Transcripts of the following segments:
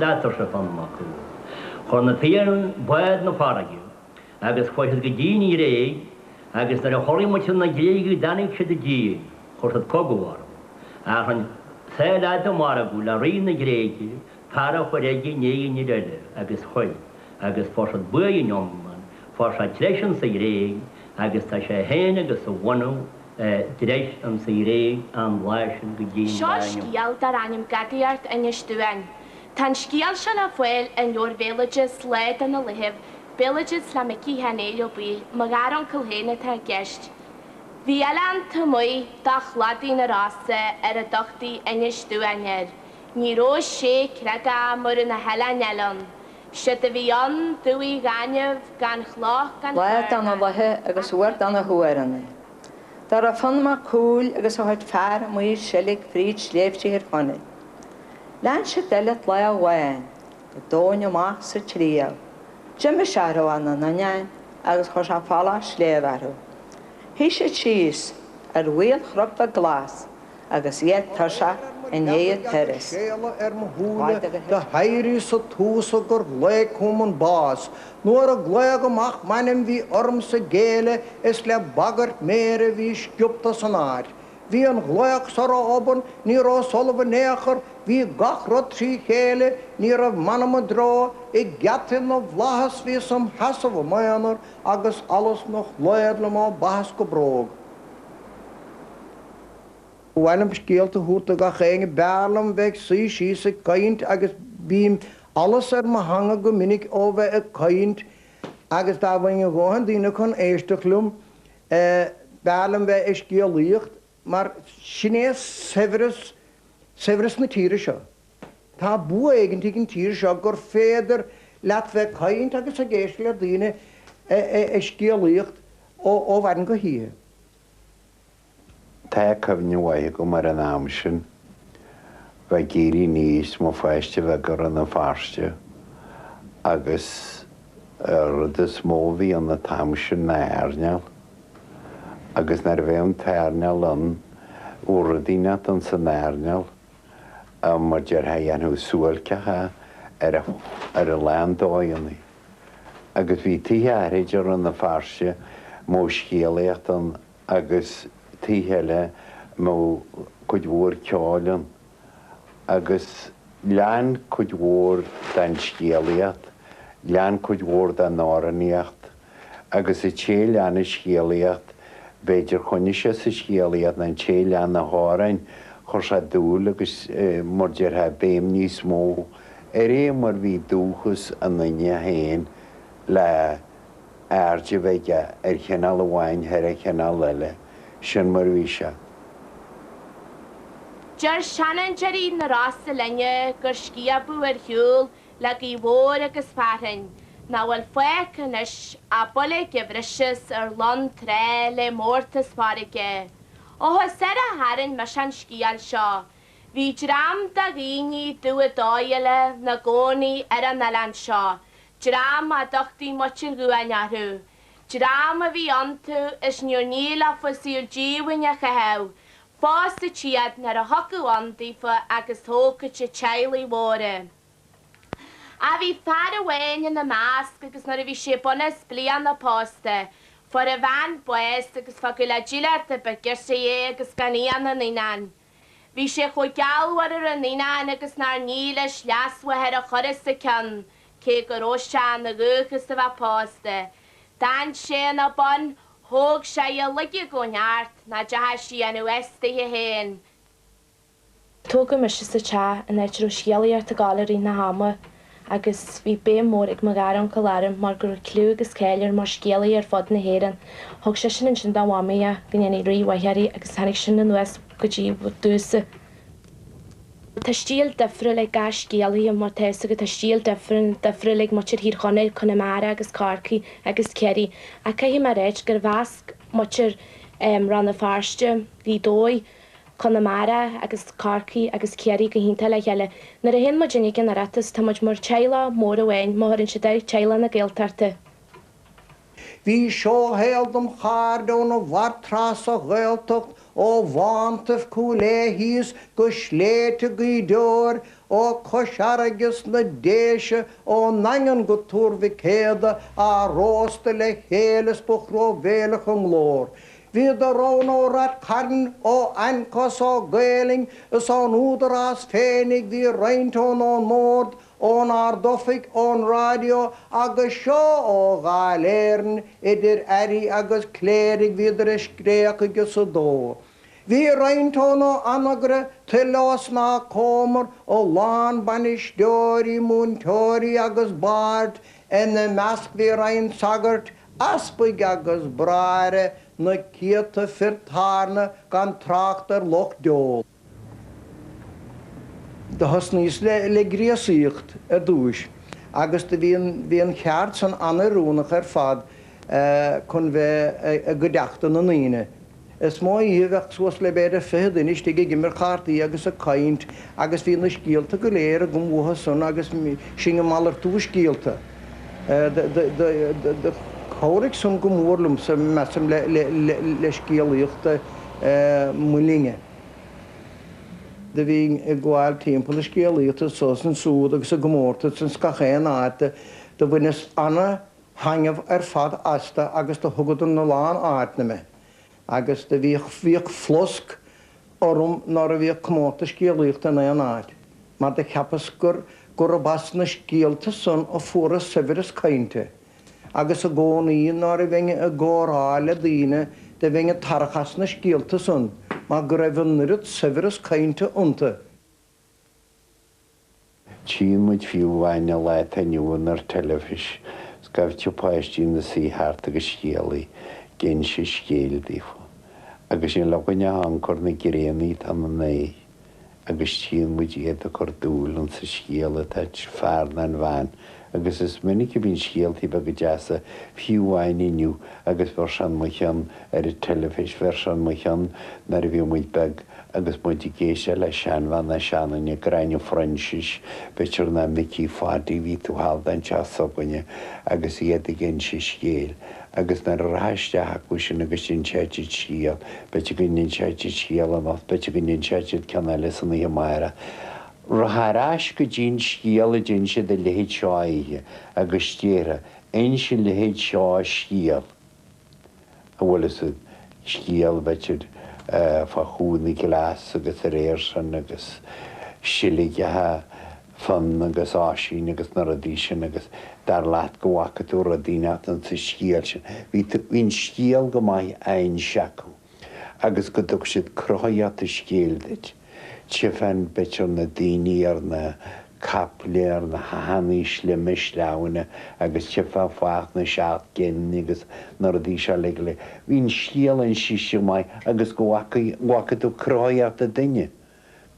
leat, arsa Fionn Mac Cumhaill. Chuir na Fianna bád 'na farraige agus chuaigh siad go dtí'n Ghréig agus nuair a chonaic muintir na Gréige go dtáinig siad i dtír, chuir siad cogadh orthu. Ach rinn Saigh Fhada margadh le rí na Gréige fear a chur aige i ndiaidh an fhir eile agus chuir, agus fuair siad buaidh an iomlán, fuair sé treis insa Ghréig agus tá sé féin agus a bhunadh dtreis insa Ghréig an lá sin go dtí an Seo lá inniu. scéal dar ainm Gadaíocht Inis Duáin. Tá an scéal seo le fáil i leabhar bhéaloideas Lá de na Laethibh, Béaloideas le Micí Sheáin Éil Ó Baoill, mo gharuncail féin atá i gceist. Bhí oileán taobh amuigh de chladaí na Rosa ar a dtugtaí Inis Duáin air. Ní raibh sé creagach mar na hoileáin eile ann. Séard a bhí ann, dumhaigh ghainimh, gan chloch gan Lá de na charn laethe agus ach uair de na huaireanna. Dá raibh Fionn Mac Cumhaill agus a chuid fear amuigh ag seilg fríd sléibhte Thír Chonaill. Lean siad eile lá amháin go domhain amach sa tsliabh. D'imigh sé a raibh ina n-anáin agus chuir sé folach sléibhe orthu. Shuigh siad síos ar mhaolchró beag glas agus iad tuirseach i ndiaidh an turas. Séala ar mo shúile do d'éiríos sa tús gur ghlaoigh chugam an bás. Nuair a glaodh amach m'ainm bhí ormsa géilleadh is le bagairt méire bhí sciobtha san áit. Bhí an ghlaoch so ró-obann, ní raibh solamh in aon chor, bhí gach rud trí chéile, ní raibh m'anam i dtreo, i geataí na bhflaitheas bhíos im sheasamh i m'aonar agus allas 'na shlaod liom ó bhaitheas go bróg. Ba mhaith liom scéalta a thabhairt do gach éinne, b'fhearr liom bheith ag suí síos ag caint agus bíonn allas ar mo theanga go minic ó bheith ag caint agus dá bhfaighinn a dhóthain daoine chun éisteacht liom, b'fhearr liom bheith ag scéalaíocht mar sin é saibhreas, saibhreas na tíre seo. Tá bua éigint ag an tír seo gur féidir leat bheith ag caint agus ag éisteacht le daoine ag scéalaíocht ó mhaidin go hoíche. Tá cuimhne mhaith agam ar an am sin, bheith ag éirí aníos, mo pháiste bheag i Rann na Feirste agus an rud is mó a bhí ann an t-am sin ná airneál agus nuair a bheadh an t-airneál ann bheadh rud inteacht ins an airneál mar déarfá dhéanfadh suáilceachas ar a lán dóigheanna agus bhí tithe áithrid i Rann na Feirste a mbeadh scéalaíocht ann agus tithe eile a mbeadh cuid mhór ceoil ann agus lean cuid mhór den scéalaíocht, lean cuid mhór den amhránaíocht agus an té a lean an scéalaíocht, b'fhéidir choinnigh sé sa scéalaíocht nó an té a lean na hamhráin, chuir sé dúil agus mar déarfá béim níos mó ar é mar bhí dúchas an duine féin le aird a bheith aige ar chineál amháin thar an chineál eile. Sin mar a bhí sé. Deir seanfhondúirí na Rosa linne gur sciobadh ar shiúl le gaoth mhór agus fearthainn, nach bhfuil fágtha anois ach boilg a bhriseas ar lon trá le mórtas farraige. Ó is ar a tharraing mise an scéal seo. Bhí dream de dhaoine dubha dóighiúla 'na gcónaí ar an oileán seo, Dream a dtugtaí Muintir Dhuáin orthu. Dream a bhí iontu is níor niath leofa saol díomhaoin a chaitheamh. Phósadh iad nuair a thiocfadh ann daofa agus thógfadh siad teaghlaigh mhóra. Ach bhí fear amháin ina measc agus nuair a bhí sé bun is bliana pósta, fuair a bhean bás agus fágadh le dílleachta beag uirthi é agus gan aon iníon. Bhí sé chomh gealmhar ar an iníon agus nár niath leis leasmháthair a chur os a cionn, cé go raibh sé ina dhúchas a bheith pósta. D'fhan sé ina bun, thóg sé í a ligeadh ó neart, nach dteachaidh sí dhéanamh astuithe féin. Tógadh mise sa teach in áit a raibh scéalaíocht ag gabháil i rith na hama agus bhí béim mhór ag mo gharuncail orm mar go raibh cliú agus cáil air mar scéalaí ar fud na hÉireann. Thug seisean ansin dá mhamaí é go ndéanfaí rí mhaith uirthi agus tháinig sin anuas go dtí domhsa. Tá stíl difriúil ag gach scéalaí mar tá fhios agat, tá stíl difriúil ag muintir Thír Chonaill, Conamara agus Corcaigh agus Ciarraí ach caithfidh mé a ráit gur mheasc muintir Rann na Feirste, Gaoth Dobhair, Conamara agus Corcaigh agus Ciarraí go hiontach le chéile. Nuair a théann muid ag an Oireachtas tá muid mar teaghlach mór amháin, má chuireann siad air, teaghlach na Gaeltachta. Bhí seó-shaol dom chairde óna bhFartrá sa Ghaeltacht, ó bhántaibh Chúil Aodha thíos go sléibhte Ghaoth Dobhair. Ó Chois Fharraige sna Déise, ón nDaingean go Tuar Mhic Éadaigh, á róstadh le chéile 's ba thruamhéileach a nglór. Bhíodar ann ó Rath Cairn, ó Ancos, ó Gaelainn, is ón Údarás féinig, bhí roinnt ann ón mBord, ón Ard-Oifig, ón Raidió, agus seo ó Dháil Éireann, idir airí agus cléirigh, bhíodar ag scréachaigh is ag dó. Bhí roinnt ann ó Anagaire, tuilleadh ó Sna Comair, a lán bainisteoirí, múinteoirí agus baird, ina measc bhí roinnt sagairt, easpaig agus bráithre, na céadta fir tábhairne gan trácht ar lucht óil. Do thosnaíos le gréasaíocht ar dtúis agus do bhí an, bhí an cheard san an-oiriúnach ar fad chun bheith i gcuideachta na ndaoine. Is mó oíche a bheadh suas le b'fhéidir 20 duine istigh ag imirt chártaí agus ag caint agus bhí na scéalta go léir agam uathu san agus sinn ag malartú scéalta. Do chabhraigh san go mór liomsa, measaim, le scéalaíocht mo linne. Do bhínn ag gabháil timpeall ag scéalaíocht anso is ansúd agus i gcomórtais ins gach aon áit. Do bhaineas ana thaitneamh ar fad astu agus do thugadar 'na lán áiteanna mé agus do bhíodh, bhíodh flosc orm nuair a bhíodh comórtas scéalaíochta in aon áit mar do cheapas gur, gurab as na scéalta san a fuaras saibhreas cainte agus i gcónaí nuair a bheinn i gcomhrá le daoine do bheinn ag tarrach as na scéalta san mar go raibh an oiread saibhreas cainte iontu. Tchíonn muid fiú amháin an lá atá inniu ann ar teilifís, scaifte páistí ina suí thart agus scéalaí ag inse scéil daofa. Agus níl againn ach amharc ar na gréanaí atá ina n-aghaidh agus tchíonn muid iad ag cur dúil insa scéal atá ag an fear nó an bhean agus is minic a bhíonn scéaltaí beaga deasa fiú amháin inniu agus bheadh sé in mo chionn ar an teilifís, bheadh sé in mo chionn nuair a bhí muid beag. Agus muid ag éisteacht le seanbhean nó seanduine, Gráinne Phroinsiais, b'fhéidir nó Micí Phaidí, bhí tú thall den teach s'againne agus iad ag inse scéil. Agus nuair a rachfá isteach acu sin agus d'inseodh siad scéal, b'fhéidir go n-inseodh siad scéal anocht, b'fhéidir go n-inseodh siad ceann eile san oíche amárach. Rachfá ar ais go dtí an scéal a d'inis siad a leithéid seo oíche agus déarfá, inis a leithéid seo scéal. an bhfuil fhios a'd, scéal b'fhéidir fá Chú na Gcleas agus a réir sin agus seilgeacha Fionn agus Oisín agus na rudaí sin agus dar leat go bhfaca tú rud inteacht insa scéal sin. Bhí tú, bhí an scéal go maith á inse acu agus go dtug siad cruthaíocht an scéil duit. Tchífeá b'fhéidir na daoine ar na caiple, ar na hathannaí slime sleamhna agus tchífeá fáth na seacht gcinn agus na rudaí seo uilig go léir. Bhí an scéal insiste go maith agus go bhfaca, go bhfaca tú cruthaíocht an duine,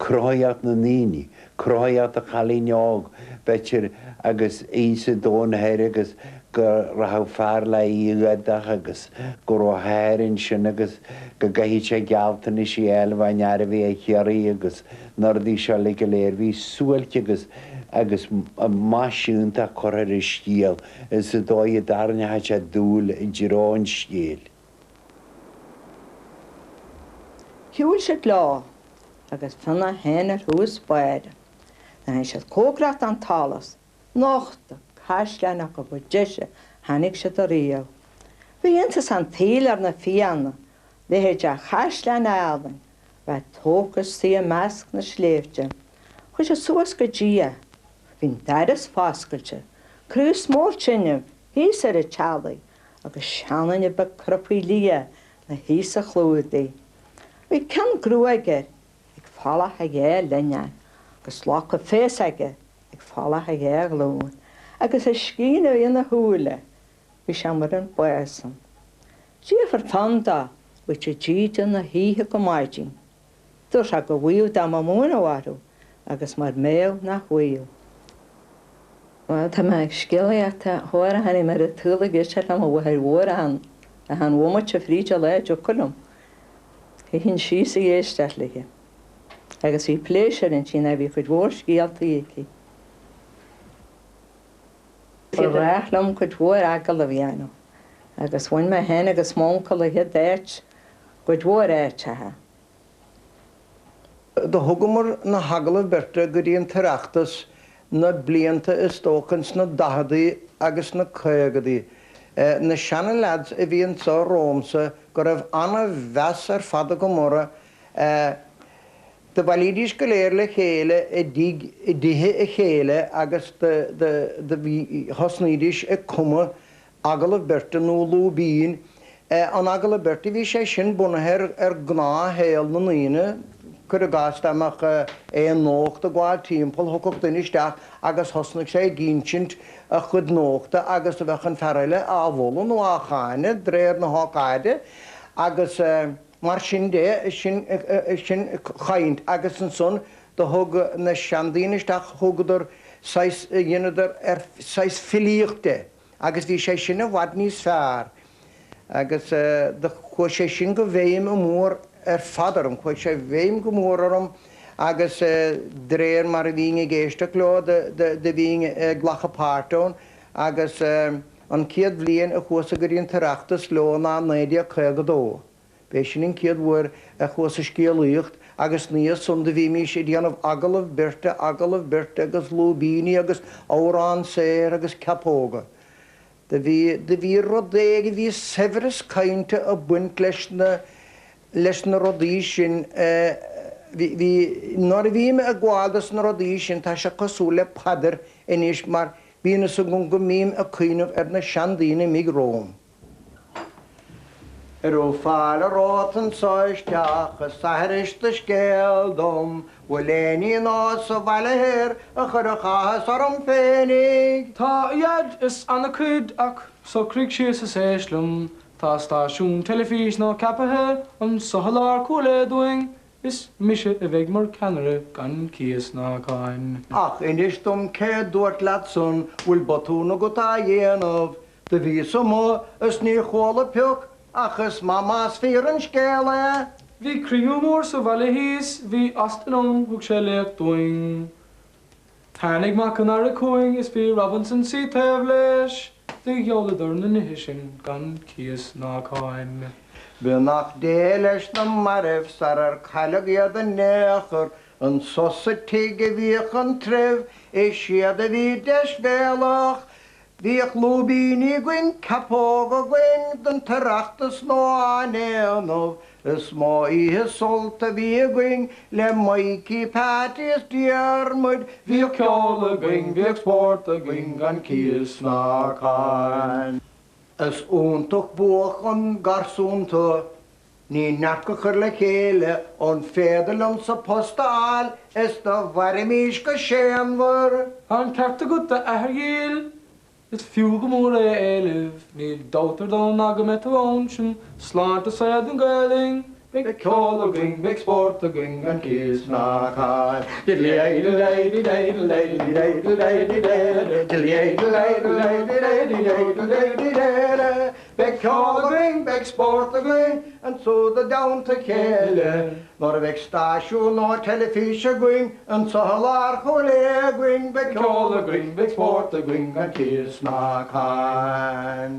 cruthaíocht na ndaoine, cruthaíocht an chailín óg, b'fhéidir, agus í sa Domhan Thoir agus go rachadh fear léi a fhuadach agus go raibh a hathair ansin agus go gcaithfeadh sé gealltanais a fháil fán fhear a bhí á hiarraidh agus na rudaí seo uilig go léir. Bhí suáilce agus agus maise iontach curtha ar an scéal sa dóigh a dtarraingeodh sé dúil i dtreo an scéil. Shiúil siad leo agus Fionn é féin ar thús báire. Nuair a tháinig siad cóngarach don talamh nochtadh caisleán acu ba deise a chonaic siad ariamh. Bhí iontas an tsaoil ar na Fianna, leithéid de chaisleán álainn bheith tógtha istigh i measc na sléibhte. Chuaigh siad suas go dtí é. Bhí an doras foscailte, craos mór tine thíos ar an teallaigh agus seanduine beag cruptha liath 'na shuí sa chlúdaigh. Bhí ceann gruaige air ag folach a dhá leinneán agus loca féas aige ag folach a dhá ghlúin, agus a scian a bhí ina shúile, bhí sé mar an bás san. D'fhiafraigh Fionn de an bhfaigheadh sé dídean na hoíche go maidin. Dúirt sé go bhfaigheadh dá mba múineadh orthu agus mura mbeadh nach bhfaigheadh. Bhuel, tá mé ag scéalaíocht chomhair a tháinig mé ar an tsaol ag éisteacht le mo mháthair mhór achan achan bhomaite fríd an lá a dtiocfadh liom. Shuífinn síos ag éisteacht léi. Agus bhí pléisiúr inti nó bhí cuid mhór scéaltaí aici. Ba ghnách liom cuid mhór agallamh a dhéanamh agus bhain mé féin agus m'uncail an chéad áit i gcuid mhór áiteacha. Do thugamar na hagallaimh beirte go dtí an tOireachtas na blianta is dócha ins na daicheadaí agus na caogadaí. Na seana leaids a bhí anso romhamsa go raibh ana-mheas ar fad agam orthu, do bhailídís go léir le chéile i dtigh, i dtithe a chéile agus do, do, do bhí, thosnaídís ag cumadh Agallamh beirte nó lúibín. An agallamh beirte, bhí sé sin bunaithe ar gnáthshaol na ndaoine. Cuir i gcás, dá mbeadh aon nuacht ag gabháil timpeall, thiocfadh duine isteach agus thosnaigh sé ag insint a chuid nuachta agus do bheadh an fear eile á mholadh nó á cháineadh de réir na hócáide agus mar sin de, sin, sin caint. Agus ansan do thug na seandaoine isteach, thugadar saghas, dheineadar ar saghas filíocht de. Agus bhí sé sin i bhfad níos fearr. Agus do chuaigh sé sin go bhfeidhm mór ar fad orm, chuaigh sé i bhfeidhm go mór orm agus de réir mar a bhínn ag éisteacht leo do bhínn ag glacadh páirt ann agus an chéad bhliain a chuas-sa go dtí an tOireachtas leo ná 1952. B'é sin an chéad uair a chuas ag scéalaíocht agus ina dhiaidh san do bhímís ag déanamh agallamh beirte, agallamh beirte agus lúibíní agus amhrán saor agus ceapóga. Do bhí, do bhí rud éigin, bhí saibhreas cainte ag baint leis na, leis na rudaí sin, bhí, bhí, nuair a bhím ag gabháil dos na rudaí sin tá sé cosúil le paidir anois mar bíonn fhios agam go mbím ag cuimhneamh ar na seandaoine imigh romham. An raibh fáilte romhat anso isteach is aithris do scéal dom, bhfuil éinní nua sa bhaile thoir a chuirfeadh áthas orm féinig? Tá, a Dhaid, is ana-chuid, ach socraigh síos is éist liom. Tá stáisiún teilifís nua ceapaithe anso i lár Chúil Aodha dúinn, is mise a bheidh mar cheannaire gan cíos ná cáin. Ach inis dom cé dúirt leat san, bhfuil botún agat á dhéanamh? Do bhíos amuigh is ní chuala pioc ach is maith más fíor an scéal é. Bhí cruinniú mór sa bhaile thíos, bhí Austin ann, thug sé léacht dúinn. Tháinig mac an Aire chugainn is bhí Robinson suí taobh leis, do ghealladar na nithe sin gan cíos ná cáin. Beannacht Dé leis na mairbh sarar cailleadh iad in aon chor, anso sa tigh a bhíodh an treibh, is iad a bhí deisbhéalach, Bhíodh lúibíní againn, ceapóga againn don tOireachtas nua á ndéanamh. Is mó oíche sult a bhí againn le Mikey, Patty is Diarmuid. Bhíodh ceol againn, bhíodh spórt againn gan cíos ná cáin. Is iontach buach an garsún tu, ní neart go cur le chéile, an féidir liomsa post a fháil is do mhairfimís go séanmhar. Tá an ceart agat, a athair dhil, is fiú go mór é a éileamh, níl dabht ar domhan ná go mbeidh tú ann, sin sláinte is saol don Ghaelainn. Beidh ceol againn, beidh spórt againn gan cíos ná cáin. Beidh ceol againn, beidh spórt againn, ansúd i dteannta a chéile. Nuair a bheidh stáisiún nua teilifíse againn, anso i lár Chúil Aodha againn, beidh ceol againn, beidh spórt againn gan cíos ná cáin.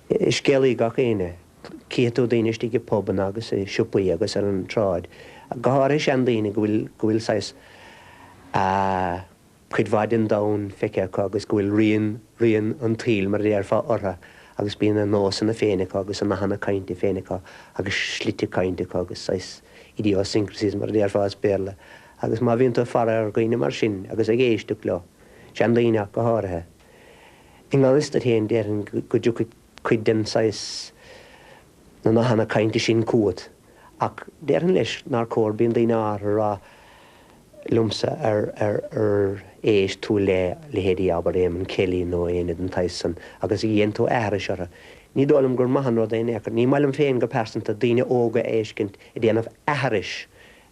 Is scéalaí gach éinne. Cífidh tú daoine istigh i bpubanna agus i siopaí agus ar an tsráid, go háirithe seandaoine go bhfuil, go bhfuil saghas, ah, cuid mhaith den domhan feicthe acu agus go bhfuil rian, rian an tsaoil, mar a déarfá, orthu agus bíonn a nósanna féin acu agus a nathanna cainte féin acu agus slite cainte acu agus saghas idiosyncrasies, mar a déarfá as Béarla. Agus má bhíonn tú ag faire ar dhaoine mar sin agus ag éisteacht leo, seandaoine ach go háirithe, i ngan fhios duit féin déarfainn go dtiocfaidh cuid den saghas, na nathanna cainte sin chugat. Ach déarfainn leis nár chóir, bíonn daoine áirithe ag rá liomsa ar ar ar éist tú le leithéidí abair Éamonn Kelly nó éinne den tsaghas san agus dhein tú aithris orthu. Ní dóigh liom gur maith an rud é in aon chor. Ní maith liom féin go pearsanta daoine óga a fheiscint ag déanamh aithris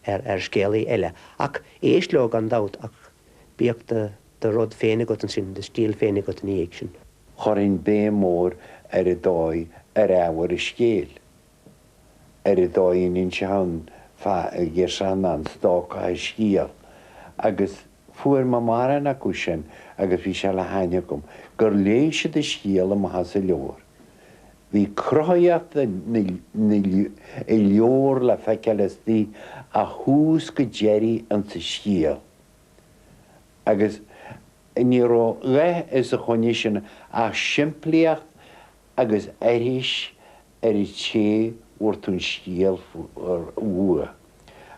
ar ar scéalaí eile. Ach éist leo gan dabht ach bíodh do do rud féin agat ansin, do stíl féin agat ina dhiaidh sin. Chuirfinn béim mhór ar an dóigh ar ábhar an scéil, ar an dóigh a n-inseoidh an an stócach a scéal, agus fuair mé mórán acu sin agus bhí sé le haithne agam gur léigh siad an scéal amach as an leabhar. Bhí cruthaitheacht na leabhar le feiceáil istigh ó thús go deireadh insa scéal. Agus ní raibh a dhath os a choinne sin ach simplíocht agus aithris ar an té a bhfuair tú an scéal uaidh.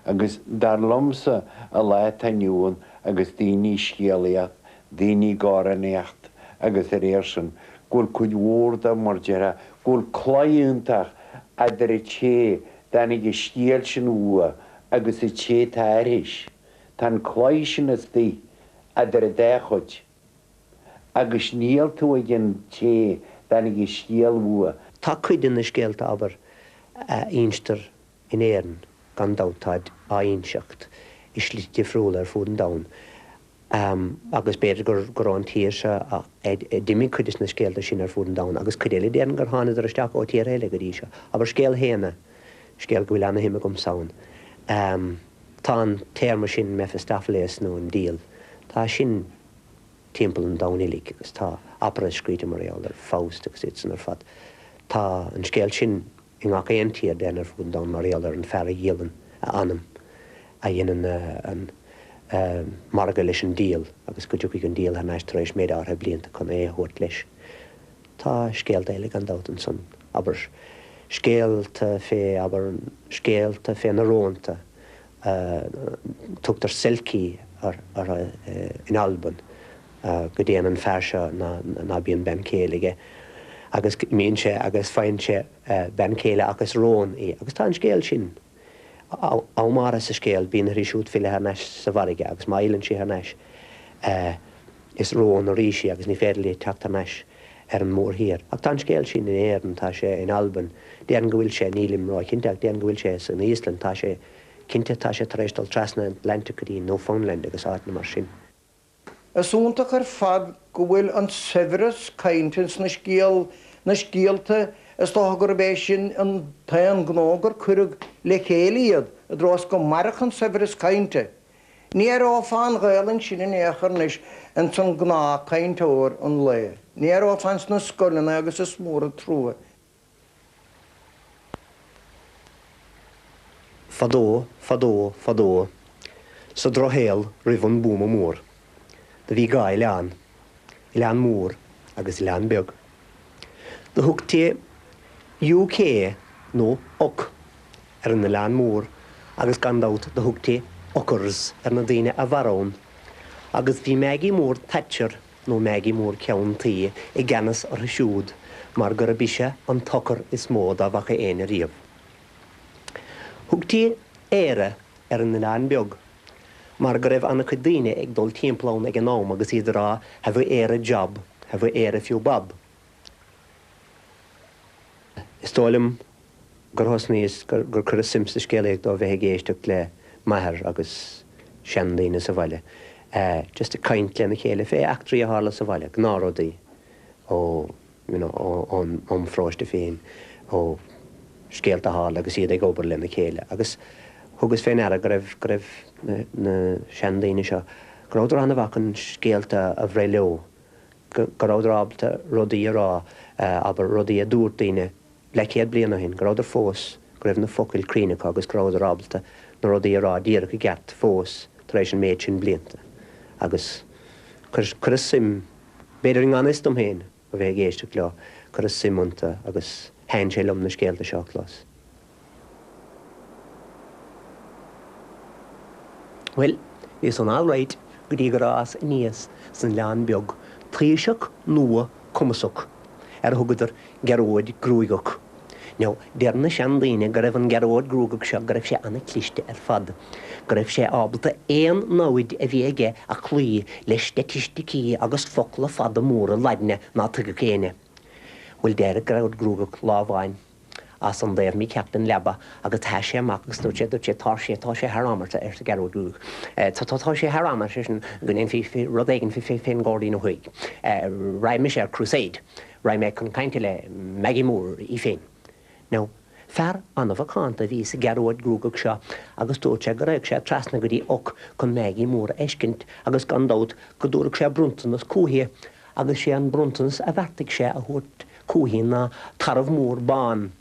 Agus dar liomsa, an lá atá inniu ann agus daoine ag scéalaíocht, daoine ag amhránaíocht agus dá réir sin, go bhfuil cuid mhór de, mar déarfá, go bhfuil claí iontach eadar an té dtáinig an scéal sin uaidh agus an té atá aithris. Tá an claí sin istigh eadar an dá chuid. Agus níl tú ag an té dtáinig an scéal uaidh. Tá cuid de na scéalta, abair, a instear in Éirinn, gan dabht, táid á inseacht i slite difriúla ar fud an domhain agus b'fhéidir gur gur ón tír seo a d'imigh cuid de na scéalta sin ar fud an domhain agus cuid eile déarfainn gur thánadar isteach ó tíortha eile go dtí seo. Abair scéal Shéanna, scéal go bhfuil ana-shuim agamsa ann. Tá an téarma sin Mephistopheles nó an diabhal, tá sin timpeall an domhain uilig agus tá opera scríte mar gheall ar Faust agus iad san ar fad. Tá an scéal sin i ngach aon tír déarfainn ar fud an domhain mar gheall ar an fear a dhíolann a anam, a dhéanann an margadh leis an diabhal agus go dtiocfaidh an diabhal thar n-ais tar éis méid áirithe blianta chun é a thabhairt leis. Tá scéalta eile gan dabht ansan, abair, scéalta fé, abair, scéalta fé na rónta, tugtar selkie orthu in Albain, go dtéann an fear seo ná bíonn bean chéile aige agus imíonn sé agus faigheann sé bean chéile ach is rón í. Agus tá an scéal sin am áirithe sa scéal, bíonn uirthi siúd filleadh thar n-ais sa bhfarraige agus má fhilleann sí thar n-ais is rón arís í agus ní féidir léi teacht thar n-ais ar an mórthír. Ach tá an scéal sin in Éirinn, tá sé in Albain, déarfainn go bhfuil sé, nílim róchinnte ach déarfainn go bhfuil sé san Íoslainn, tá sé, cinnte tá sé tar éis dul trasna an Atlantic go dtí Newfoundland agus áiteanna mar sin. Is iontach ar fad go bhfuil an saibhreas cainte ins na scéal, na scéalta, is dócha gurb é sin an t-aon ghnó gur cuireadh le chéile iad, i dtreo is go mairfeadh an saibhreas cainte. Ní aireofá an Ghaelainn sin in aon chor anois ins an gnáth-cainteoir an lae. Ní aireofá ins na scoileanna agus is mór an trua. Fadó, fadó, fadó, sa drochshaol roimh an buama mór, do bhí dhá oileán, oileán mór agus oileán beag. Do thugtaí UK nó Uk ar an oileán mór agus gan dabht do thugtaí Ukers ar na daoine a mhair ann. Agus bhí Maggie Mór Thatcher nó Maggie Mór Ceann Tuí i gceannas orthu siúd mar gurb ise an t-ucker is mó dá bhfaca éinne riamh. Thugtaí Éire ar an oileán beag mar go raibh an-chuid daoine ag dul timpeall ann ag an am agus iad ag rá have you e'er a job, have you e'er a few bob. Is dóigh liom gur thosnaíos, gur cuireadh suim sa scéalaíocht ó bheith ag éisteacht le m'athair agus seandaoine sa bhaile, just ag caint lena chéile fé eachtraí a tharla sa bhaile, gnáthrudaí ó, you know, ón bparóiste féin, ó scéalta a tharla agus iad ag obair lena chéile. Agus thugas fé ndeara go raibh, go raibh na, na seandaoine seo, go rabhadar an-mhaith chun scéalta a bhreith leo, go rabhadar ábalta rudaí a rá, abair, rudaí a dúirt daoine leathchéad bliain ó shin, go rabhadar fós, go raibh na focail cruinn acu agus go rabhadar ábalta na rudaí a rá díreach i gceart fós tar éis an méid sin blianta. Agus cuireadh suim, b'fhéidir i ngan fhios dom féin, ó bheith ag éisteacht leo, cuireadh suim iontu agus thaitin sé liom na scéalta seo a chlos. Bhuel, bhí san alright go dtí gur fhás aníos san Oileán Beag taoiseach nua cumasach ar a thugadar Gearóid Gruagach. Now, deir na seandaoine go raibh an Gearóid Gruagach seo, go raibh sé ana-chliste ar fad, go raibh sé ábalta aon namhaid a bhí aige a chloí le staitisticí agus focla fada móra Laidne ná tuigfeadh éinne. Bhuel, d'éirigh Gearóid Gruagach lá amháin. as an dtaobh mícheart den leaba agus sheas sé amach agus dúirt sé, dúirt sé, tá sé, tá sé thar am, arsa, arsa Gearóid Gruagach. Tá, tá, tá sé thar am, ar seisean, go ndéanfaí rud éigin fén nGairdín ó thuaidh. Raghaidh mise ar crusade. Raghaidh mé chun cainte le Maggie Mór í féin. Now, fear an-mhacánta a bhí sa Ghearóid Gruagach seo agus dúirt sé go raghadh sé trasna go dtí Uk chun Maggie Mór a fheiscint agus gan dabht go dtabharfadh sé bronntanas chúichi agus sé an bronntanas a bheartaigh sé a thabhairt. chúithi ná tarbh mór bán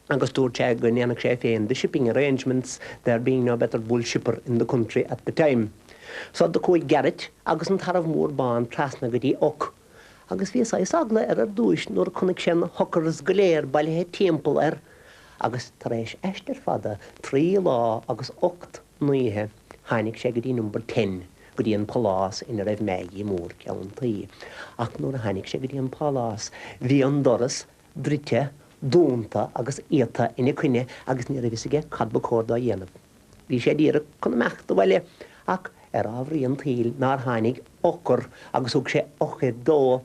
agus dúirt sé go ndéanfadh sé féin the shipping arrangements, there being no better bull shipper in the country at the time. So do chuaigh Garrett agus an tarbh mór bán trasna go dtí Óc agus bhí saghas eagla air ar dtúis nuair a chonaic sé na hOckers go léir bailithe timpeall air agus tar éis aistear fada, 3 lá agus 8 n-oíche, tháinig sé go dtí Number Ten, go dtí an pálás ina raibh Maggie Mór ceann tuí. Ach nuair a tháinig sé go dtí an pálás bhí an doras druidte, dúnta agus iata ina coinne agus ní raibh fhios aige cad ba chóir dó a dhéanamh. Bhí sé díreach chun imeacht abhaile ach ar ámharaí an tsaoil nár tháinig Ocker agus thug sé eochair dó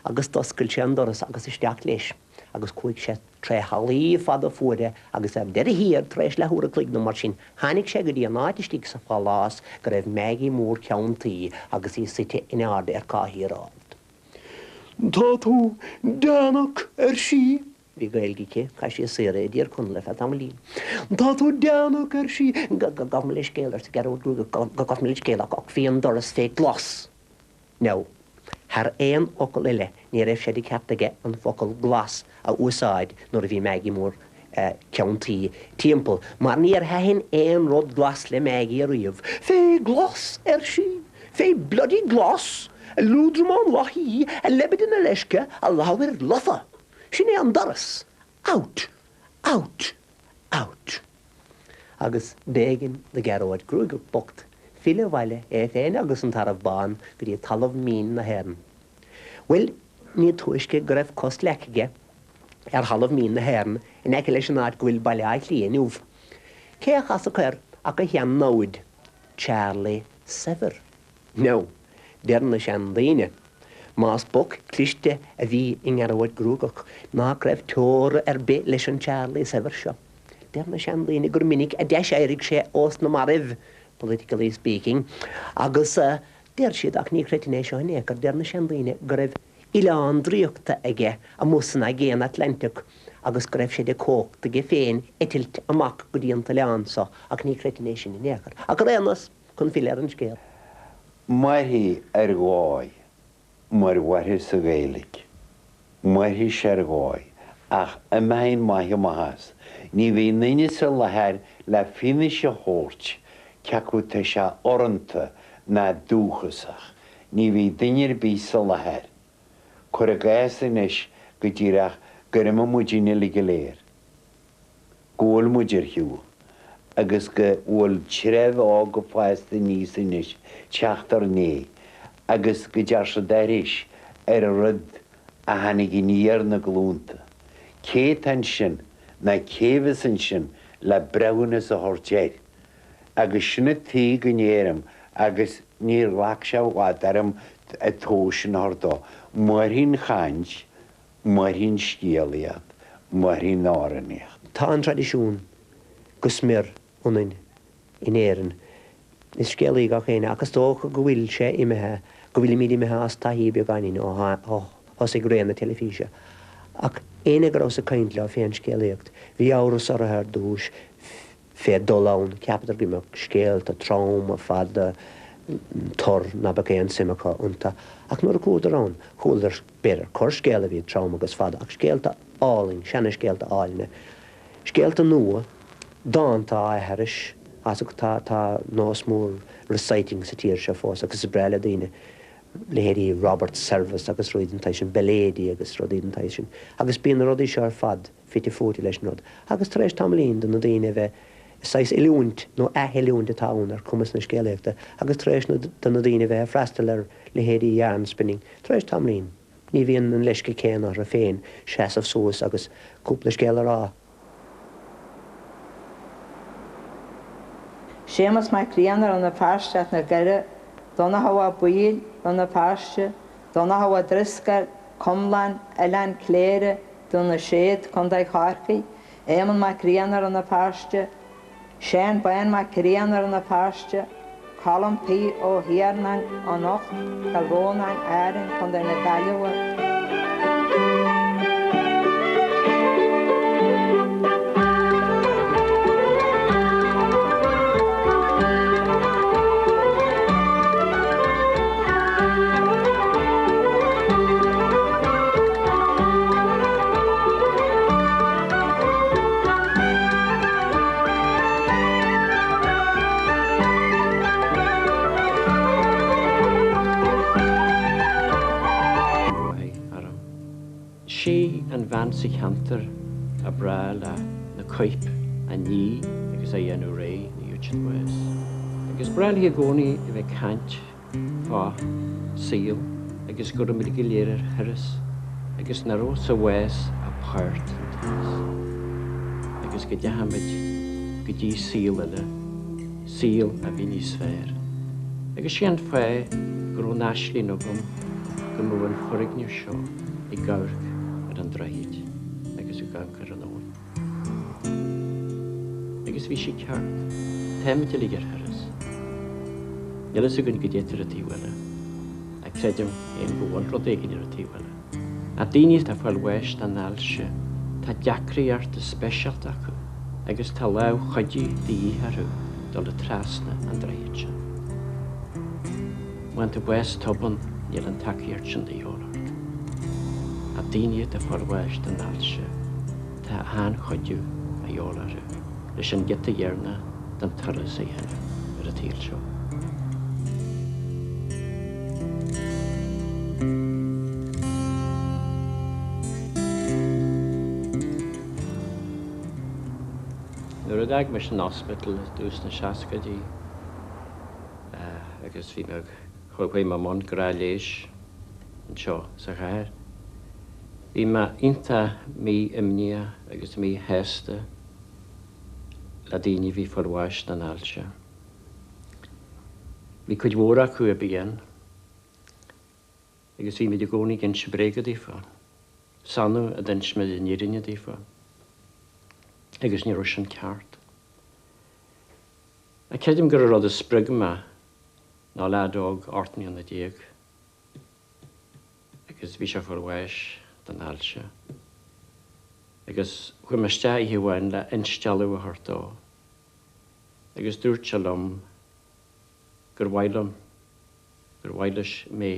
agus d'oscail sé an doras agus isteach leis agus chuaigh sé tré hallaí fada fuara agus ar deireadh thiar tar éis leathuair a chloig nó mar sin tháinig sé go dtí an áit istigh sa phálás go raibh Maggie Mór ceann tuí agus í suite in airde ar cathaoir ard. Tá tú déanach, ar sí. Bhí Gaeilge aici, chaith sí a saoire i dTír Chonaill ar feadh tamaillín. Tá tú déanach, ar sí. Gabh mo leithscéal, arsa Gearóid Gruagach, gabh mo leithscéal, ach bhí an doras fé ghlas. Now, thar aon fhocal eile, ní raibh sé de cheart aige an focal glas a úsáid nuair a bhí Maggie Mór ceann tuí timpeall, mar níor thaitin aon rud glas le Maggie ariamh. Fé ghlas, ar sí, fé bloody glas, a liúdramán lathaí, a leibide na leisce, a ladhair lofa! Sin é an doras! Out! Out! Out! Agus b'éigean do Ghearóid Gruagach bocht filleadh abhaile, é féin agus an tarbh bán, go dtí talamh mín na hÉireann. Bhuel, ní túisce go raibh cos leagtha aige ar thalamh mín na hÉireann, in aice leis an áit go bhfuil Baile Átha Cliath inniu. Cé a chasfadh air ach a shean-namhaid, Charlie Saibhir. Now, deir na seandaoine, más boc cliste a bhí i nGearóid Gruagach, nach raibh teora ar bith leis an Charlie Saibhir seo. Deir na seandaoine gur minic a d'aiséirigh sé ós na mairbh, politically speaking, agus deir siad, ach ní chreidfinn é seo in aon chor, deir na seandaoine go raibh oileán draíochta aige amuigh san Aigéan Atlantach agus go raibh sé de chumhacht aige féin eitilt amach go dtí an t-oileán so, ach ní chreidfinn é sin in aon chor. Ach ar aon nós, chun filleadh ar an scéal. Mairfidh ar dhóigh mar mhairfidh sa Ghaeilge. Mairfidh sé ar dhóigh, ach imeoidh maith amach as. Ní bheidh aon duine sa láthair le fianaise a thabhairt cé acu tá sé urrúnta ná dúchasach. Ní bheidh duine ar bith sa láthair. Cuir i gcás anois go díreach gur imigh muidinne uilig go léir, go bhfuil muid ar shiúl agus go bhfuil treibh óg ag fás aníos anois teacht ár ndiaidh agus go deir siad aithris ar an rud a tháinig aniar na glúnta. Cé atá ansin ná cé a bheas ansin le breithiúnas a thabhairt air? Agus sin an tuige go ndeirim, agus níor ghlac sé i bhfad orm an tomhas sin a thabhairt dó, mairfidh an chaint, mairfidh an scéalaíocht, mairfidh an amhránaíocht. Tá an traidisiún go smior ionainn in Éirinn. Is scéalaí gach éinne, ach is dócha go bhfuil sé imithe, go bhfuilimid imithe as taithí beagáinín ó thosaigh ré na teilifíse. Ach éinne go rabhas ag caint leo fén scéalaíocht, bhí amhras orthu ar dtús, fé dul ann, cheapadar go mbeadh scéalta troma, fada, tur, ná beadh aon suim acu iontu. Ach nuair a chuadar ann, chualadar, b'fhéidir, corrscéal a bhí trom agus fada, ach scéalta álainn, seana-scéalta áilne, scéalta nua, dánta á aithris, as, tá, tá nós mór reciting sa tír seo fós agus is breá le daoine leithéidí Robert Service agus rudaí den tsaghas sin, bailéidí agus rudaí den tsaghas sin. Agus bíonn na rudaí seo ar fad fite fuaite leis an rud. Agus tar éis tamaillín do na daoine a bheith, saghas oiliúint nó athoiliúint atá ann ar chumas na scéalaíochta, agus tar éis do na daoine a bheith ag freastal ar leithéidí yarn spinning, tar éis tamaillín, ní bhíonn an leisce céanna orthu féin seasamh suas agus cúpla scéal a rá. Séamus Mac Grianna, Rann na Feirste, Áth na Doire, Donnchadh Ó Baoill, Rann na Feirste, Donnchadh Ó Drisceoil, Conlán, Oileán Cléire, Dún na Séad, Co. Chorcaí, Éamonn Mac Grianna, Rann na Feirste, Seán Bán Mac Grianna, Rann na Feirste, Colm P. Ó hIarnáin, An Ucht, Cill Rónáin, Árainn, Co. na Gaillimhe. Sí an bhean sa cheantar ab bhreá le na cuirp a ní agus a dhéanamh réidh ina dhiaidh sin bháis. Agus ba bhreá léi i gcónaí a bheith ag caint fá saol agus go raibh muid go léir ar thuras agus nach raibh sa bhás ach páirt den turas agus go dteachaidh muid go dtí saol eile, saol a bhí níos fearr. Agus sé an fáth go raibh an aisling agam go mbeadh an foirgneamh seo ag amharc ar an droichead agus ag amharc ar an abhainn. Agus bhí sí ceart. Táimid uilig ar thuras. Níl fhios againn goidé atá ar an taobh eile. Ach creidim féin go bhfuil rud éigin ar an taobh eile. Ach daoine atá ag fáil bháis den ailse, tá deacrachtaí speisialta acu agus tá lámh chuidithe de dhíth orthu dul trasna an droichid sin. Má tá bás tobann, níl an tacaíocht sin de dhíobháil ort. Ach daoine atá ag fáil bháis den ailse, tá an-chuidiú a dhíobháil orthu leis an giota dheireanach den turas a dhéanamh ar an tsaol seo. Nuair a d'fhág mise an ospidéal i dtús na seascaidí, agus bhí mé, chuaigh mé i mbun gnáthleighis anseo sa chathair. Bhí mé iontach mí-imníoch agus míshásta le daoine a bhí ag fáil bháis den ailse. Bhí cuid mhór acu a bhí ann agus bhí muid i gcónaí ag inse bréaga daofa. Is annamh a d'inis muid an fhírinne daofa agus ní raibh sin ceart. Ach creidim gur an rud a spreag mé ná leaid óg 18 mbliana agus bhí sé ag fáil bháis den ailse agus chuaigh mé isteach oíche amháin le instealladh a thabhairt dó agus dúirt sé liom gur mhaith liom, gur mhaith leis mé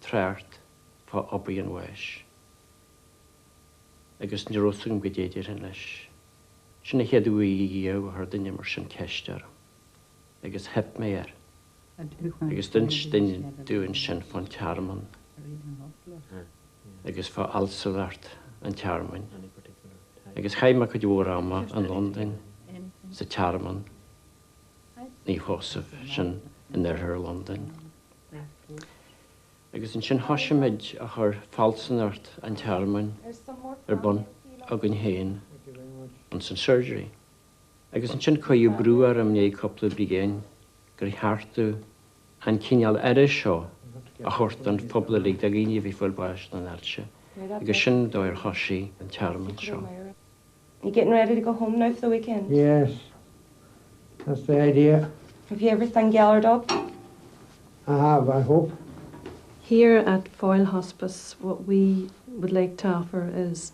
trácht fá obair an bháis agus ní raibh 'fhios agam goidé a déarfainn leis. Sin an chéad uair riamh a chuir duine mar sin ceist orm agus theip mé air. Agus d'inis duine dúinn sin fán tearmann agus fá fhealsúnacht an tearmainn. Agus chaith mé cuid mhór ama in Londain sa tearmann Naomh Sheosamh, sin in oirthear Londain. Agus ansin thoisigh muid a chur fealsúnacht an tearmainn ar bun againn féin ins an surgery. Agus ansin cuireadh brú orm i ndiaidh cúpla bliain gur cheart domh an cineál aire seo a thabhairt don phobal uilig, do dhaoine a bhí ag fáil bháis den ailse. Agus sin an dóigh ar thoisigh an tearmann seo. You getting ready to go home now for the weekend? Yes. That's the idea. Have you everything gathered up? I have, I hope. Here at Foyle Hospice, what we would like to offer is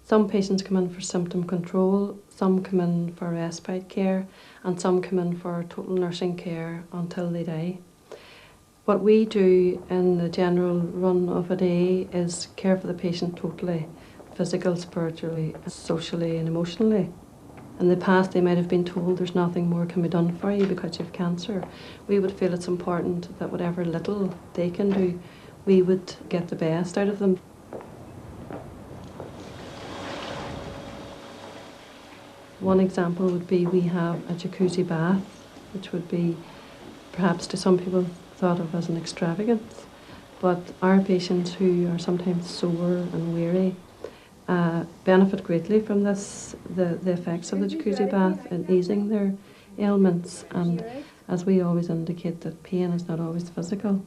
some patients come in for symptom control, some come in for respite care, and some come in for total nursing care until they die. What we do in the general run of a day is care for the patient totally, physical, spiritually, socially and emotionally. In the past they might have been told there's nothing more can be done for you because you have cancer. We would feel it's important that whatever little they can do, we would get the best out of them. One example would be we have a jacuzzi bath, which would be perhaps to some people thought of as an extravagance. But our patients who are sometimes sore and weary uh, benefit greatly from this, the, the effects of the jacuzzi bath in easing their ailments. And as we always indicate that pain is not always physical.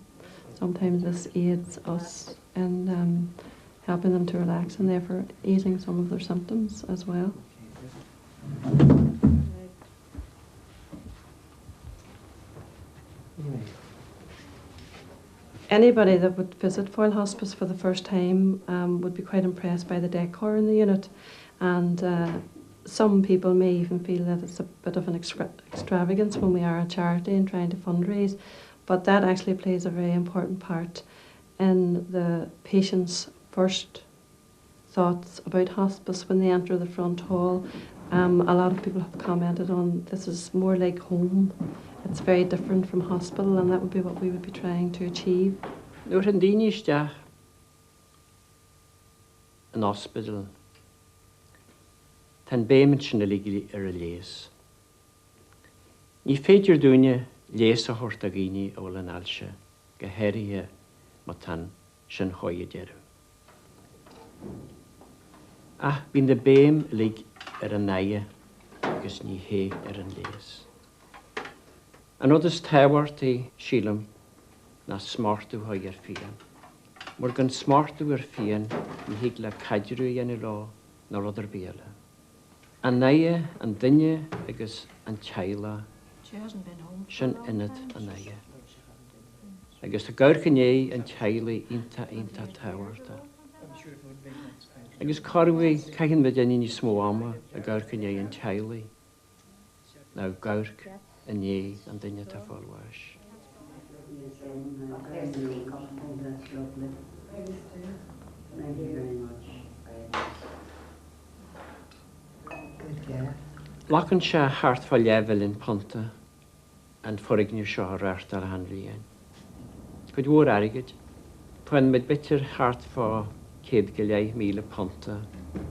Sometimes this aids us in um, helping them to relax and therefore easing some of their symptoms as well. Anybody that would visit Foyle Hospice for the first time um, would be quite impressed by the decor in the unit and uh, some people may even feel that it's a bit of an extra extravagance when we are a charity and trying to fundraise, but that actually plays a very important part in the patient's first thoughts about hospice when they enter the front hall. Um, a lot of people have commented on this is more like home. It's very different from hospital and that would be what we would be trying to achieve. Nuair a théann daoine isteach, an ospidéal, tá an béim ansin uilig ar an leigheas. Ní féidir dúinne leigheas a thabhairt do dhaoine a bhfuil an ailse, go háirithe má tá sin chomh ag deireadh. Ach bíonn na béim uilig ar an aire agus ní hé ar an leigheas. An rud is tábhachtaí, sílim, ná smachtú a chur ar phian. Mar gan smachtú ar phian ní thig leat caidreamh a dhéanamh leo ná rud ar bith eile. An aire, an duine agus an teaghlach, sin ionad an aire. Agus tá ag amharc i ndiaidh an teaghlaigh iontach, iontach tábhachtach. Agus corruair caitheann muidinne níos mó ama ag amharc i ndiaidh an teaghlaigh ná ag amharc i ndiaidh an duine atá ag fáil bháis. Glacann sé thart fá leathmhilliún punta an foirgneamh seo a reáchtáil achan bhliain. Cuid mhór airgid. Faigheann muid b'fhéidir thart fá £150,000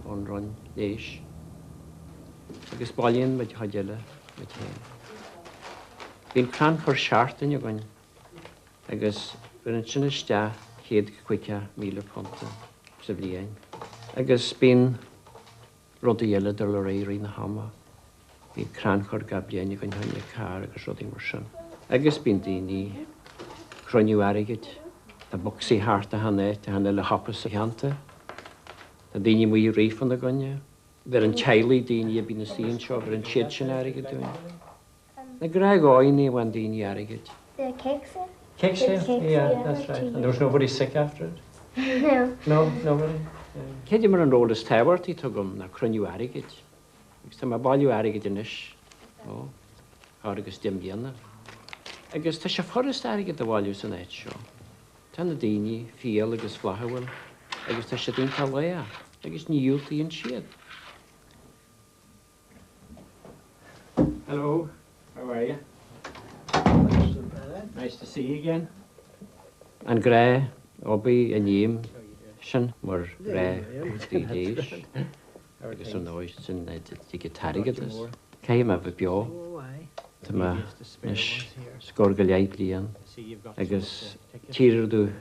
ón Roinn Leighis agus bailíonn muid chuid eile muid féin. Bíonn crannchur seachtaine againn agus bheireann sin isteach £150,000 sa bhliain agus bíonn rudaí eile ag dul ar aghaidh i rith na hama. Bíonn crannchur gach bliain againn fá choinne carr agus rudaí mar sin. Agus bíonn daoine ag cruinniú airgid. Tá bocsaí thart achan áit, achan uile shiopa sa cheantar. Tá daoine amuigh ag rith fána gcoinne. Bheireann teaghlaigh daoine a bíonn ina suí anseo, bheireann siad sin airgead dúinn. Na gnáthdhóigheanna a bhain daoine airgead. The cake sale? Cake sale, yeah, that's right. And there was nobody sick after it? No. No, nobody? Creidim mar an ról is tábhachtaí atá agam ná cruinniú airgid. Agus tá mé ag bailiú airgid anois ó chorr agus deich mbliana. Agus tá sé furast airgead a bhailiú san áit seo. Tá na daoine fial agus flaithiúil agus tá siad iontach lách agus ní dhiúltaíonn siad. Hello, how are you? Nice to see you again. An ghnáth-obair a ním sin mar ghnáth-chúrsaí leighis agus ar ndóigh sin a dtig an t-airgead as. Caithfidh mé a bheith beo. Tá mé anois scór go leith bliain agus tchíthear domh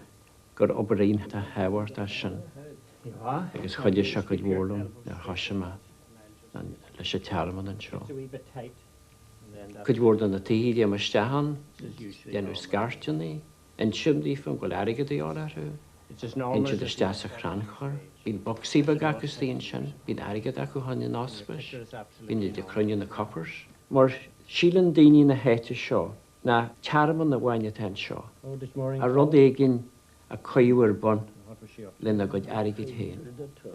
gur obair iontach thábhachtach sin agus chuidigh sé cuid mhór liom nuair a thoisigh mé leis an tearmann anseo. Cuid mhór de na tithe a dtéim isteach ann, déanadh scairteanna, insím daofa go bhfuil airgead a dhíobháil orthu, téann siad isteach sa chrannchur, bíonn bocsaí beaga acu istigh ansin, bíonn airgead acu fá choinne an ospais, bíonn iad ag cruinniú na coppers. Mar síleann daoine na háite seo nach tearmann amháin atá anseo, ach rud éigin a cuireadh ar bun lena gcuid airgid féin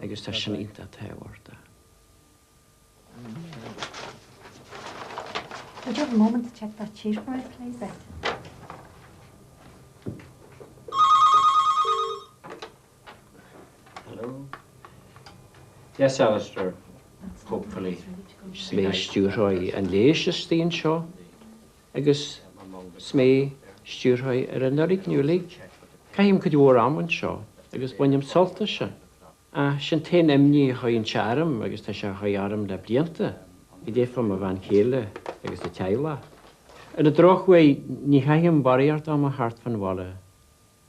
agus tá sin iontach tábhachtach. Would you have a moment to check that sheet for me, please? Hello. Yes, Alistair. Hopefully. Is mé stiúrthóir an leighis istigh anseo agus is mé stiúrthóir ar an fhoirgneamh uilig. Caithim cuid mhór ama anseo agus bainim sult as sin. Ach sin t-aon imní a chuireann sé orm agus tá sé a chur orm le blianta, goidé fá mo bhean chéile agus an teaghlach. Ar an drochuair ní chaithim barraíocht ama thart fán bhaile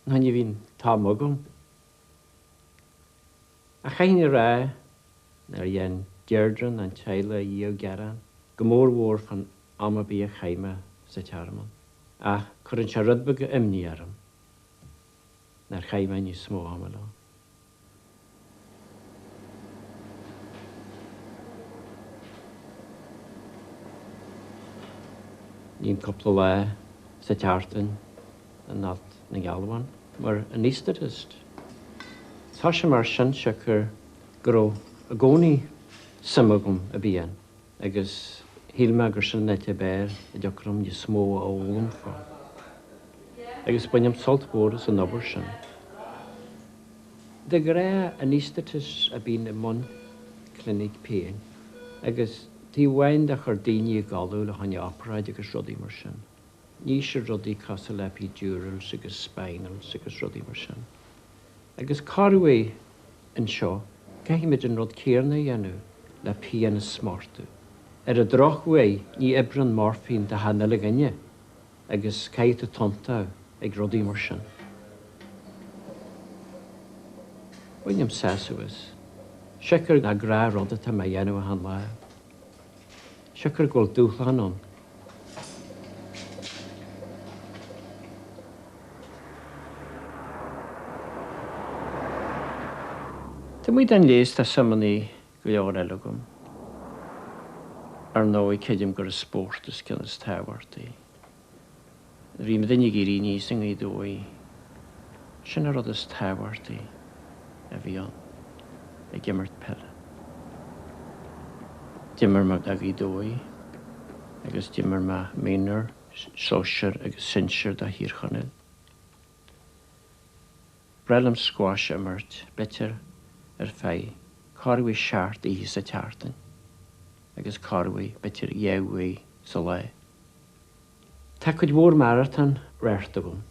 ná ní bhíonn t-am agam. Ach chaithfinn a rá nár dhein Deirdre ná an teaghlach riamh gearán, go mór mhór fán am ar bith a chaith mé sa tearmann. Ach cuireann sé rud beag imní orm nár chaith mé níos mó ama leo. Bím cúpla lá sa tseachtain in Allt na nGealbhan mar anaesthetist. Tá sé mar sin siocair go raibh i gcónaí suim agam i bpian agus shíl mé gur sin an áit ab fhearr a dtiocfadh liom níos mó a fhoghlaim fá. Agus bainim sult mhór as an obair sin. De ghnáth anaesthetists a bíonn i mbun clinic pian agus taobh amháin de chur daoine i gcodladh le choinne obráid agus rudaí mar sin, ní siad rudaí cosúil le epidurals agus spinals agus rudaí mar sin. Agus corruair anseo. Caithfimid an rud céarna a dhéanamh le pian a smachtú. Ar an drochuair, ní oibreann morphine do achan uile dhuine agus caithfidh tú tiontú ag rudaí mar sin. Bainim sásamh as. Siocair nach gnáthrud atá mé a dhéanamh achan lá. Siocair go bhfuil dúshlán ann. Taobh amuigh den leigheas tá suimeanna go leor eile agam. Ar ndóigh, creidim gur an spórt is ceann is tábhachtaí. Nuair a bhí muidinne ag éirí aníos i nGaoth Dobhair, sin an rud is tábhachtaí a bhí ann, ag imirt peile. D'imir mé do Ghaoth Dobhair agus d'imir mé mionúr, sóisear agus sinsear do Thír Chonaill. B'bhreá liom squash a imirt, b'fhéidir ar feadh corruair seacht oíche sa tseachtain agus corruair b'fhéidir dhá uair sa lá. Tá cuid mhór maratón rite agam,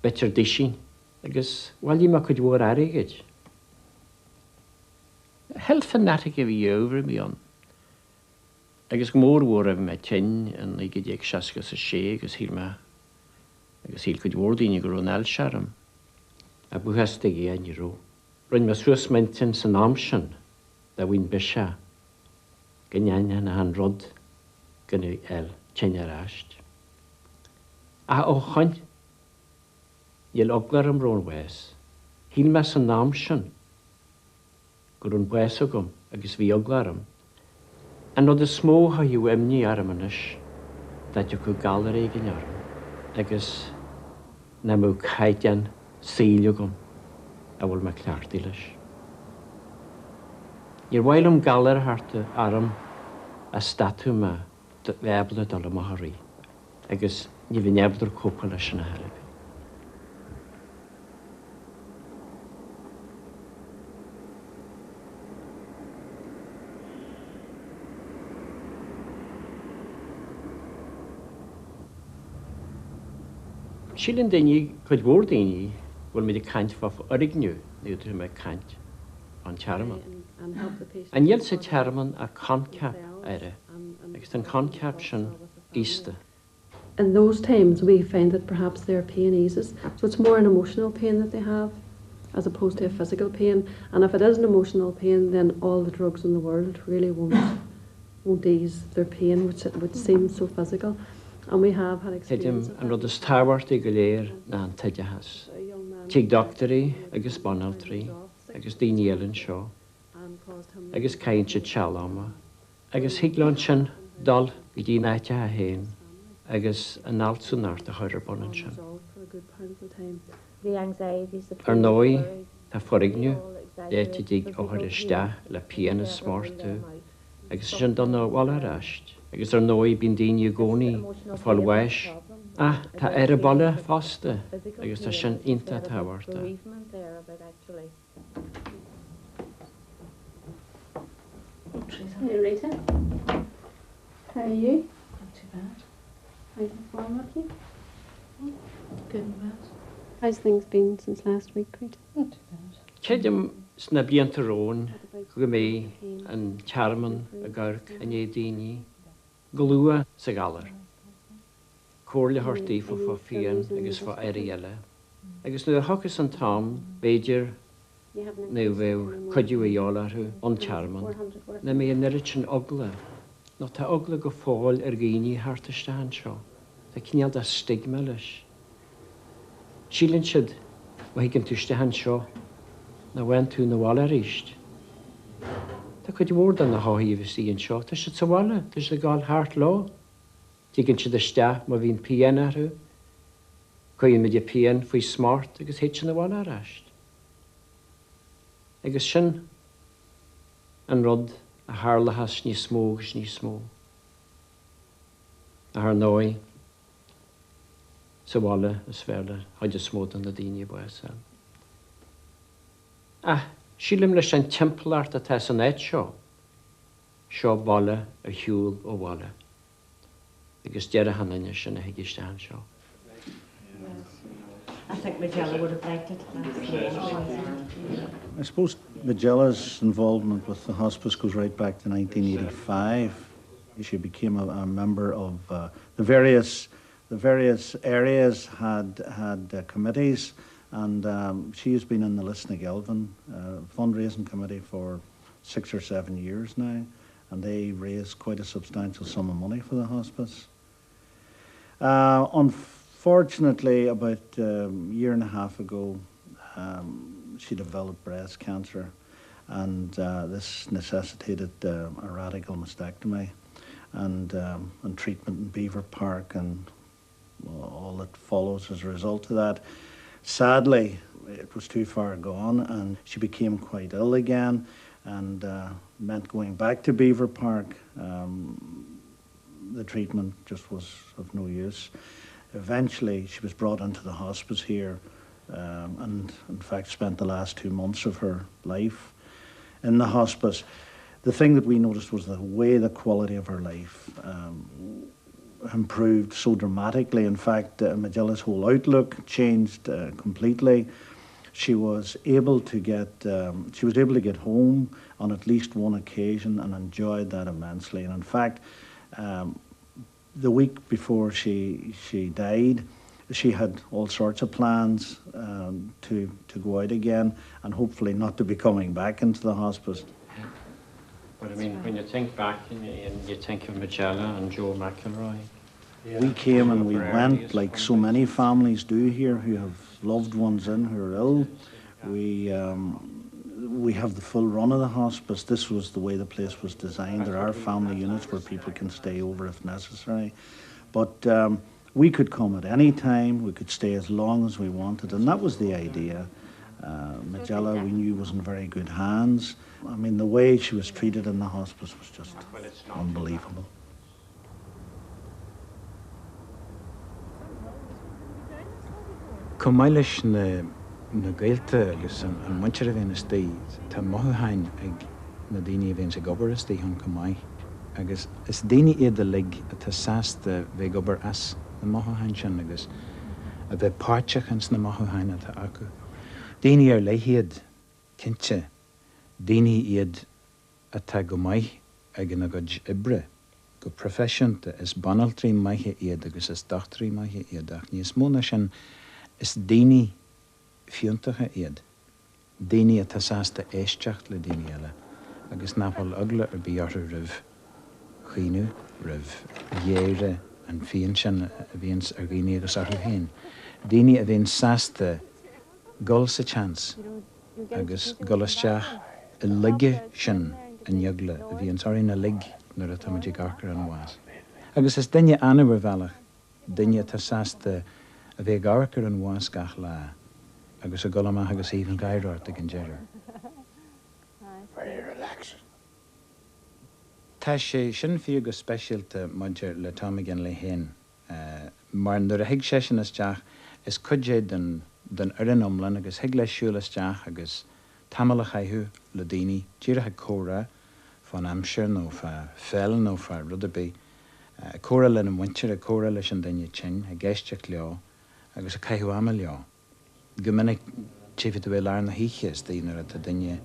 b'fhéidir duisín, agus bhailigh mé cuid mhór airgid. Health fanatic a bhí ábhar a bhí ann agus go mór mhór a bhí mé tinn in 1966 agus shíl mé agus shíl cuid mhór daoine go raibh an ailse orm. Ach buíochas do Dhia ní raibh. Rinne mé suas m'intinn san am sin dá bhfaighinn biseach go ndéanfainn achan rud gan a fháil tinn ar ais. Ach ó shoin níl eagla orm roimh an bhás. Shíl mé san am sin go raibh an bás agam agus bhí eagla orm. An rud is mó a chuirfeadh imní orm anois dá dtiocfadh galar éigin orm agus nach mbeadh caighdeán saoil agam a bhfuil mé cleachtaithe leis. Níor mhaith liom galar a theacht orm a stadfadh mé de bheith ábalta dul amach a rith agus ní bheinn ábalta cóipeáil leis sin ar chor ar bith. Síleann daoine, cuid mhór daoine, go bhfuil muid ag caint fá fhoirgneamh nuair atá mé ag caint fán tearmann. Ach níl sa tearmann ach coincheap, a fheara, agus tá an coincheap sin aosta. In those times we find that perhaps their pain eases. So it's more an emotional pain that they have as opposed to a physical pain. And if it is an emotional pain, then all the drugs in the world really won't won't ease their pain, which which seems so physical. And we have had experience Creidim an rud is tábhachtaí go léir ná an t-oideachas. Tig dochtúirí agus banaltraí agus daoine eile anseo agus caitheann siad seal ama agus thig leo ansin dul go dtí a n-áiteacha féin agus a bhfealsúnacht a chur ar bun ansin. Ar ndóigh, tá foirgneamh le áit a dtig othair isteach le pian a smachtú agus ansin dul 'na bhaile ar ais. Agus ar ndóigh, bíonn daoine i gcónaí ag fáil bháis. Ach tá aire baile fosta agus tá sin iontach tábhachtach. Hey Rita. How are you? Not too bad. How's the form looking? Good and bad. How's things been since last week, Rita? Not too bad. Creidim sna blianta romhainn go mbeidh an tearmann ag amharc i ndiaidh daoine go luath sa ghalar. Comhairle a thabhairt daofa fá phian agus fá earraí eile. Agus nuair a thiocfas an t-am, b'fhéidir nach mbeadh cuidiú a dhíobháil orthu ón tearmann, nach mbeidh an oiread sin eagla, nó tá eagla go fóill ar dhaoine theacht isteach anseo. Tá cineál de stigma leis. Síleann siad, má thigeann tú isteach anseo, nach bhfaigheann tú 'na bhaile arís. Tá cuid mhór de na hothair a bhí istigh anseo, tá siad sa bhaile, tá siad ag gabháil thart leo. Tigeann siad isteach má bhíonn pian orthu, cuireann muid an pian faoi smacht agus théid siad 'na bhaile ar ais. Agus sin an rud a tharlóchas níos mó agus níos mó. Ach ar ndóigh, sa bhaile is fearr le chuid is mó de na daoine bás ann. Ach sílim leis an timpeallacht atá san áit seo, Seo baile ar shiúl ó bhaile agus deir achan duine sin a thig isteach anseo. I think Majella would have liked it. I suppose Majella's involvement with the hospice goes right back to 1985. She became a, a member of uh, the various the various areas had had uh, committees and um, she has been in the Lisnagelvin uh, fundraising committee for six or seven years now and they raised quite a substantial sum of money for the hospice. Uh, unfortunately, about a um, year and a half ago, um, she developed breast cancer and uh, this necessitated uh, a radical mastectomy and, um, and treatment in Beaver Park and all that follows as a result of that. Sadly, it was too far gone and she became quite ill again and uh, meant going back to Beaver Park. Um, the treatment just was of no use. Eventually, she was brought into the hospice here um, and, in fact, spent the last two months of her life in the hospice. The thing that we noticed was the way the quality of her life um, improved so dramatically. In fact, uh, Magella's whole outlook changed uh, completely. She was able to get um, she was able to get home on at least one occasion and enjoyed that immensely. And in fact, um, the week before she she died, she had all sorts of plans um, to to go out again and hopefully not to be coming back into the hospice. But I mean, when you think back and you, and you think of Majella and Joe McElroy. Yeah. We came and we went, like so many families do here who have loved ones in who are ill. We, um, we have the full run of the hospice. This was the way the place was designed. There are family units where people can stay over if necessary. But um, we could come at any time, we could stay as long as we wanted, and that was the idea. Uh, Majella, we knew, was in very good hands. I mean, the way she was treated in the hospice was just unbelievable. Chomh maith leis na na gaolta agus an mhuintir a bhíonn istigh, tá mothúcháin ag na daoine a bhíonns ag obair istigh ann chomh maith. Agus is daoine iad uilig atá sásta bheith ag obair as na mothúcháin sin agus a bheith páirteach ins na mothúcháin atá acu. Daoine ar leith iad, cinnte. Daoine iad atá go maith ag ina gcuid oibre, go proifisiúnta, is banaltraí maithe iad agus is dochtúirí maithe iad, ach níos mó ná sin, is daoine fiúntacha iad, daoine atá sásta éisteacht le daoine eile agus nach bhfuil eagla ar bith orthu roimh chaoineadh, roimh ghéire an phian sin a bhíonns ar dhaoine agus orthu féin, daoine a bhíonns sásta dul sa tseans. agus dul isteach i laige sin an eagla a bhíonns orainn uilig nuair atá muid ag amharc ar an bhás. Agus is duine annamh ar bhealach, duine atá sásta a bheith ag amharc ar an bhás gach lá agus ag dul amach agus aoibh gáire ort ag an deireadh. Very relaxing. Tá sé sin fíor go speisialta maidir le Tom McGinley féin. Mar nuair a thig seisean isteach, is cuid é den den fhoireann iomlán agus thig leis siúl isteach agus tamall a chaitheamh le daoine, díreach ag comhrá fán aimsir nó fá pheil nó fá rud ar bith, ag comhrá lena mhuintir, ag comhrá leis an duine tinn, ag éisteacht leo agus ag caitheamh ama leo. Go minic tchífidh tú é i lár na hoíche istigh nuair atá duine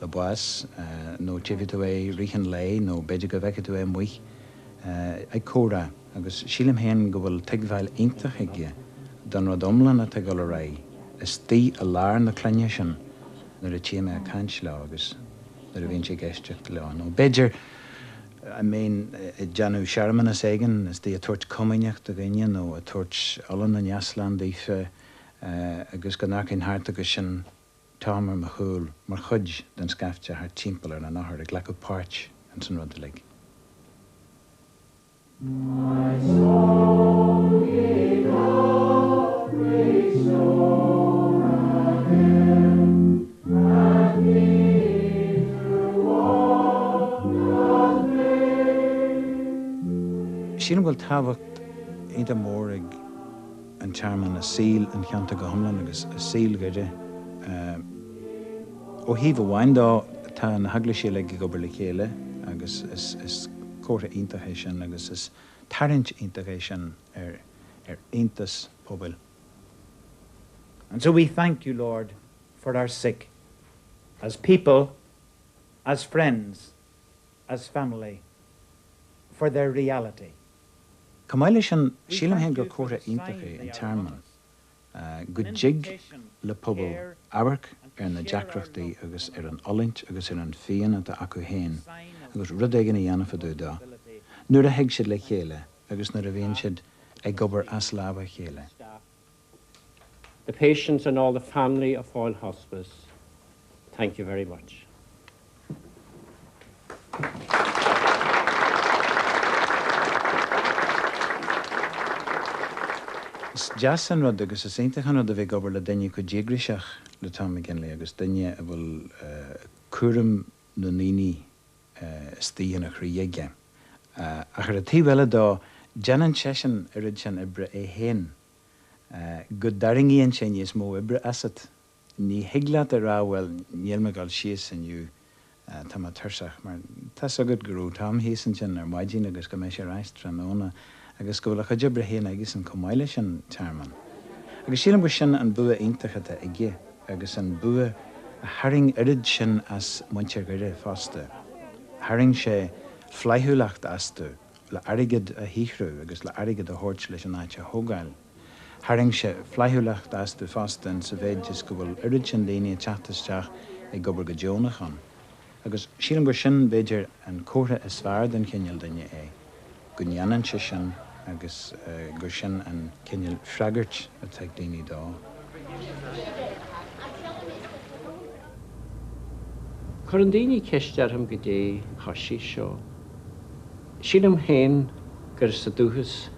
le bás nó tchífidh tú é i rith an lae nó b'fhéidir go bhfeicfidh tú é amuigh ag comhrá agus sílim féin go bhfuil tuigbheáil iontach aige don rud iomlán atá ag dul ar aghaidh istigh i lár na clainne sin nuair a tchím é ag caint leo agus nuair a bhíonn sé ag éisteacht leo nó b'fhéidir a mbeinn ag déanamh searmanas éigin istigh ag tabhairt comaoineach do dhuine nó ag tabhairt ola na n-easlán daofa agus go n-amharcfainn thart agus sin Tom ar mo chúl mar chuid den scaifte thart timpeall ar an othar ag glacadh páirt ins an rud uilig. My soul gave up great store of him that me through all doth make. Sílim go bhfuil tábhacht iontach mór ag an tearmann i saol an cheantair go hiomlán agus i saol Dhoire. Ó thaobh amháin dó, tá na heaglaisí uilig ag obair le chéile agus is comhartha iontach é sin agus is tarraingt iontach é sin ar aontas pobail. And so we thank you, Lord, for our sick, as people, as friends, as family, for their reality. Chomh maith leis sin, sílim féin gur comhartha iontach é an tearmann go dtig le pobal amharc ar na deacrachtaí agus ar an fhulaingt agus ar an phian atá acu féin agus rud éigin a dhéanamh fá dtaobh dó nuair a thig siad le chéile agus nuair a bhíonn siad ag obair as lámha a chéile. The patients and all the family of Foyle Hospice, thank you very much. Is deas an rud agus is iontach an rud a bheith ag obair le duine chomh díograiseach le Tom McGinley agus duine a bhfuil cúram na ndaoine istigh ina chroí aige. Ach ar an taobh eile dó, déanann seisean oiread sin oibre é féin go dtarraingíonn sé níos mó oibre asat. Ní thig leat a rá bhuel níl mé ag dul síos inniu, tá mé tuirseach, mar tá's agat go raibh Tom thíos ansin ar maidin agus go mbeidh sé ar ais tráthnóna agus go bhfuil a chuid oibre féin aigesan chomh maith leis an tearmann. Agus sílim gur sin an bua iontach atá aige agus an bua a tharraing oiread sin as muintir Dhoire fosta. Tharraing sé flaithiúlacht astu le airgead a shaothrú agus le airgead a thabhairt leis an áit a thógáil. Tharraing sé flaithiúlacht astu fosta in sa mhéid is go bhfuil oiread sin daoine ag teacht isteach ag obair go deonach ann. Agus sílim gur sin, b'fhéidir, an comhartha is fearr den chineál duine é, go ndéanann sé sin agus gur sin an cineál freagairt atá ag daoine dó. Cuireann daoine ceist orm goidé thoisigh seo. Sílim féin gur sa dúchas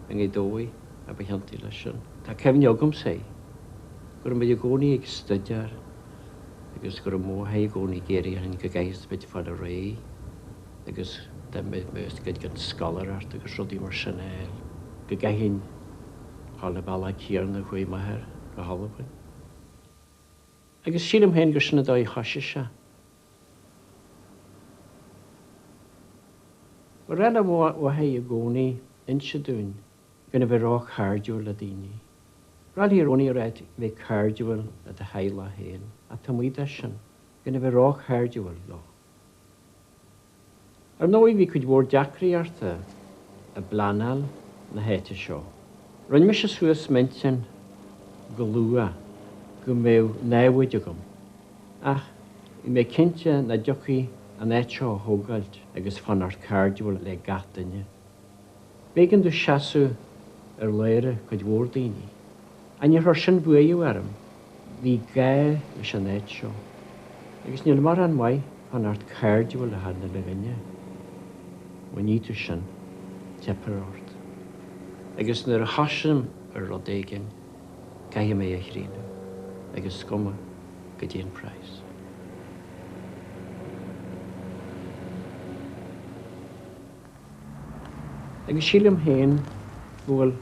i nGaoth Dobhair a ba chiontaí leis sin. Tá cuimhne agamsa air go raibh muid i gcónaí ag stuidéar agus go raibh mo mháthair i gcónaí ag iarraidh orainn go gcaithfeadh muid fáil ar aghaidh agus dá mbeadh cuid den scoláireacht agus rudaí mar sin a fháil, go gcaithfinn dhul an bealach céanna a chuaigh m'athair go hAlbain. Agus sílim féin gur sin an dóigh a thoisigh sé. Ba bhreá le mo mháthair i gcónaí inse dúinn gan a bheith ró-chairdiúil le daoine. Ba bhreá léi i gcónaí a rá bheith cairdiúil le do theaghlach féin, ach taobh amuigh de sin, gan a bheith ró-chairdiúil leo. Ar ndóigh bhí cuid mhór deacrachtaí i bpleanáil na háite seo. Rinne mise suas m'intinn go luath go mbeadh námhaid agam ach bhí mé cinnte nach dtiocfaí an áit seo a thógáilt agus fanacht cairdiúil le gach duine. B'éigean domh seasamh ar lára cuid mhór daoine. Ach níor chuir sin buaireamh orm. Bhí gá leis an áit seo. Agus níl mórán maith fanacht cairdiúil le chuile dhuine. Má ní tú sin, teipfear ort. Agus nuair a thosaím ar rud éigin, caithfidh mé é a chríochnú, agus is cuma goidé an praghas. Agus sílim féin go bhfuil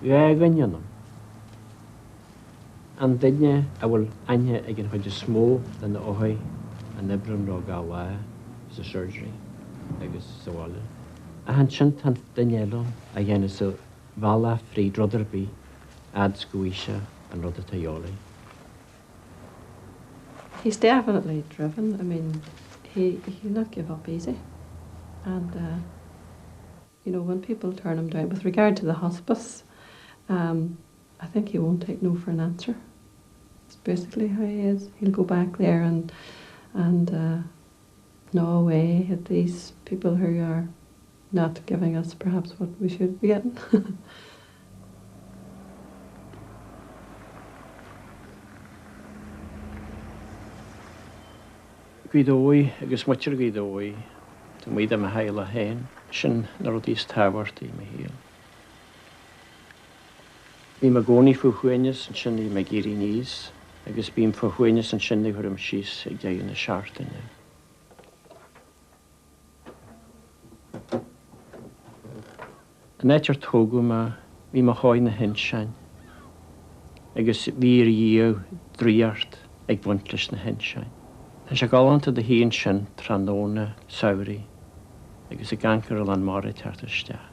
gá dhuine ionam. An duine a bhfuil aithne ag an chuid is mó de na othair a n-oibrím leo gach lá sa surgery agus sa bhaile. Ach ansin tá an duine eile ann a dhéanfas a bhealach fríd rud ar bith fhad 's go bhfaighidh sé an rud atá a dhíobháil air. He's definitely driven. I mean, he he'll not give up easy. And uh, you know, when people turn him down with regard to the hospice, um, I think he won't take no for an answer. It's basically how he is. He'll go back there and and uh, gnaw away at these people who are not giving us perhaps what we should be getting. Gaoth Dobhair agus muintir Ghaoth Dobhair, taobh amuigh de mo theaghlach féin, sin na rudaí is tábhachtaí i mo shaol. Bím i gcónaí faoi shuaimhneas ansin nuair a bhím ag éirí aníos agus bím faoi shuaimhneas ansin nuair a chuirim síos ag deireadh na seachtaine. An áit ar tógadh mé, bhí mé chomh na hinseáin agus bhí ar dhiaidh draíocht ag baint leis na hinseáin. Tá sé galánta do shuí ansin tráthnóna samhraidh agus ag amharc ar lán mara ag teacht isteach.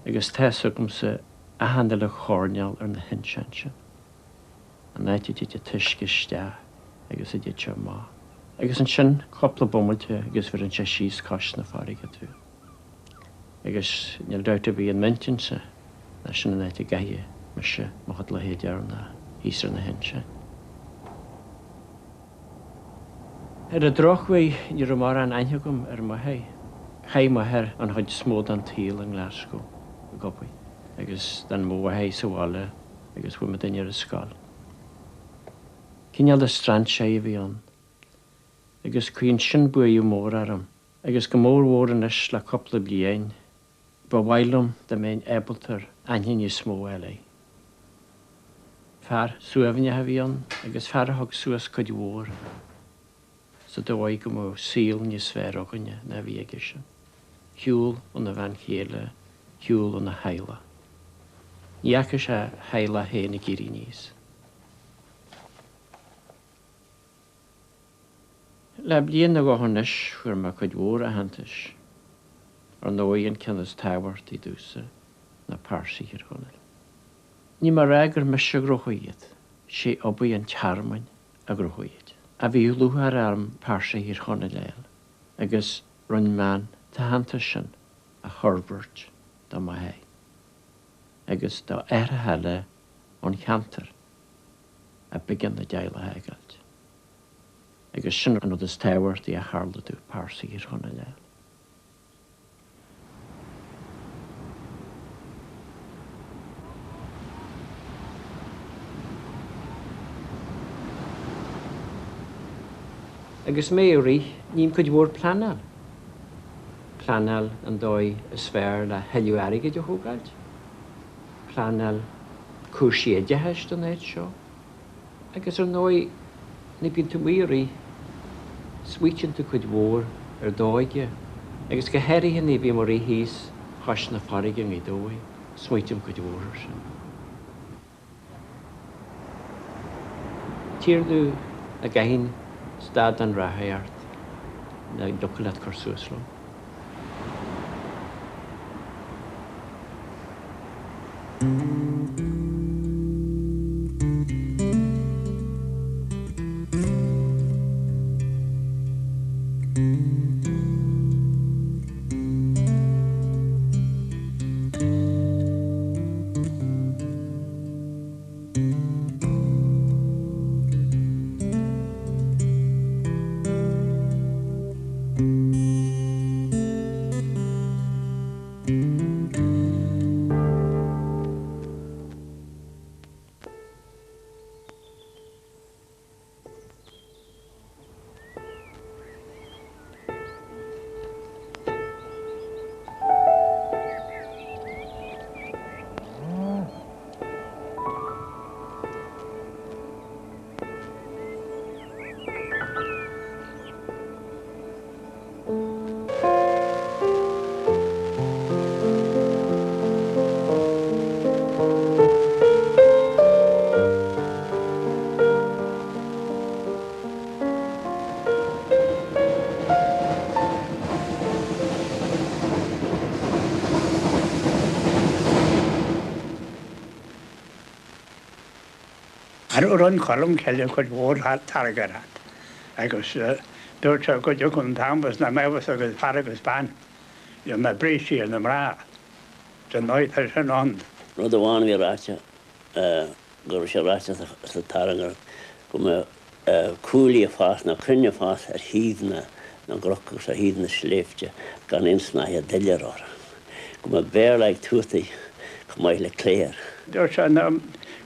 Agus tá fhios agamsa. Achan uile choirnéal ar na hinseáin sin. An áit a dtig an t-uisce isteach agus a dtig sé amach. Agus ansin cúpla bomaite agus bheireann sé síos cois na farraige tú. Agus níl dabht ar bith in m'intinnse ná sin an áit a gcaithfidh mise mo chuid laetha deireanacha, thíos ar na hinseáin. Ar an drochuair ní raibh mórán aithne agam ar m'athair. Chaith m'athair an chuid is mó den tsaol i nGlasgow ag obair agus d'fhan mo mháthair sa bhaile agus chuaigh muidinne ar an scoil. Cineál de strainséir a bhí ann agus cuireann sin buartha mór orm agus go mór mhór anois le cúpla bliain ba mhaith liom dá mbeinn ábalta aithne níos mó a fháil air. Fear suaimhneach a bhí ann agus fear a thug suas cuid mhór sa dóigh go mbeadh saol níos fearr againne ná a bhí aigesean. Shiúl óna bhean chéile, shiúl óna theaghlach. Ní fhaca sé a theaghlach féin ag éirí aníos. Le bliain nó dhó anois fuair mé cuid mhór aitheantais. Ar ndóigh an ceann is tábhachtaí domhsa ná Pearsa Thír Chonaill. Níl mé a rá gur mise a ghnóthaigh iad, sé obair an tearmainn a ghnóthaigh iad. Ach bhí lúcháir orm Pearsa Thír Chonaill a fháil agus rinne mé an t-aitheantas sin a thoirbhirt do m'athair agus do aithreacha eile ón cheantar a b'éigean a dteaghlach a fhágáilt. Agus sin an rud is tábhachtaí a tharla domh, Pearsa Thír Chonaill a fháil. Agus mé ag rith, ním cuid mhór pleanáil. Pleanáil an dóigh is fearr le thuilleadh airgid a thógáilt. Pleanáil cúrsaí oideachais don áit seo. Agus ar ndóigh, nuair a bhíonn tú amuigh ag rith, smaoitíonn tú cuid mhór ar d'óige, agus go háirithe nuair a bhím ag rith thíos chois na farraige i nGaoth Dobhair, smaoitím cuid mhór air sin. Tír domh a gcaithfinn stad den reathaíocht nach dtiocfadh leat cur suas liom. Rinne Colm Cille cuid mhór targaireacht agus dúirt sé go dtiocfadh an t-am agus nach mbeadh fhios ag fear agus bean na brístí ar na mná. Dar ndóigh tá sin ann. Rud amháin a bhí ráite go raibh sé ráite sa tairngreacht go mbeadh cuaillí ag fás nó crainn ag fás ar thaobh na gcnoc agus ar thaobh na sléibhte gan aon snáithe doiléir orthu. Go mbeadh Béarla ag tuataigh chomh maith le cléir. Dúirt sé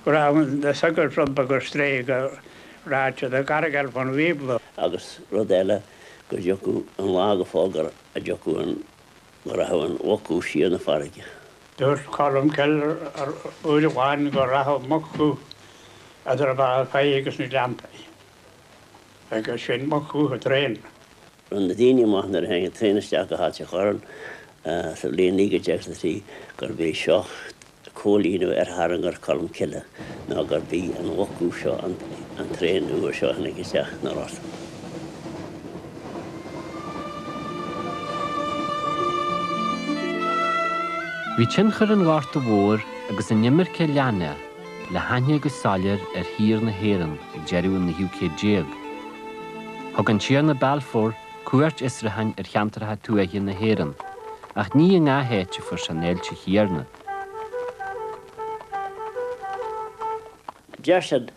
go raibh na sagairt rud beag ar strae go raibh siad ag argáil fán Bhíobla. Agus rud eile go dtiocfadh an lá go fóill go dtiocfadh an go rachadh an mhuc siar na farraige. Dúirt Colm Cille uair amháin go rachadh Muc Chú idir Bealach Féich agus na Gleanntaí, agus sin Muc Chú an traein. Rinne na daoine amach nuair a tháinig an traein isteach go hAilt an Chorráin sa bhliain 1903 gurb é seo comhlíonadh ar thairngreacht Cholm Cille ná gurb í an mhuc úr seo an traein úr seo a tháinig isteach na Rosa. Bhí tionchar an Ghorta Mhóir Agus an imirce leathnaithe le haithne go soiléir ar thír na hÉireann ag deireadh an naoú céad déag, thug an Tiarna Balfour cuairt fhiosrúcháin ar cheantracha tuaithe na hÉireann, ach ní i ngach áit a fuair sé an fháilte chéanna. Deir siad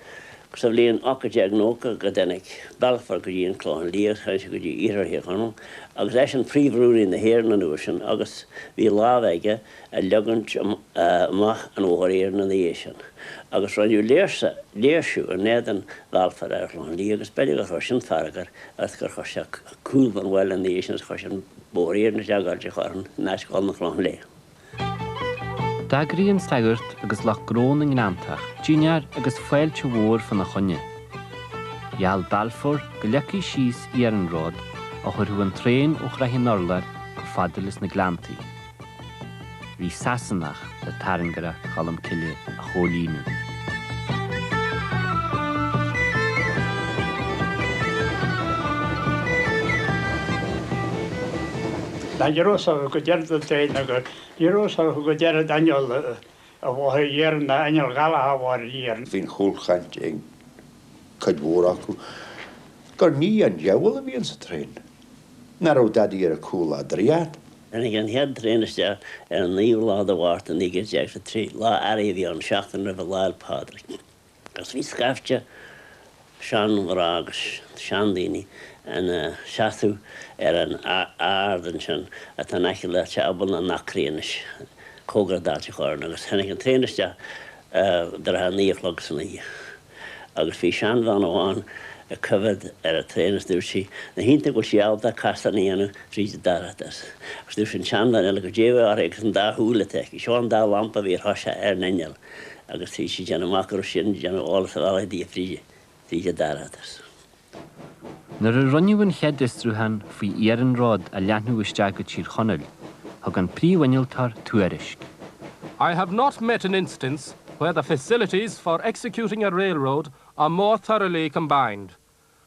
sa bhliain 1890 go dtáinig Balfour go dtí an Clochán Liath, tháinig sé go dtí iarthar Thír Chonaill, agus eisean Príomh-Rúnaí na hÉireann an uair sin agus bhí lámh aige i leagaint amach an bhóthair iarainn ina dhiaidh sin. Agus rinneadh léirsiú in éadan Bhalfour ar an Chlochán Liath agus b'fhéidir gur chuir sin fearg air agus gur chuir sé cúl don bhaile ina dhiaidh sin agus chuir sé an bóthar iarainn isteach go Ailt an Chorráin in áit dhul 'na Clochán Liath. D'eagraigh an sagart agus lucht gnó na nGleanntach dinnéar agus fáilte mhór fána choinne. Gheall Balfour go leagfaí síos iarnród a thabharfadh an traein ó Shraith an Urláir chomh fada leis na Gleanntaí. Bhí Sasanach le tairngreacht Cholm Cille a chomhlíonadh. Ní raibh sé go deireadh den traein agus ní raibh sé go deireadh d'inneall an bhóthair iarainn ná inneall ghalach an bhóthair iarainn. Bhí an chúlchaint ag cuid mhór acu gur ní an diabhal a bhí insa traein, nach raibh dadaí ar a cúl á draíocht. Tháinig an chéad traein isteach ar an 9ú lá de Mhárta 1903, lá earraigh a bhí ann, seachtain roimh Lá 'le Pádraig. Agus bhí scaifte seanmhná agus seandaoine ina seasamh ar an ard ansin atá in aice le Teach Abhann na nAcraí anois, cóngarach d'Ailt an Chorráin, agus tháinig an traein isteach i dtrátha a naoi a chlog san oíche. Agus bhí seanbhean amháin ag coimhéad ar an traein is dúirt sí, Nach iontach go bhfuil sí ábalta casán a dhéanamh fríd an dorchadas. Agus dúirt an tseanbhean eile goidé a bhí uirthi agus an dá shúil atá aici. Seo an dá lampa a bhí ar thoiseach ar an inneall agus bhí sí ag déanamh amach go raibh sí ag déanamh eolas a bhealaigh di fríd an dorchadas. Nuair a rinneadh an chéad fhiosrúchán faoi iarnród a leathnú isteach go Tír Chonaill, thug an príomhinnealtóir tuairisc. I have not met an instance where the facilities for executing a railroad are more thoroughly combined.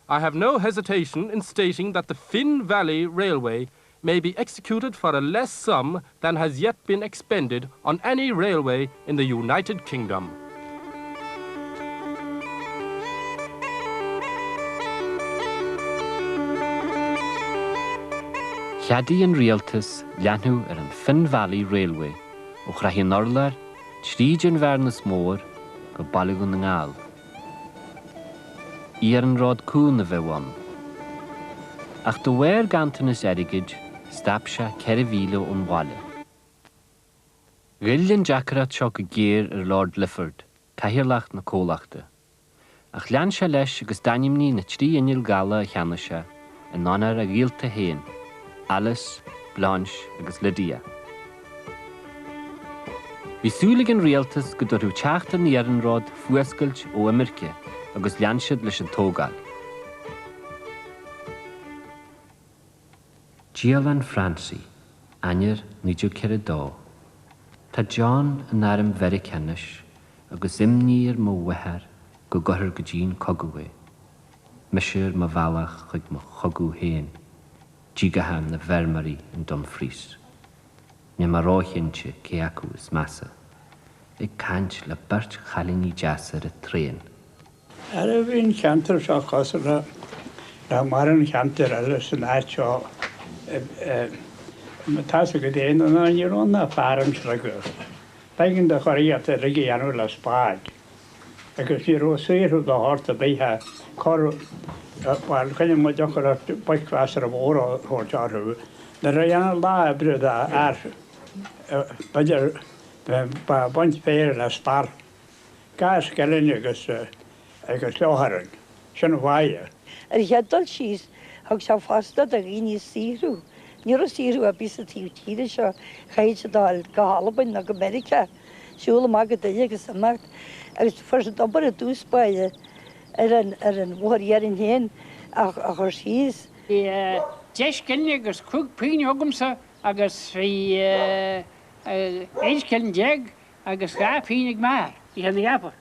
I have no hesitation in stating that the Finn Valley Railway may be executed for a less sum than has yet been expended on any railway in the United Kingdom. Cheadaigh an rialtas leathnú ar an Finn Valley Railway ó Shraith an Urláir tríd an Bhearnas Mór go Baile Dhún na nGall. Iarnród cúng a bheadh ann. Ach de bharr ganntanas airgid, stop sé 4 mhíle ón bhaile. Ghoill an deacracht seo go géar ar Lord Lifford, cathaoirleach na comhlachta. Ach lean sé leis agus d'ainmnigh na 3 inneall gala a cheannaigh sé in onóir a ghaolta féin, Alice, Blanche agus Lydia. Bhí súil ag an rialtas go dtabharfadh teacht an iarnróid fuascailt ó imirce agus lean siad leis an tógáil. Dialann Francie, Eanáir 1942. Tá John in arm Mheiriceá anois agus imní ar mo mháthair go gcuirfear go dtí an cogadh é. Mise ar mo bhealach chuig mo chogadh féin, díogacha na bhfeirmeoirí in Dumfries. Níl mé róchinnte cé acu is measa. Ag caint le beirt chailíní deasa ar an traein. Ara bhí an ceantar seo cosúil le le mórán ceantair eile san áit seo tá a fhios agat fhéin ná ní raibh ann ach fear anseo agus b'éigean do churaíocht uilig a dhéanamh le spáid agus ní raibh saothrú de shórt ar bith a chur bhuel coinnigh muid eochair ort boic mheasartha mhór a thabhairt orthu nuair a dhéanadh lá oibre de fhear b'fhéidir ba baint féir le sparr. 2 scilling agus agus leathchoróin. Sin an pháighe. Ar an chéad dul síos, thug sé post do dhaoine saothrú. Ní raibh saothrú ar bith sa taobh tíre seo, chaithfeadh siad a dhul go hAlbain nó go Meiriceá, siúl amach go Doire agus imeacht. Agus fuair siad obair i dtús báire ar an ar an bhóthar iarainn féin a chur síos. Bhí deich scilling agus chúig pingin agamsa agus bhí aon scilling agus 12 phingin ag m'athair. Bhí sé ina gheabar.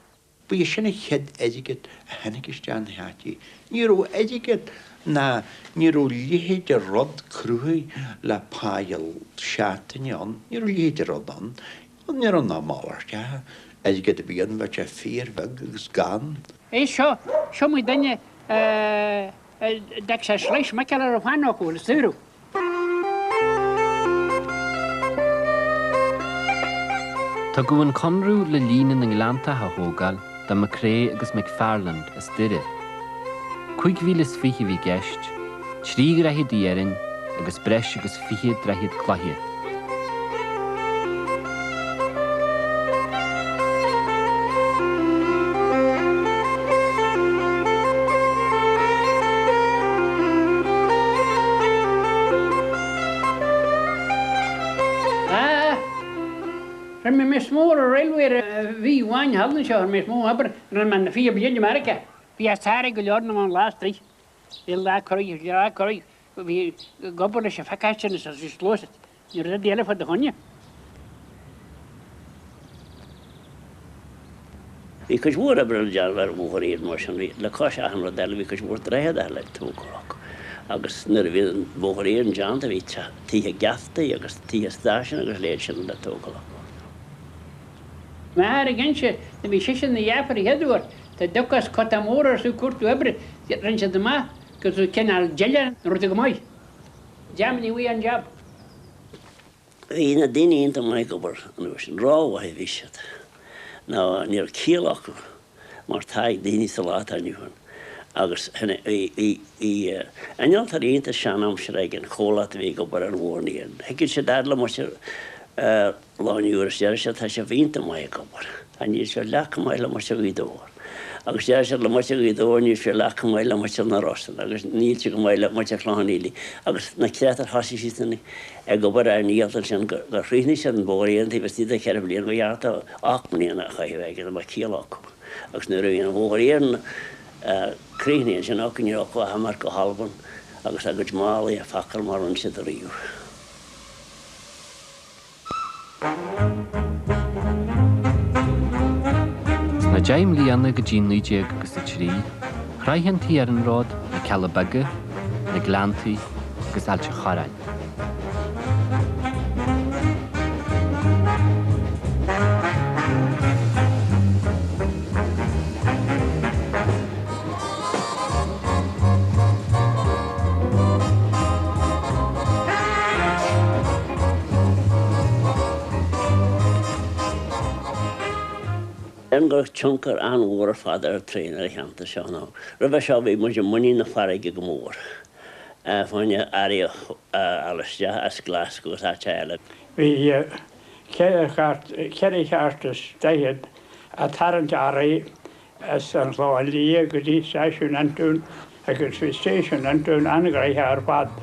Ba é sin an chéad airgead a tháinig isteach na háite. Ní raibh airgead ná ní raibh leithéid de rud cruthaithe le páighe seachtaine ann. Ní raibh leithéid de rud ann. Ní raibh ná malairt airgead a bhí ann, bheadh sé fíorbheag agus gann. Éist seo, seo mo dhuine a d'fheic sé slice muiceola ar a phan acu le saothrú. Tugadh an conradh le Líne na nGleanntach a thógáil do McCrea agus McFarland as Doire. 25 mhíle a bhí i gceist, 3 dhroichead iarainn agus breis agus 20 droichead cloiche. Ah! Rinne mé níos mó ar an railway ar mhí amháin thall anseo, rinne mé níos mó obair, rinne mé na 20 bliain i Meiriceá. Bhí fear go leor na mban laistigh, bhí lá curtha, lá curtha, Bhí ag obair leis an phacáiste sin is luas ní raibh rud eile fá do choinne. Bhí cuid mhór oibre le déanamh ar an bhóthar iarainn mar sin. Bhí, le cois achan rud eile, bhí cuid mhór droichead eile ag tógáil acu. Agus nuair a bhí an bóthar iarainn déanta bhí tithe geaftaí agus tithe stáisiún agus a leithéid sin le tógáil acu. M'athair ag inse nuair bhí seisean ina gheaifear an chéad uair, dá dtiocfadh as Cotá Mór ar ag cuartú oibre, rinne siad amach go raibh cineál deile an rud go maith. Damn we an job. Bhí na daoine iontach maith ag obair an uair sin, rómhaith a bhí siad. Nó ní raibh ciall acu mar atá ag daoine sa lá atá inniu ann. Agus bhí innealtóirí iontach sean-aimseartha ag an chomhlacht a bhí ag obair ar an bhóthar iarainn. Thigeadh siad fhad le muintir Chloich an Iúir is deireadh siad tá sibh iontach maith ag obair. Ach níl sibh leath chomh maith le muintir Ghaoth Dobhair. Agus deireadh siad le muintir Ghaoth Dobhair níl sibh leath chomh maith le muintir na Rosann agus níl sibh chomh maith le muintir Chlochán Liath. Agus na créatúir thosaigh siadsan ag obair ar an iallait ansin gur chríochnaigh siad an bóthar iarainn taobh istigh de cheithre bliana ba ghearr dóibh 8 mbliana a chaitheamh aige dá mbeadh ciall acu. Agus nuair a bhí an bóthar iarainn críochnaithe ansin acu ní raibh acu ach imeacht go hAlbain agus a gcuid málaí a phacáil mar a rinne siad ariamh. Sna deich mbliana go dtí 19 agus a 3, shroich an t-iarnród na Cealla Beaga, na Gleanntaí agus Ailt an Chorráin. Déarfainn go raibh tionchar an-mhór ar fad ar an traein ar an cheantar seo nó roimhe seo bhí muid i muinín na farraige go mór fá choinne earraí a fháil isteach as Glasgow agus áiteacha eile. Bhí 4 chairt is daichead ag tarraingt earraí as an Chlochán Liath go dtí Stáisiún Antoin agus bhí Stáisiún Antoin an-ghnoitheach ar fad.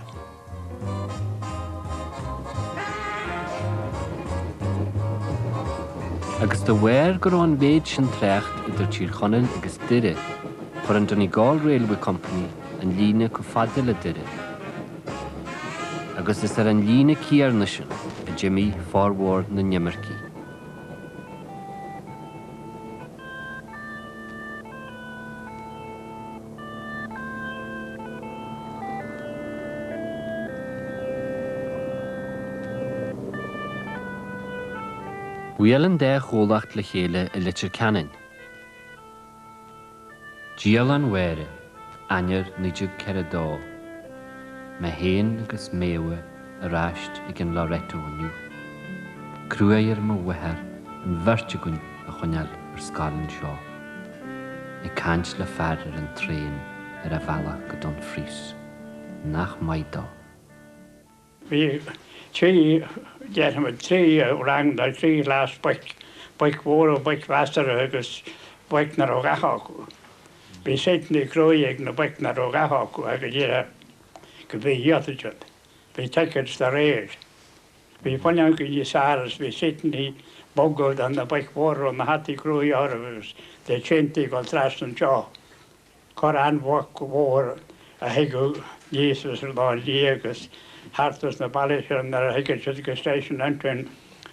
Agus de bharr go raibh an mhéid sin trácht idir Tír Chonaill agus Doire, chuir an Donegal Railway Company an líne chomh fada le Doire. Agus is ar an líne céanna sin a d'imigh formhór na n-imircigh. Bhuail an dá chomhlacht le chéile i Leitir Ceanainn. Dialann Mháire, Eanáir 1942. Mé féin agus Méabha ar ais ag an Loreto inniu. Cruaidh ar mo mháthair an bheirt againn a choinneáil ar scoil anseo. Ag caint le fear ar an traein ar a bhealach go Dumfries. Nach maith dó. Bhí trí, déarfaimid, trí rang nó trí chleas boic, boic mhóra, boic mheasartha agus boic nach raibh a dhath acu. Bhí seatannaí cruaidh ag na boic nach raibh a dhath acu agus déarfá go bhféadfadh siad. Bhí tickets dá réir. Bhí fuinneogaí níos fearr agus bhí seatannaí boga do na boic mhóra a raibh na hataí cruaidh orthu agus na traentaí ag dul trasna anseo. Corr-an-bhoic mhór a thigeadh aníos as an Chlochán Liath agus thart as na ballaí sin nuair a thigeadh siad go Stáisiún Antoin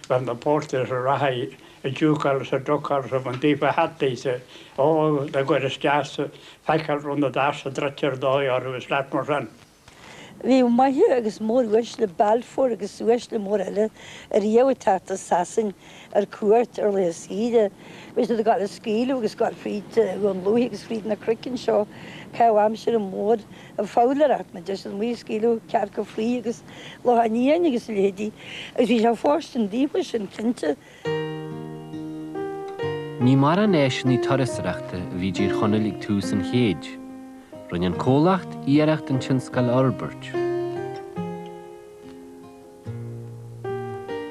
bheadh na porters ag raghaidh ag diúcáil is ag ducáil is ag baint daofa a hataí is ó ag gabháil isteach is ag feiceáil raibh na doirse druidte ar dóigh orthu is leat mar sin. Bhíodh maithe agus móruaisle Balfour agus uaisle mór eile ariamh ag teacht as Sasain ar cuairt ar laetha saoire. Bhí siad ag gabháil ag scaoileadh agus ag gabháil fríd Dhún Lúiche agus fríd na cnoic anseo caitheamh aimsire mór ag foghlaeireacht mar deir siad amuigh ag scaoileadh cearca fraoigh agus locháin fhiáin agus a leithéidí agus bhí sé fóirstean daofa sin cinnte. Ní mórán áiseanna turasóireachta a bhí i dTír Chonaill ag tús an chéid. Rinne an comhlacht iarracht an tionscal a fhorbairt.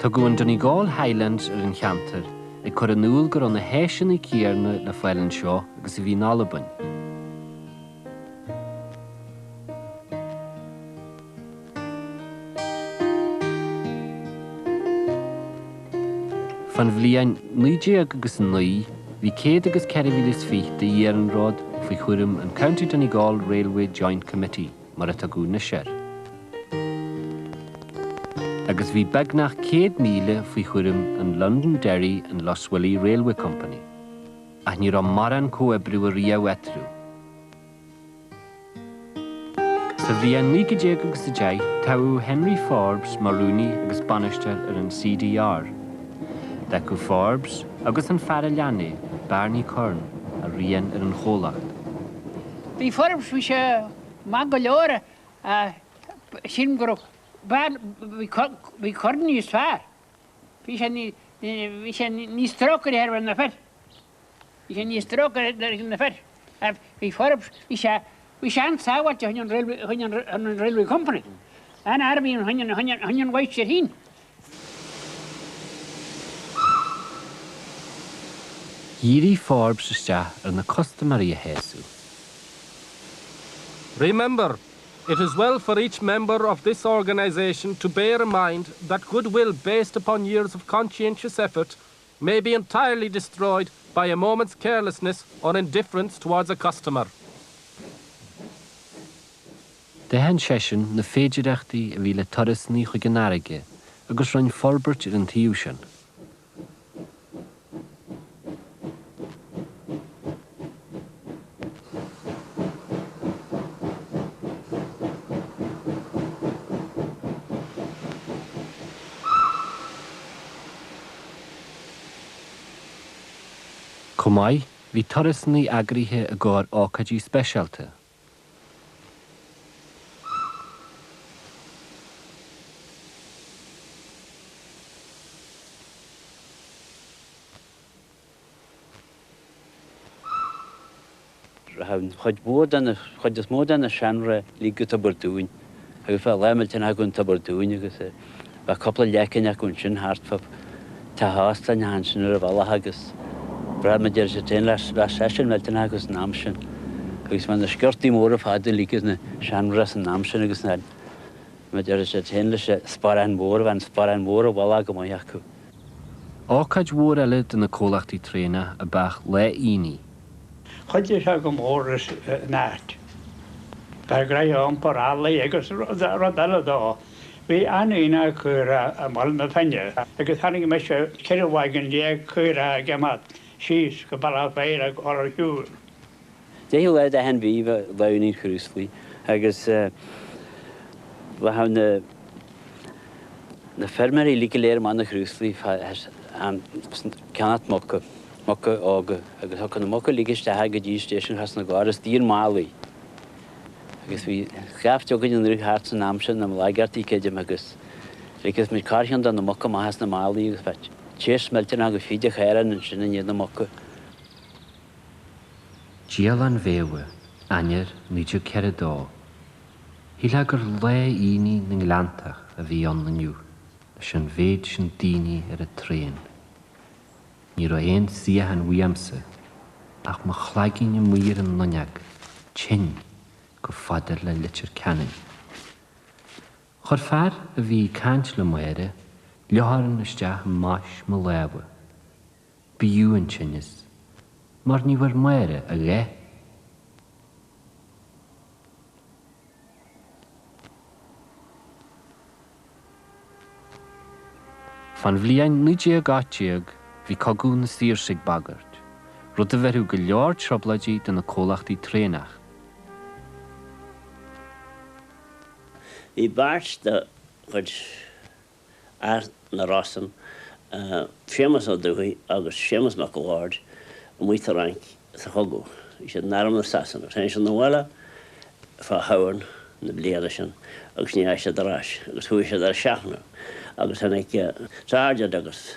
Tugadh an Donegal Highlands ar an cheantar, ag cur in iúl go raibh na háiseanna céanna le fáil anseo agus a bhí in Albain. Fán bhliain 1909 bhí céad agus 24,020 d'iarnród faoi chúram an County Donegal Railway Joint Committee, mar a tugadh anois air, agus bhí beagnach 100,000 faoi chúram an Londonderry and Lough Swilly Railway Company, ach ní raibh mórán comhoibriú ariamh eatarthu. Sa bhliain 1910, toghadh Henry Forbes mar rúnaí agus bainisteoir ar an CDR. D'fhágfadh Forbes agus an fear a lean é, Barney Curran, a rian ar an chomhlacht. Bhí Forbes, bhí sé maith go leor ach sílim go raibh, bhí Curran níos fearr. Bhí sé níos trócaire ar na fir. Bhí sé níos trócaire ar na fir. Bhí Forbes, bhí sé, bhí sé an-sábháilte chun an railway, chun an railway company. An-fhear a bhí ann chun an, chun an mháistir féin. Dhírigh Forbes isteach ar na custaiméirí a shásamh. Remember, it is well for each member of this organisation to bear in mind that goodwill based upon years of conscientious effort may be entirely destroyed by a moment's carelessness or indifference towards a customer. D'aithin seisean na féidireachtaí a bhí le turasanna chuig an fharraige agus rinne forbairt ar an taobh sin. Chomh maith, bhí turasanna eagraithe i gcomhair ócáidí speisialta. Rachaidh an chuid mhór de na, chuid is mó de na seanmhná uilig go Tobar Dúin agus bheadh lá millteanach acu in Tobar Dúin agus bheadh cúpla leacain acu ansin thart fá teach óstáin ansin ar an bhealach agus bhraith muid ar siad féin bheadh seisiún millteanach acu san am sin agus bheadh na sciortaí móra fada uilig ag na seanmhná san am sin agus na, mar a deir siad féin leis an sparán mór, bheadh an sparán mór i bhfolach go maith acu. Ócáid mhór eile do na comhlachtaí traenach ab ea Lá Aonaigh. Chuidigh sé go mór leis an áit. Ba ghnáth iompar eallaigh agus rud eile dó. Bhí an-aonach caorach i mBaile na Finne agus chonaic mise 14 wagon caorach ag imeacht síos go Bealach Féich ag dul ar shiúl. Deichiú lá d'achan mhí bheadh Lá Aonaigh an Chrúslaigh agus bheadh na na feirmeoirí uilig go léir amach na Chrúslaigh ag ceannacht muca, muca óga agus thiocfadh na muca uilig isteach go dtí an station trasna na gcarr is daor malaí agus bhí scaifte againn an rith thart san am sin, na Laigeartaigh creidim agus ligfeadh muid corrcheann de na muca amach as na malaí agus bheadh taste millteanach agus fíde chaorán ansin i ndiaidh na muca. Dialann Mhéabha, Eanáir 1942. Shílfeá gur lá aonaigh na nGleanntach a bhí ann inniu leis an mhéid sin daoine ar an traein. Ní raibh aon suíochán uaimse ach mo chlaigín amuigh ar an fhuinneog, tinn, chomh fada le Leitir Ceanainn. Chuir fear a bhí ag caint le Máire leabhrán isteach i mbais mo lámha. B'fhiú an tinneas, mar ní bhfuair Máire a dhath. Fán bhliain 1918 bhí Cogadh na Saoirse ag bagairt, rud a bheirfeadh go leor trioblóidí do na comhlachtaí traenach. Bhí beirt de chuid fhear na Rosann, Séamus Ó Dubhthaigh agus Séamus Mac a' Bhaird, amuigh sa Fhrainc sa chogadh. Bhí siad in arm na Sasanach. Tháinig siad 'na bhaile fá Shamhain na bliana sin agus ní dheachaigh siad ar ais agus chuaigh siad ar seachnadh agus tháinig Sergeant agus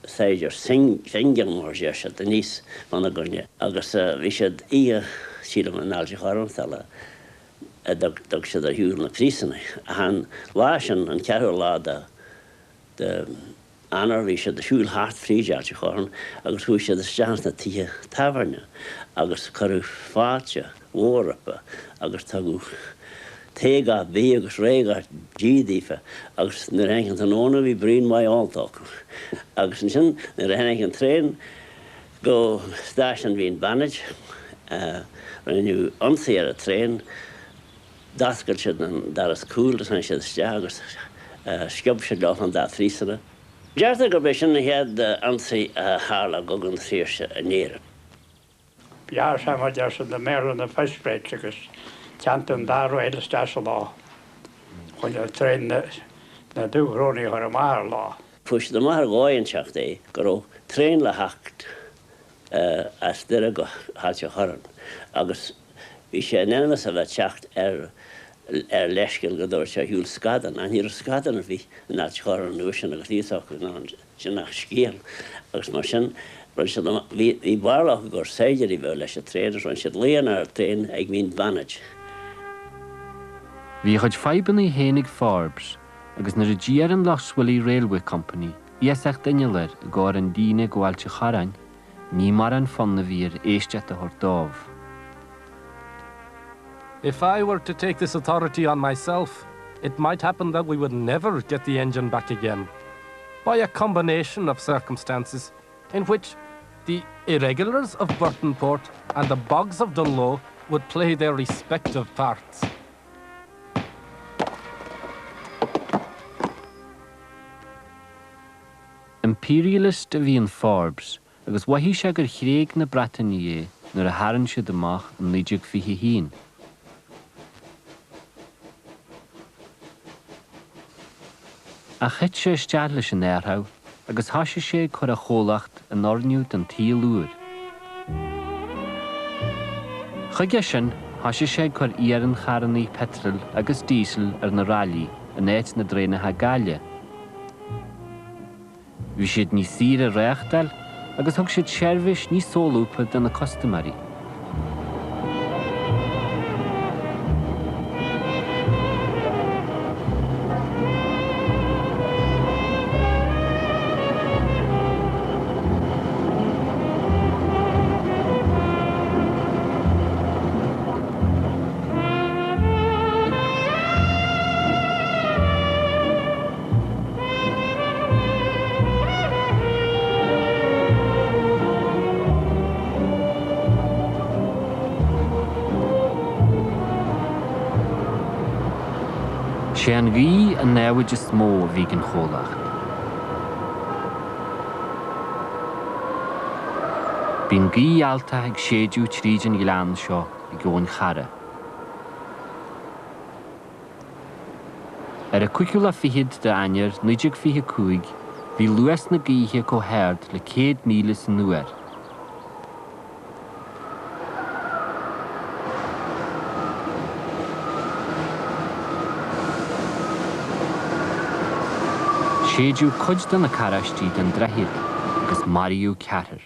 saighdiúir singil mar a deir siad aníos fána gcoinne agus bhí siad oíche sílim in Ailt an Chorráin sula dtug siad ar shiúl na príosúnaigh. Ach an lá sin, an ceathrú lá de Eanáir, bhí siad ag siúl thart fríd Ailt an Chorráin agus chuaigh siad isteach ins na tithe tábhairne agus cuireadh fáilte mhór rompu agus tugadh tae gach bídh agus réidh gach dí daofa agus nuair a tháinig an tráthnóna bhí braon maith ólta acu. Agus ansin nuair a tháinig an traein go stáisiún Mhín Bannaid, rinneadh ionsaí ar an traein, d'oscail siad an doras cúil agus tháinig siad isteach agus sciob siad leo an dá phríosúnach. Deirtear gurb é sin an chéad ionsaí a tharla i gCogadh na Saoirse in Éirinn. B'fhearr sea mar deir siad i mBéarla na first rate agus teannta an dá rail isteach sa lá chun an traein na Dúchrónaigh a chur amach ar lá. Fuair siad amach ar dhóigh inteacht é go raibh traein le theacht as Doire go hAilt an Chorráin agus bhí sé in ainm is a bheith teacht ar ar leithscéal go dtabharfadh sé ar shiúl scadán ach ní raibh scadán ar bith in Ailt an Chorráin an uair sin agus ní fhios acu ná sin ach scéal agus mar sin rinne siad amach bhí bhí barúil acu gur saighdiúirí a bheadh leis an traein agus rinne siad luíochán ar an traein ag Mín Bannaid. Bhí a chuid fadhbanna féin ag Forbes agus nuair a d'iarr an Lough Swilly Railway Company iasacht innill air i gcomhair an líne go Ailt an Chorráin, ní mórán fonn a bhí air éisteacht a thabhairt dóibh. If I were to take this authority on myself, it might happen that we would never get the engine back again, by a combination of circumstances in which the irregulars of Burtonport and the bogs of Dunloe would play their respective parts. Imperialist a bhí in Forbes agus mhothaigh sé gur thréig na Breatanaigh é nuair a tharraing siad amach in 1921. Ach thit sé isteach leis an athrú agus thoisigh sé ag cur a chomhlacht in oiriúint don tsaol úr. Chuige sin, thoisigh sé ag cur iarancharrannaí peitril agus díosail ar na ráillí in áit na dtraenacha gaile. Bhí siad níos saoire a reáchtáil agus thug siad seirbhís níos solúbtha do na custaiméirí. Sé an ghaoth an namhaid is mó a bhí ag an chomhlacht. Bíonn gaoth fhealltach ag séideadh tríd an ghleann seo ag Abhainn Chara. Ar an cúigiú lá fichead d'Eanáir 1925 bhí luas na gaoithe chomh hard le 100 míle san uair. Séideadh cuid de na carráistí den droichead agus maraíodh ceathrar.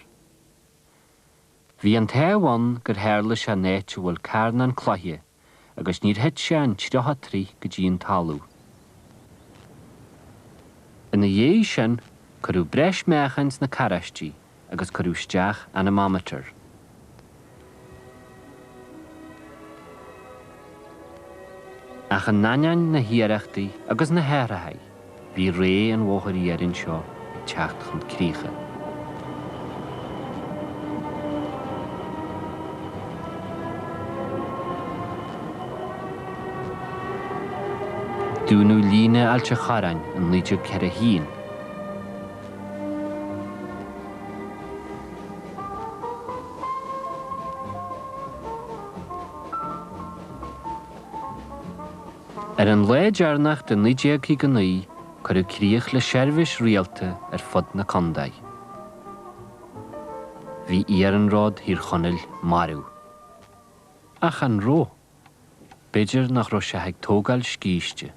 Bhí an t-ádh ann gur tharla sé in áit a bhfuil carnán cloiche agus níor thit sé an 30 troigh go dtí an talamh. Ina dhiaidh sin, cuireadh breis meáchain sna carráistí agus cuireadh isteach anemometer. Ach in ainneoin na hiarrachtaí agus na hathruithe, bhí ré an bhóthair iarainn seo ag teacht chun críche. Dúnadh líne Ailt an Chorráin in 1941. Ar an lá deireanach de 1959 cuireadh críoch le seirbhís rialta ar fud na condae. Bhí iarnród Thír Chonaill marbh. Ach an raibh? B'fhéidir nach raibh sé ag tógáil scíste.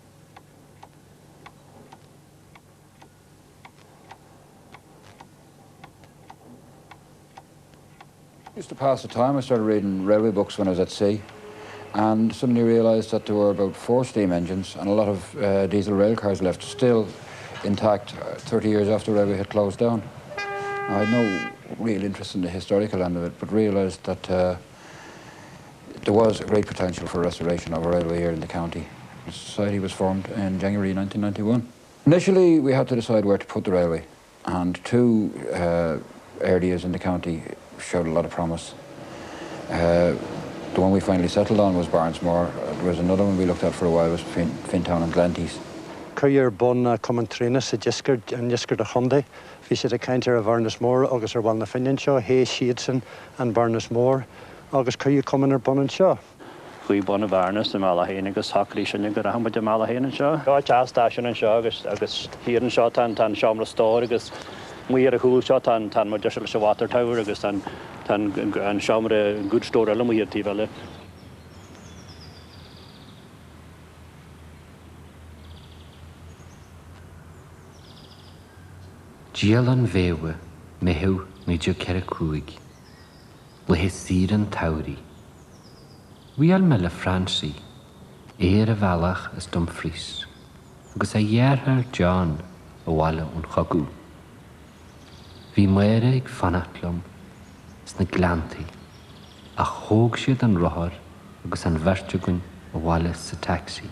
Just to pass the time, I started reading railway books when I was at sea, and suddenly realised that there were about four steam engines and a lot of uh, diesel rail cars left still intact uh, 30 years after the railway had closed down. I had no real interest in the historical end of it, but realised that uh, there was a great potential for restoration of a railway here in the county. The society was formed in January 1991. Initially, we had to decide where to put the railway, and two uh, areas in the county showed a lot of promise. Uh, the one we finally settled on was Barnesmore. There was another one we looked at for a while, was fin Fintown and Glenties. Cuireadh ar bun Cumann Traenach sa deisceart, i ndeisceart an chontae. Bhí siad ag caint ar an Bhearnas Mór agus ar Bhaile na Finne anseo, théis siadsan an Bearnas Mór agus cuireadh cumann ar bun anseo. Chuaigh bun an Bhearnas i mBealach Féinn agus shocraigh sinne go rachadh muid i mBealach Féinn anseo. Seo teach stáisiúin anseo agus agus thiar anseo tá an tá an seomra stóir agus amuigh ar an chúl seo tá an tá an mar deir leis an water tower agus tá an tá an an seomra goods store eile amuigh ar taobh eile. Dialann Mhéabha, Meitheamh 1945. Laetha saoire an tsamhraidh. Bhuail mé le Francie, é ar a bhealach as Dumfries, agus a dheartháir John abhaile ón chogadh. Bhí Máire ag fanacht liom sna Gleanntaí ach thóg siad an rothar agus an bheirt againn abhaile sa taxi.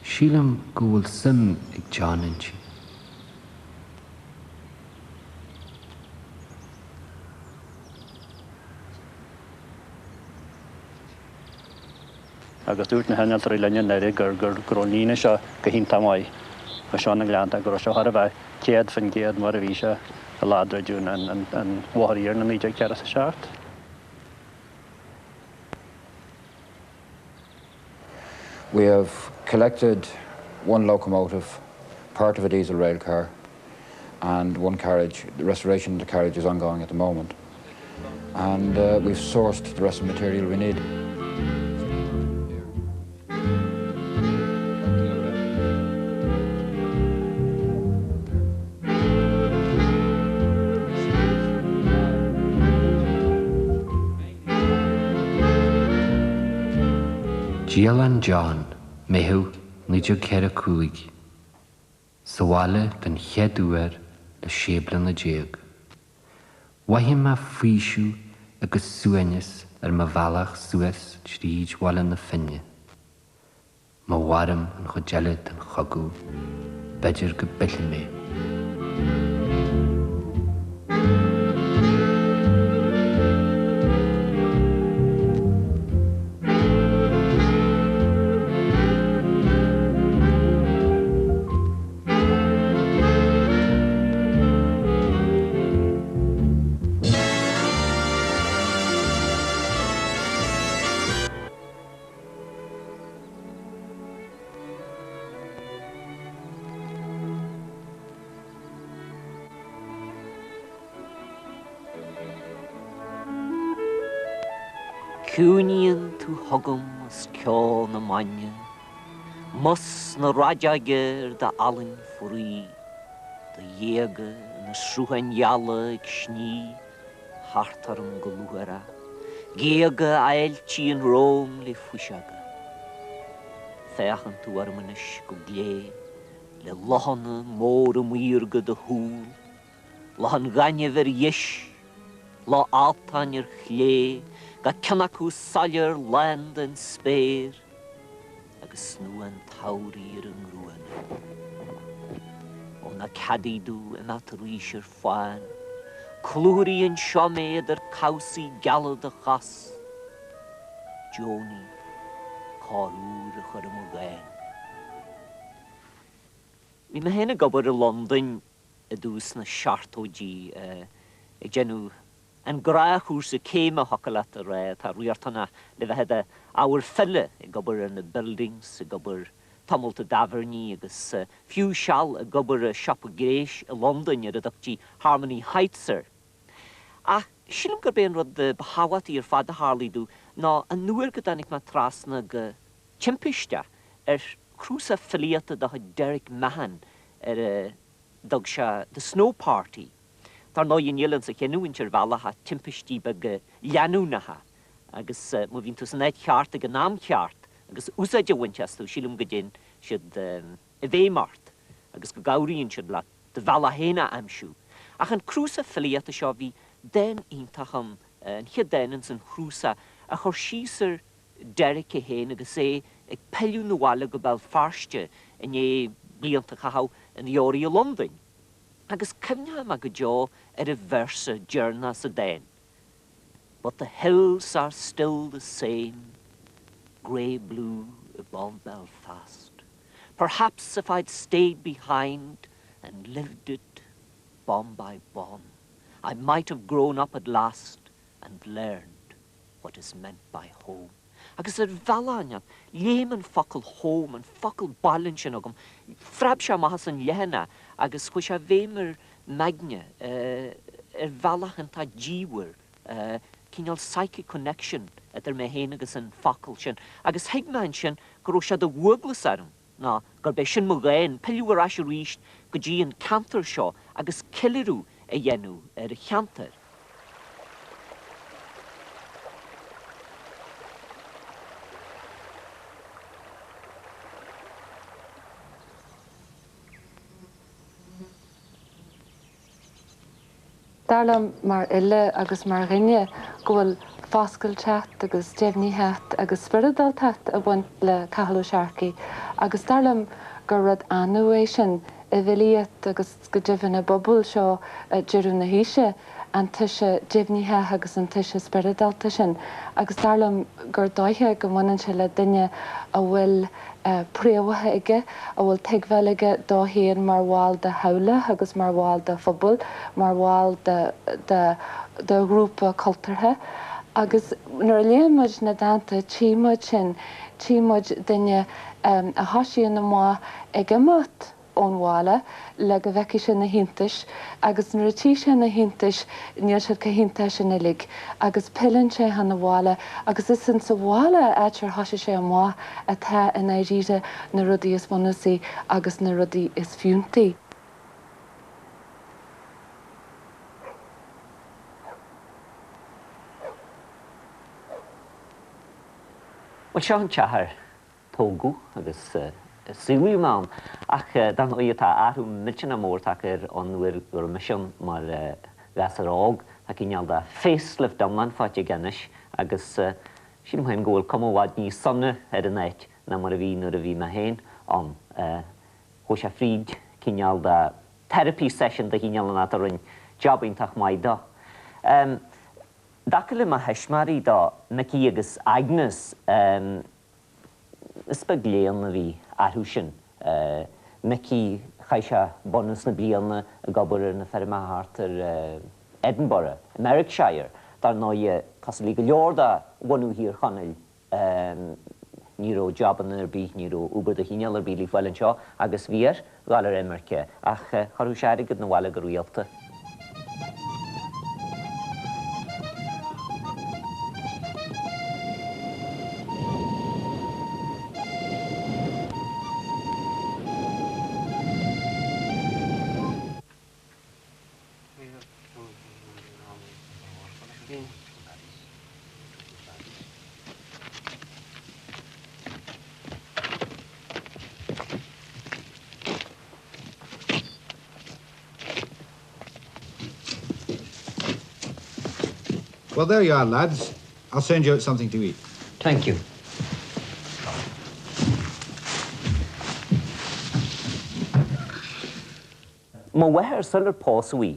Sílim go bhfuil suim ag John inti. Agus dúirt na hinnealtóirí linn i nDoire gur gur go raibh an líne seo go hiontach maith, go seo na Gleannta, go raibh seo chóir a bheith 100% mar a bhí sé an lá a druideadh an an bhóthar iarainn i 1947. We have collected one locomotive, part of a diesel rail car, and one carriage. The restoration of the carriage is ongoing at the moment. And uh, we've sourced the rest of the material we need. Dialann John, Meitheamh 1945. Sa bhaile den chéad uair le sé bliana. Mhothaigh mé faoiseamh agus suaimhneas ar mo bhealach suas tríd Bhaile na Finne. Má mhairim an chuid eile den chogadh, b'fhéidir go bpillfidh mé. Ciúiníonn tú chugam as ceo na maidne, Mus na raideoige ar d'fhallaing fraoigh, Do ghéaga ina srutháin gheala ag sní thart orm go lúcháireach, Géaga a fháiltíonn romham le fuiseoga. Féachann tú orm anois go glé le lochanna móra maorga do shúl, Loch an Ghainimh ar dheis, Loch Altáin ar chlé, Gach ceann acu soiléir lán den spéir agus snua an tsamhraidh ar a ngruanna. Ó ná ceadaigh domh imeacht arís ar fán, Clutharaigh anseo mé idir cabhsaí geala do chos. Deonaigh cor úr a chur i mo dhán. Bhí mé féin ag obair i Londain i dtús na seachtóidí ag déanamh an gnáthchúrsa céime thiocfadh leat a rá atá riachtanach le bheith i d'ábhar file, ag obair ar na buildings, ag obair tamall i dtábhairní agus fiú seal ag obair i siopa gréis i Londain ar a dtugtaí Harmony Heights air. Ach sílim gurb é an rud ba thábhachtaí ar fad a tharlaigh domh ná an uair go dtáinig mé trasna go timpisteach ar chnuasach filíochta de chuid Derek Mahon ar a dtug sé The Snow Party. Dar ndóigh níl insa chinniúint ar bhealach ach timpistí beaga leanúnacha agus má bhíonn tú san áit cheart ag an am cheart agus úsáid á bhaint astu, sílim go dtéann siad i bhfeidhm ort agus go gcabhraíonn siad leat do bhealach féin a aimsiú. Ach an cnuasach filíochta seo, bhí dán iontach ann, an chéad dán ins an chnuasach, a chuir síos ar Derek é féin agus é ag pilleadh 'na bhaile go Béal Feirste i ndiaidh blianta a chaitheamh ina dheoraí i Londain. Agus cuimhneoidh mé go deo ar an véarsa deireanach sa dán, But the hills are still the same, grey blue above Belfast. Perhaps if I'd stayed behind and lived it bomb by bomb, I might have grown up at last and learned what is meant by home. Agus ar bhealach, léim an focal home, an focal baile ansin chugam, phreab sé amach as an leathanach agus chuaigh sé i bhfeidhm ar m'aigne ar bhealach iontach diamhair, cineál psychic connection idir mé féin agus an focal sin. Agus thuig mé ansin go raibh sé de dhualgas orm, ná gurb é sin mo dhán, pilleadh ar ais arís go dtí an ceantar seo agus ceiliúradh a dhéanamh ar an cheantar. Dar liom, mar fhile agus mar dhuine, go bhfuil foscailteacht agus deimhnitheacht agus spioradáltacht ag baint le Cathal Ó Searcaigh agus dar liom gur rud annamh é sin i bhfilíocht agus go deimhin i bpobal seo deireadh na haoise, an toise deimhnitheach agus an toise spioradálta sin. Agus dar liom gur dóiche go mbaineann sé le duine a bhfuil préamhacha aige, a bhfuil tuigbheáil aige dó féin mar bhall de theaghlach agus mar bhall de phobal, mar bhall de ghrúpa cultúrtha. Agus nuair a léann muid na dánta, tchí muid sin, tchí muid duine a thoisíonn amach ag imeacht ón bhaile le go bhfeicfidh sé na hiontais agus nuair a tchí sé na hiontais níl siad chomh hiontach sin uilig agus pilleann sé chun an bhaile agus is insa bhaile, áit ar thoisigh sé amach, atá i ndáiríre na rudaí is bunúsaí agus na rudaí is fiúntaí. Bhuel, seo an teach ar tógadh agus saolaíodh mé ann. Ach dar ndóigh tá athrú millteanach mór tagtha air ón uair go raibh mise ann mar ghasúr óg. Tá cineál de facelift iomlán faighte aige anois agus sílim féin go bhfuil cuma i bhfad níos sona ar an áit ná mar a bhí nuair a bhí mé féin ann. Chuaigh sé fríd cineál de therapy session de chineál inteacht a rinn job iontach maith dó. I dtaca le mo thuismitheoirí dó, Micí agus Agnes, Is beag léann a bhí orthu sin. Micí, chaith sé bunús na bliana ag obair ar na feirmeacha thart ar Edinburgh, i mBerwickshire. Dar ndóighe, cosúil le go leor de bhunadh Thír Chonaill, ní raibh jabanna ar bith, ní raibh obair de chineál ar bith le fáil anseo agus bhí air dhul ar imirce. Ach chuirfeadh sé airgead 'na bhaile go rialta. Well, there you are, lads. I'll send you out something to eat. Thank you. Mo mháthair sular pósadh í,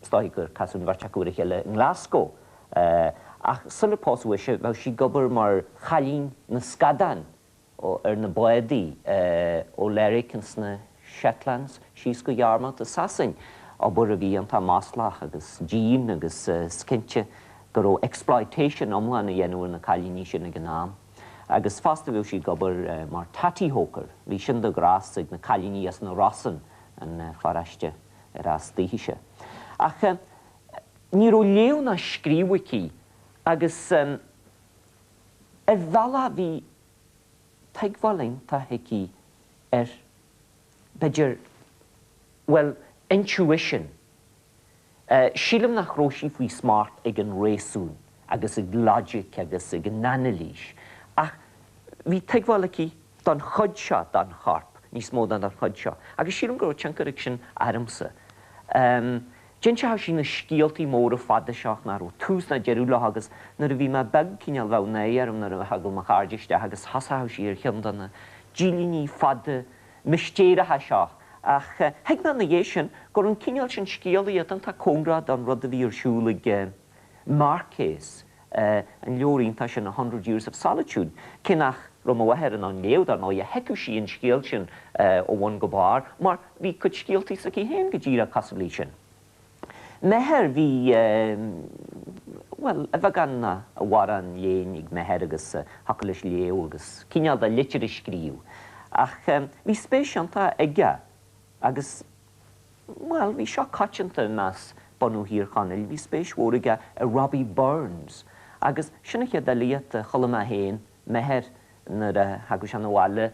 is dóigh gur casadh an bheirt acu ar a chéile i nGlasgow, ach sular pósadh ise bheadh sí ag obair mar chailín na scadán ar na bádaí ó Lerwick ins na Shetlands síos go Yarmouth i Sasain. obair a bhí iontach maslach agus dian agus is cinnte go raibh exploitation iomlán á dhéanamh ar na cailíní sin ag an am. Agus fosta bhíodh sí ag obair mar tatty hoker, bhí sin de ghnás ag na cailíní as na Rosann, an pharáiste ar as daoithese. Ach ní raibh léamh ná scríobh aici agus ar bhealach bhí tuigbheáil iontach aici ar, b'fhéidir, bhuel, intuition. Sílim nach raibh sí faoi smacht ag an réasún agus ag logic agus ag an anailís ach bhí tuigbheáil aici don chuid seo den chorp níos mó ná don chuid seo agus sílim go raibh tionchar ag sin ormsa. D'inseodh sí na scéaltaí móra fada seo nach raibh tús ná deireadh leo agus nuair a bhí mé beag cineál bheadh náire orm nuair a thagadh mo chairde isteach agus thosódh sí ar cheann de na dialanna fada mistéireacha seo ach thuig mé ina dhiaidh sin go raibh an cineál sin scéalaíochta iontach cóngarach don rud a bhí ar siúl ag Marquez, an leabhar iontach sin A Hundred Years of Solitude. Cé nach raibh mo mháthair in ann léamh, dar ndóigh, thuigfeadh sí an scéal sin ó bhun go barr mar bhí cuid scéaltaí s'aici féin go díreach cosúil leis sin. M'athair, bhí, bhuel, a bheagán nó a mhórán léinn ag m'athair agus thiocfadh leis léamh agus cineál de litir a scríobh. Ach bhí spéis iontach aige agus, bhuel, bhí seo coitianta i measc bunadh Thír Chonaill, bhí spéis mhór aige i Robbie Burns agus sin an chéad fhilíocht a chuala mé féin, m'athair, nuair a thagadh sé 'na bhaile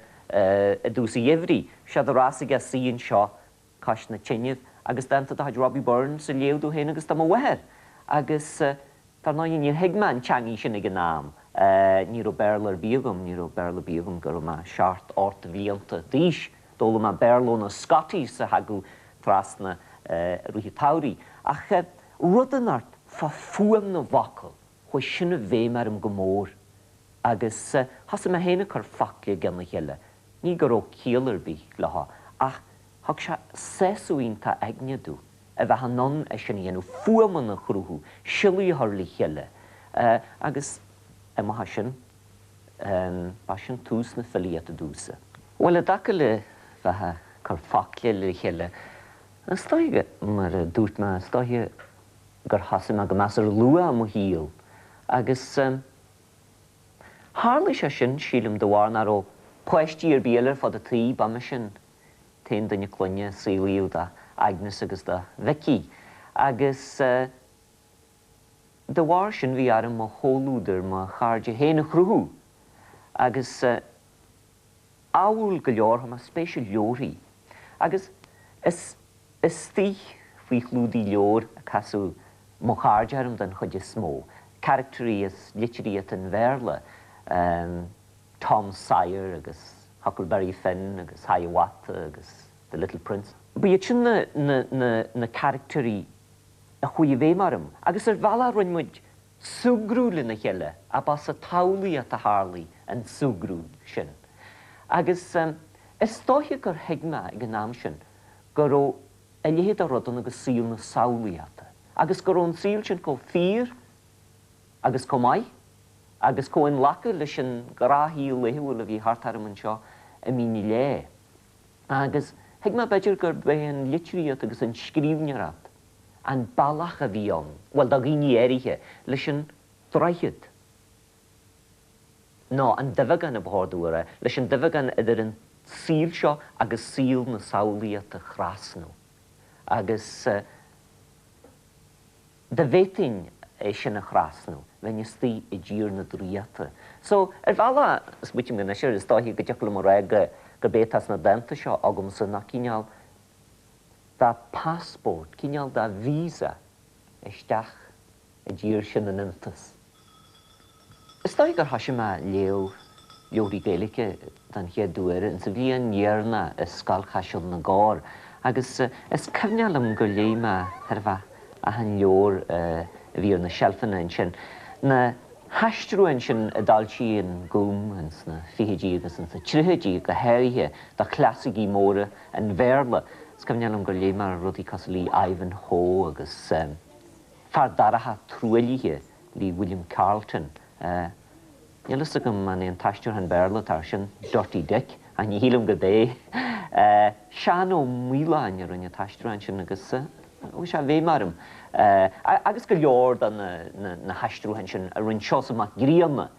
i dtús an gheimhridh. Bhí sé de rás aige suí anseo cois na tineadh agus dánta de chuid Robbie Burns a léamh domh féin agus do mo mháthair. Agus dar ndóigh níor thuig mé an teangaidh sin ag an am. Ní raibh Béarla ar bith agam, ní raibh Béarla ar bith agam go raibh mé seacht, ocht bhlianta d'aois. D'fhoghlaim mé Béarla ó na Scotties a thagadh trasna i rith an tsamhraidh. Ach rud inteacht fá fuaim na bhfocal, chuaigh sin i bhfeidhm orm go mór. Agus thosaigh mé féin ag cur focla i gcionn a chéile. Ní go raibh ciall ar bith leo, ach thug sé sásamh iontach aigne domh a bheith in ann é sin a dhéanamh, fuaimeanna a chruthú, siollaí a chur le chéile. Agus amach as sin, ba sin tús na filíochta domhsa. Bhuel, i dtaca le bheith ag cur focla le chéile, is dóigh, mar a dúirt mé, is dóiche gur thosaigh mé go measartha luath i mo shaol agus, Tharlaigh sé sin, sílim, de bharr nach raibh páistí ar bith eile ar fud an tí, ba mise an t-aon duine clainne a saolaíodh do Agnes agus do Mhicí, agus de bharr sin bhí orm mo chomhluadar, mo chairde féin a chruthú, agus ádhúil go leor, chuir mé spéis i leabharthaí, agus is istigh faoi chlúdaigh leabhar a casadh mo chairde orm den chuid is mó, caractairí as litríocht an Bhéarla, Tom Sawyer agus Huckleberry Finn agus Hiawatha agus The Little Prince. Ba iad sin na caractairí a chuaigh i bhfeidhm orm agus ar bhealach rinne muid súgradh lena chéile ach ba sa tsamhlaíocht a tharlaigh an súgradh sin. Agus is dóiche gur thuig mé ag an am sin go raibh a leithéid de rud ann agus saol na samhlaíochta, agus go raibh an saol sin chomh fíor agus chomh maith agus chomh inghlactha leis an ghnáthshaol laethúil a bhí thart orm anseo i Mín Uí Leigh. Agus thuig mé b'fhéidir gurb é an litríocht agus an scríbhneoireacht an bealach a bhí ann, bhuel, do dhaoine áirithe, leis an droichead, nó an duibheagán a ba chóir domh a rá, leis an duibheagán idir an saol seo agus saol na samhlaíochta a thrasnú. Agus dá bhféadfainn é sin a thrasnú, bheinn istigh i dtír na draíochta. So, ar bhealach, smaoiním anois air, is dóiche go dtiocfadh liom a rá go gurb é atá sna dánta seo agamsa ná cineál de passport, cineál de visa isteach i dtír sin na n-iontas. Is dóigh gur thoisigh mé a léamh leabharthaí Gaeilge den chéad uair insa bhliain dheireanach i Scoil Chaiseal na gCorr agus is cuimhneach liom gur léigh mé chóir a bheith achan leabhar a bhí ar na seilfeanna ansin. Na haistriúcháin sin a d'fhoilsigh an Gúm ins na fichidí agus ins na tríochaidí go háirithe de chlasaicí móra an Bhéarla. Is cuimhneach liom gur léigh mé rudaí cosúil le Ivanhoe agus Fear Dorcha Truaillithe le William Carleton. Níl fhios agam an é an t-aistriúchán Béarla atá air sin, Dirty Dick, ach ní shílim gurb é. Seán Ó Maoláin a rinne an t-aistriúchán sin agus. Chuaigh sé i bhfeidhm orm. Agus go leor de na haistriúcháin sin a rinne Seosamh Mac Grianna.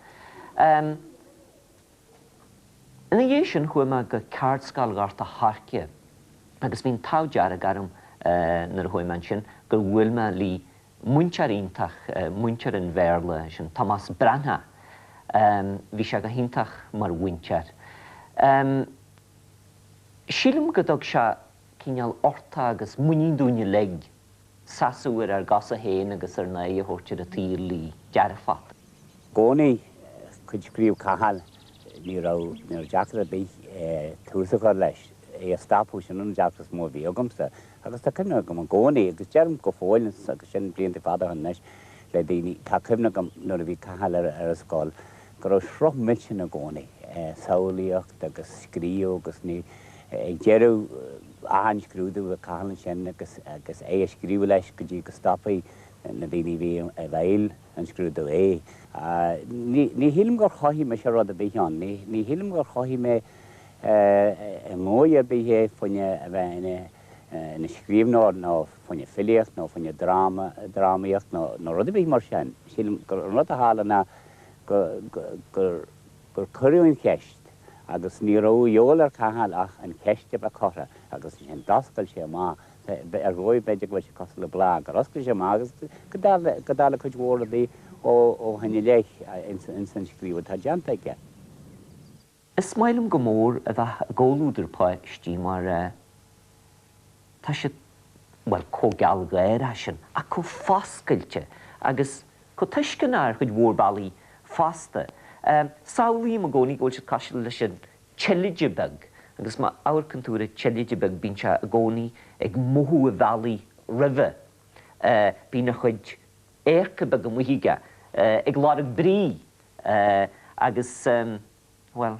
Ina dhiaidh sin chuaigh mé go Ceardscoil Ghort a' Choirce agus bhí an t-ádh dearg orm nuair a chuaigh mé ansin gur bhuail mé le múinteoir iontach, múinteoir an Bhéarla, sin Tomás Breathnach. Bhí sé go hiontach mar mhúinteoir. Sílim go dtug sé cineál uchtach agus muinín dúinn uilig seasamh ar ár gcosa féin agus ár n-aghaidh a thabhairt ar an tsaol le dearfacht. I gcónaí, cuid scríobh Cathal, ní raibh, ní raibh deacracht ar bith tús a chur leis, é a stopadh, sin an deacracht is mó a bhí agamsa. Agus tá cuimhne agam i gcónaí, agus deirim go fóill, agus sin blianta fada ó shin anois, le daoine, tá cuimhne agam nuair a bhí Cathal ar an scoil, go raibh sruth millteanach i gcónaí, samhlaíocht agus scríobh agus ní, ag deireadh achan scrúdú bheadh Cathal ansin agus agus é ag scríobh leis go dtí go stopfaí na daoine a bhí i bhfeighil an scrúdú é. Ní, ní shílim gur chothaigh mise rud ar bith ann, ní, ní shílim gur chothaigh mé i ndóigh ar bith é fá choinne a bheith ina, ina scríbhneoir nó fá choinne filíocht nó fá choinne dráma, drámaíocht nó, nó rud ar bith mar sin. Sílim gur an rud a tharla ná gur, gur, gur cuireadh an cheist agus ní raibh de dhíobháil ar Chathal ach an cheist a bheith curtha agus ansin d'oscail sé amach, ar dhóigh b'fhéidir go bhfuil sé cosúil le bláth, gur oscail sé amach agus go dtarla cuid mhór rudaí ó shin i leith ins an scríobh atá déanta aige. Is maith liom go mór a bheith i gcomhluadar páistí mar tá siad, bhuel, chomh gealgháireach sin ach chomh foscailte agus chomh tuisceanach ar chuid mhór bealaí fosta. Samhlaím i gcónaí go bhfuil siad cosúil leis an tseilide beag agus má amharcann tú ar an tseilide beag bíonn sé i gcónaí ag mothú a bhealaigh roimhe. Bíonn a chuid adharca beaga amuigh aige ag lorg brí agus, bhuel,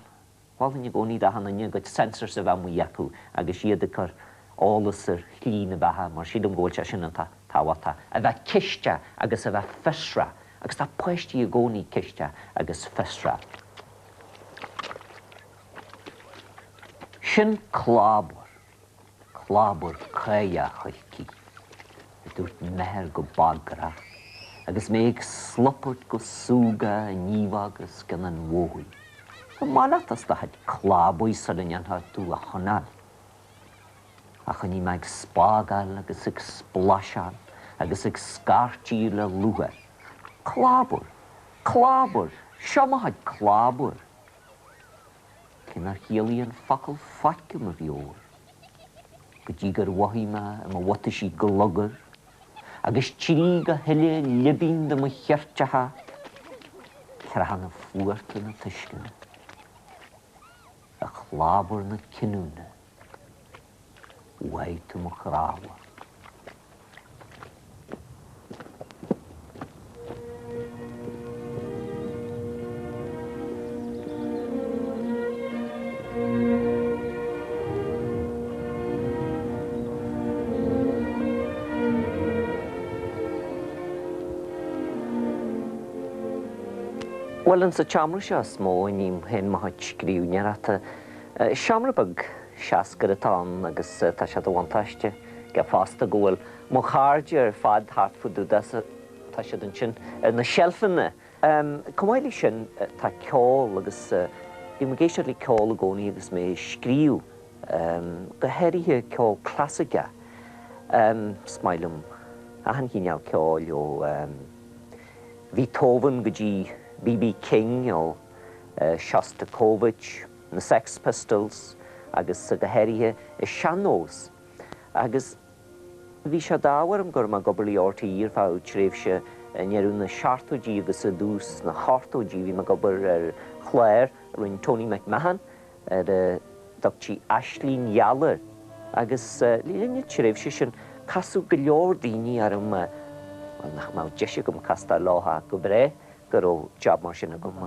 mholfainn i gcónaí d'achan duine a gcuid sensors a bheith amuigh acu agus iad ag cur eolas ar shlí na beatha mar sílim go bhfuil sé sin iontach tábhachtach, a bheith cisteach agus a bheith fiosrach agus tá páistí i gcónaí cisteach agus fiosrach. Sin clábar. Clábar cáidheach a choíche, a dúirt m'athair go bagrach, agus mé ag slupairt go súgach i naomhóg os cionn an bhóthair. Ba maith leat as do chuid clábaí sula ndéanfá tú a choinneáil. Ach choinnigh mé ag spágáil agus ag splaiseáil agus ag scairtigh le lúcháir. Clábar! Clábar! Seo mo chuid clábar! Cé nár chiallaigh an focal faic i mo mheabhair, go dtí gur mhothaigh mé i mo bhutaisí glugar, agus trí gach uile libín de mo cheirteacha, creathanna fuarta na tuisceana, a chlábar na cinniúna, bháigh tú mo chnámha. Bhuel, insa tseomra seo is mó a ním féin mo chuid scríbhneoireachta. Seomra beag seascair atá ann agus tá sé de bhuntáiste aige fosta go bhfuil mo chairde ar fad thart fá dtaobh de, tá siad ansin ar na seilfeanna. Chomh maith leis sin tá ceol agus bím ag éisteacht le ceol i gcónaí agus mé ag scríobh, go háirithe ceol clasaiceach. Is maith liom achan chineál ceoil ó Bheethoven go dtí B.B. King, ó Shostakovich, na Sex Pistols agus go háirithe an sean-nós. Agus bhí sé d'ádh orm go raibh mé ag obair le RTÉ ar feadh tréimhse i ndeireadh na seachtóidí agus i dtús na hochtóidí. Bhí mé ag obair ar chlár a rinne Tony McMahon ar a dtugtaí Aislinn Gheal air. Agus le linn na tréimhse sin casadh go leor daoine orm, bhuel, nach mbeadh deis agam castáil leo ach go breá go raibh jab mar sin agam.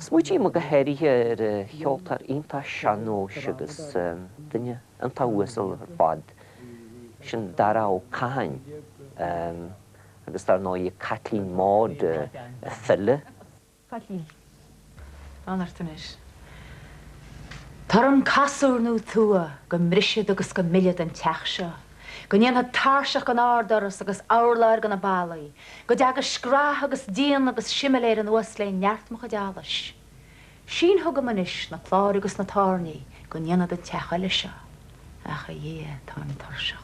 Smaoitím go háirithe ar cheoltóir iontach sean-nóis agus duine iontach uasal ar fad, sin Dara Ó Catháin, agus dar ndóigh Caitlín Maude, file. Caitlín. Fan ort anois. Torann casúr nó tua go mbrisfead agus go millfead an teach seo. Go ndéanfad tairseach den ard-doras agus urláir de na ballaí, go dteaga scraith agus díon agus similéir anuas lé neart mo chuid allais. Sín chugam anois na cláir agus na tairní go ndéanfad an teach eile seo. Ach, a Dhia, táim tuirseach.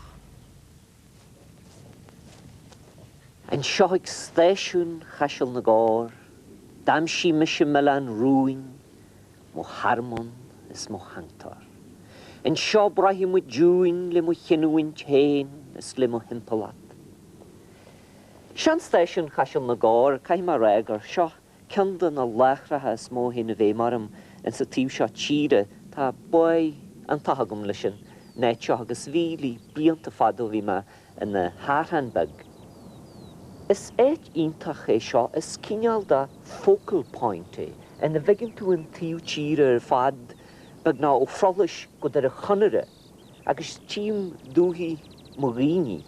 Anseo ag stáisiún Chaiseal na gCorr, d'aimsigh mise milleán rúin, mo thearmann is mo shanctóir. Anseo braithim i dtiúin le mo chinniúint féin is le mo thimpeallacht. Seo an stáisiún Chaiseal na gCorr, caithfidh mé a rá gur seo ceann de na láithreacha is mó a théann i bhfeidhm orm insa taobh seo tíre. Tá báidh iontach agam leis an áit seo agus bhí le blianta fada ó bhí mé ina shearrthán beag. Is áit iontach é seo, is cineál de focal point é, ina bhfeiceann tú an taobh tíre ar fad, beagnach ó Shruthhlais go Doire Chonaire, agus tchím dúthaigh mo dhaoine,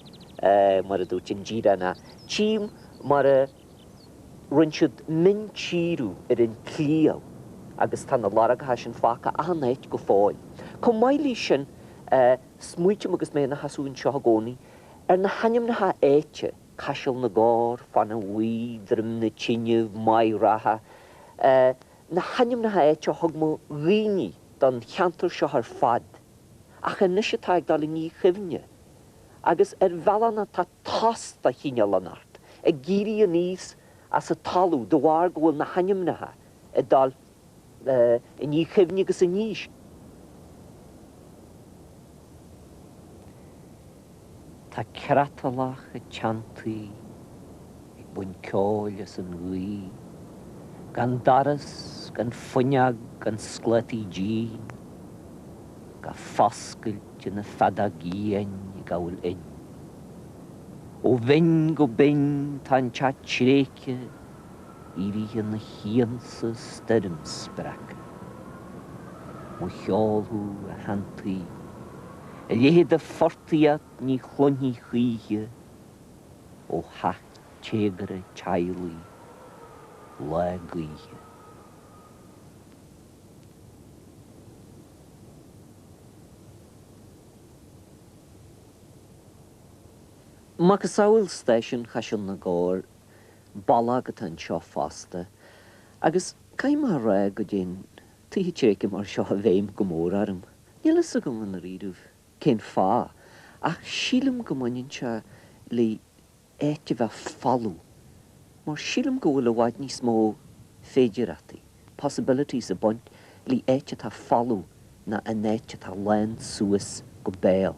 mar a dúirt an Díreánach, tchím mar a rinne siad miontíriú ar an tsliabh agus tá na lorgacha sin fágtha achan áit go fóill. Chomh maith leis sin, smaoitím agus mé ina sheasamh anseo i gcónaí, ar na hainmneacha áite, Caiseal na gCorr, Fána Bhuí, Droim na Tine, Maigh Rátha, na hainmneacha áite a thug mo dhaoine don cheantar seo ar fad, ach anois atá ag dul i ndíchuimhne. Agus ar bhealach tá tost de chineál inteacht ag éirí aníos as an talamh de bharr go bhfuil na hainmneacha ag dul i ndíchuimhne agus in aois. Tá creatlach ag teanntaí ag baint ceoil as an ngaoth, gan doras, gan fuinneog, gan sclátaí dín, gach foscailt ina feadóg fhiáin ag gabháil fhoinn. Ó bhinn go binn tá an teach tréigthe, éirithe ina shiansa stoirm-spreagtha. Mo cheol thú, a sheantaí, a leithéid de phortaíocht ní chluinfí choíche ó theach téagartha teaghlaigh lá gaoithe. Macasamhail stáisiún Chaiseal na gCorr, ballóg atá anseo fosta, agus caithfidh mé a rá go dtéann tithe tréigthe mar seo i bhfeidhm go mór orm. Níl fhios agam i ndáiríribh cén fáth, ach sílim go mbaineann sé le áit a bheith folamh, mar sílim go bhfuil i bhfad níos mó féidireachtaí, possibilities, ag baint le áit atá folamh ná an áit atá lán suas go béal.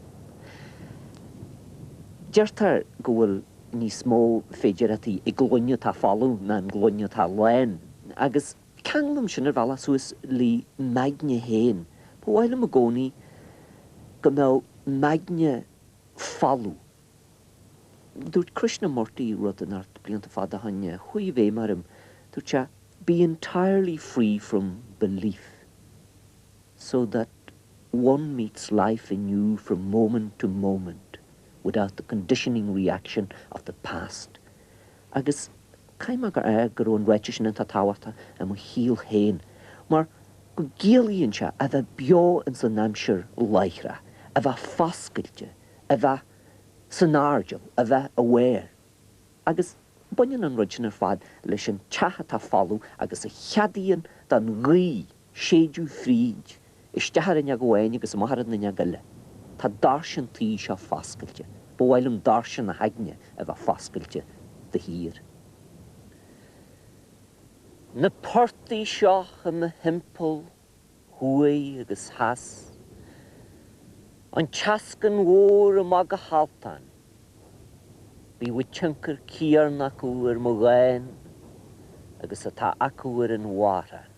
Deirtear go bhfuil níos mó féidireachtaí i gcloigne atá folamh ná an gcloigne atá lán, agus ceanglaim sin ar bhealach suas le m'aigne féin. Ba mhaith liom i gcónaí go mbeadh m'aigne folamh. Dúirt Krishnamurti rud inteacht blianta fada ó shin a chuaigh i bhfeidhm orm. Dúirt sé, Be entirely free from belief so that one meets life anew from moment to moment without the conditioning reaction of the past. Agus caithfidh mé gur fhág go raibh an ráiteas sin iontach tábhachtach i mo shaol féin mar go gciallaíonn sé a bheith beo ins an aimsir láithreach, a bheith foscailte, a bheith san airdeall, a bheith aware. Agus baineann an rud sin ar fad leis an teach atá folamh agus a cheadaíonn don ghaoth séideadh fríd, isteach ar fhuinneog amháin agus amach ar an fhuinneog eile. Tá doirse an tí seo foscailte. Ba mhaith liom doirse na haigne a bheith foscailte de shíor. Na portaigh seo i mo thimpeall thuaidh agus theas, an tSeascann Mhór amach go hAltan, bíodh an tionchar céanna acu ar mo dhán agus atá acu ar an amhrán.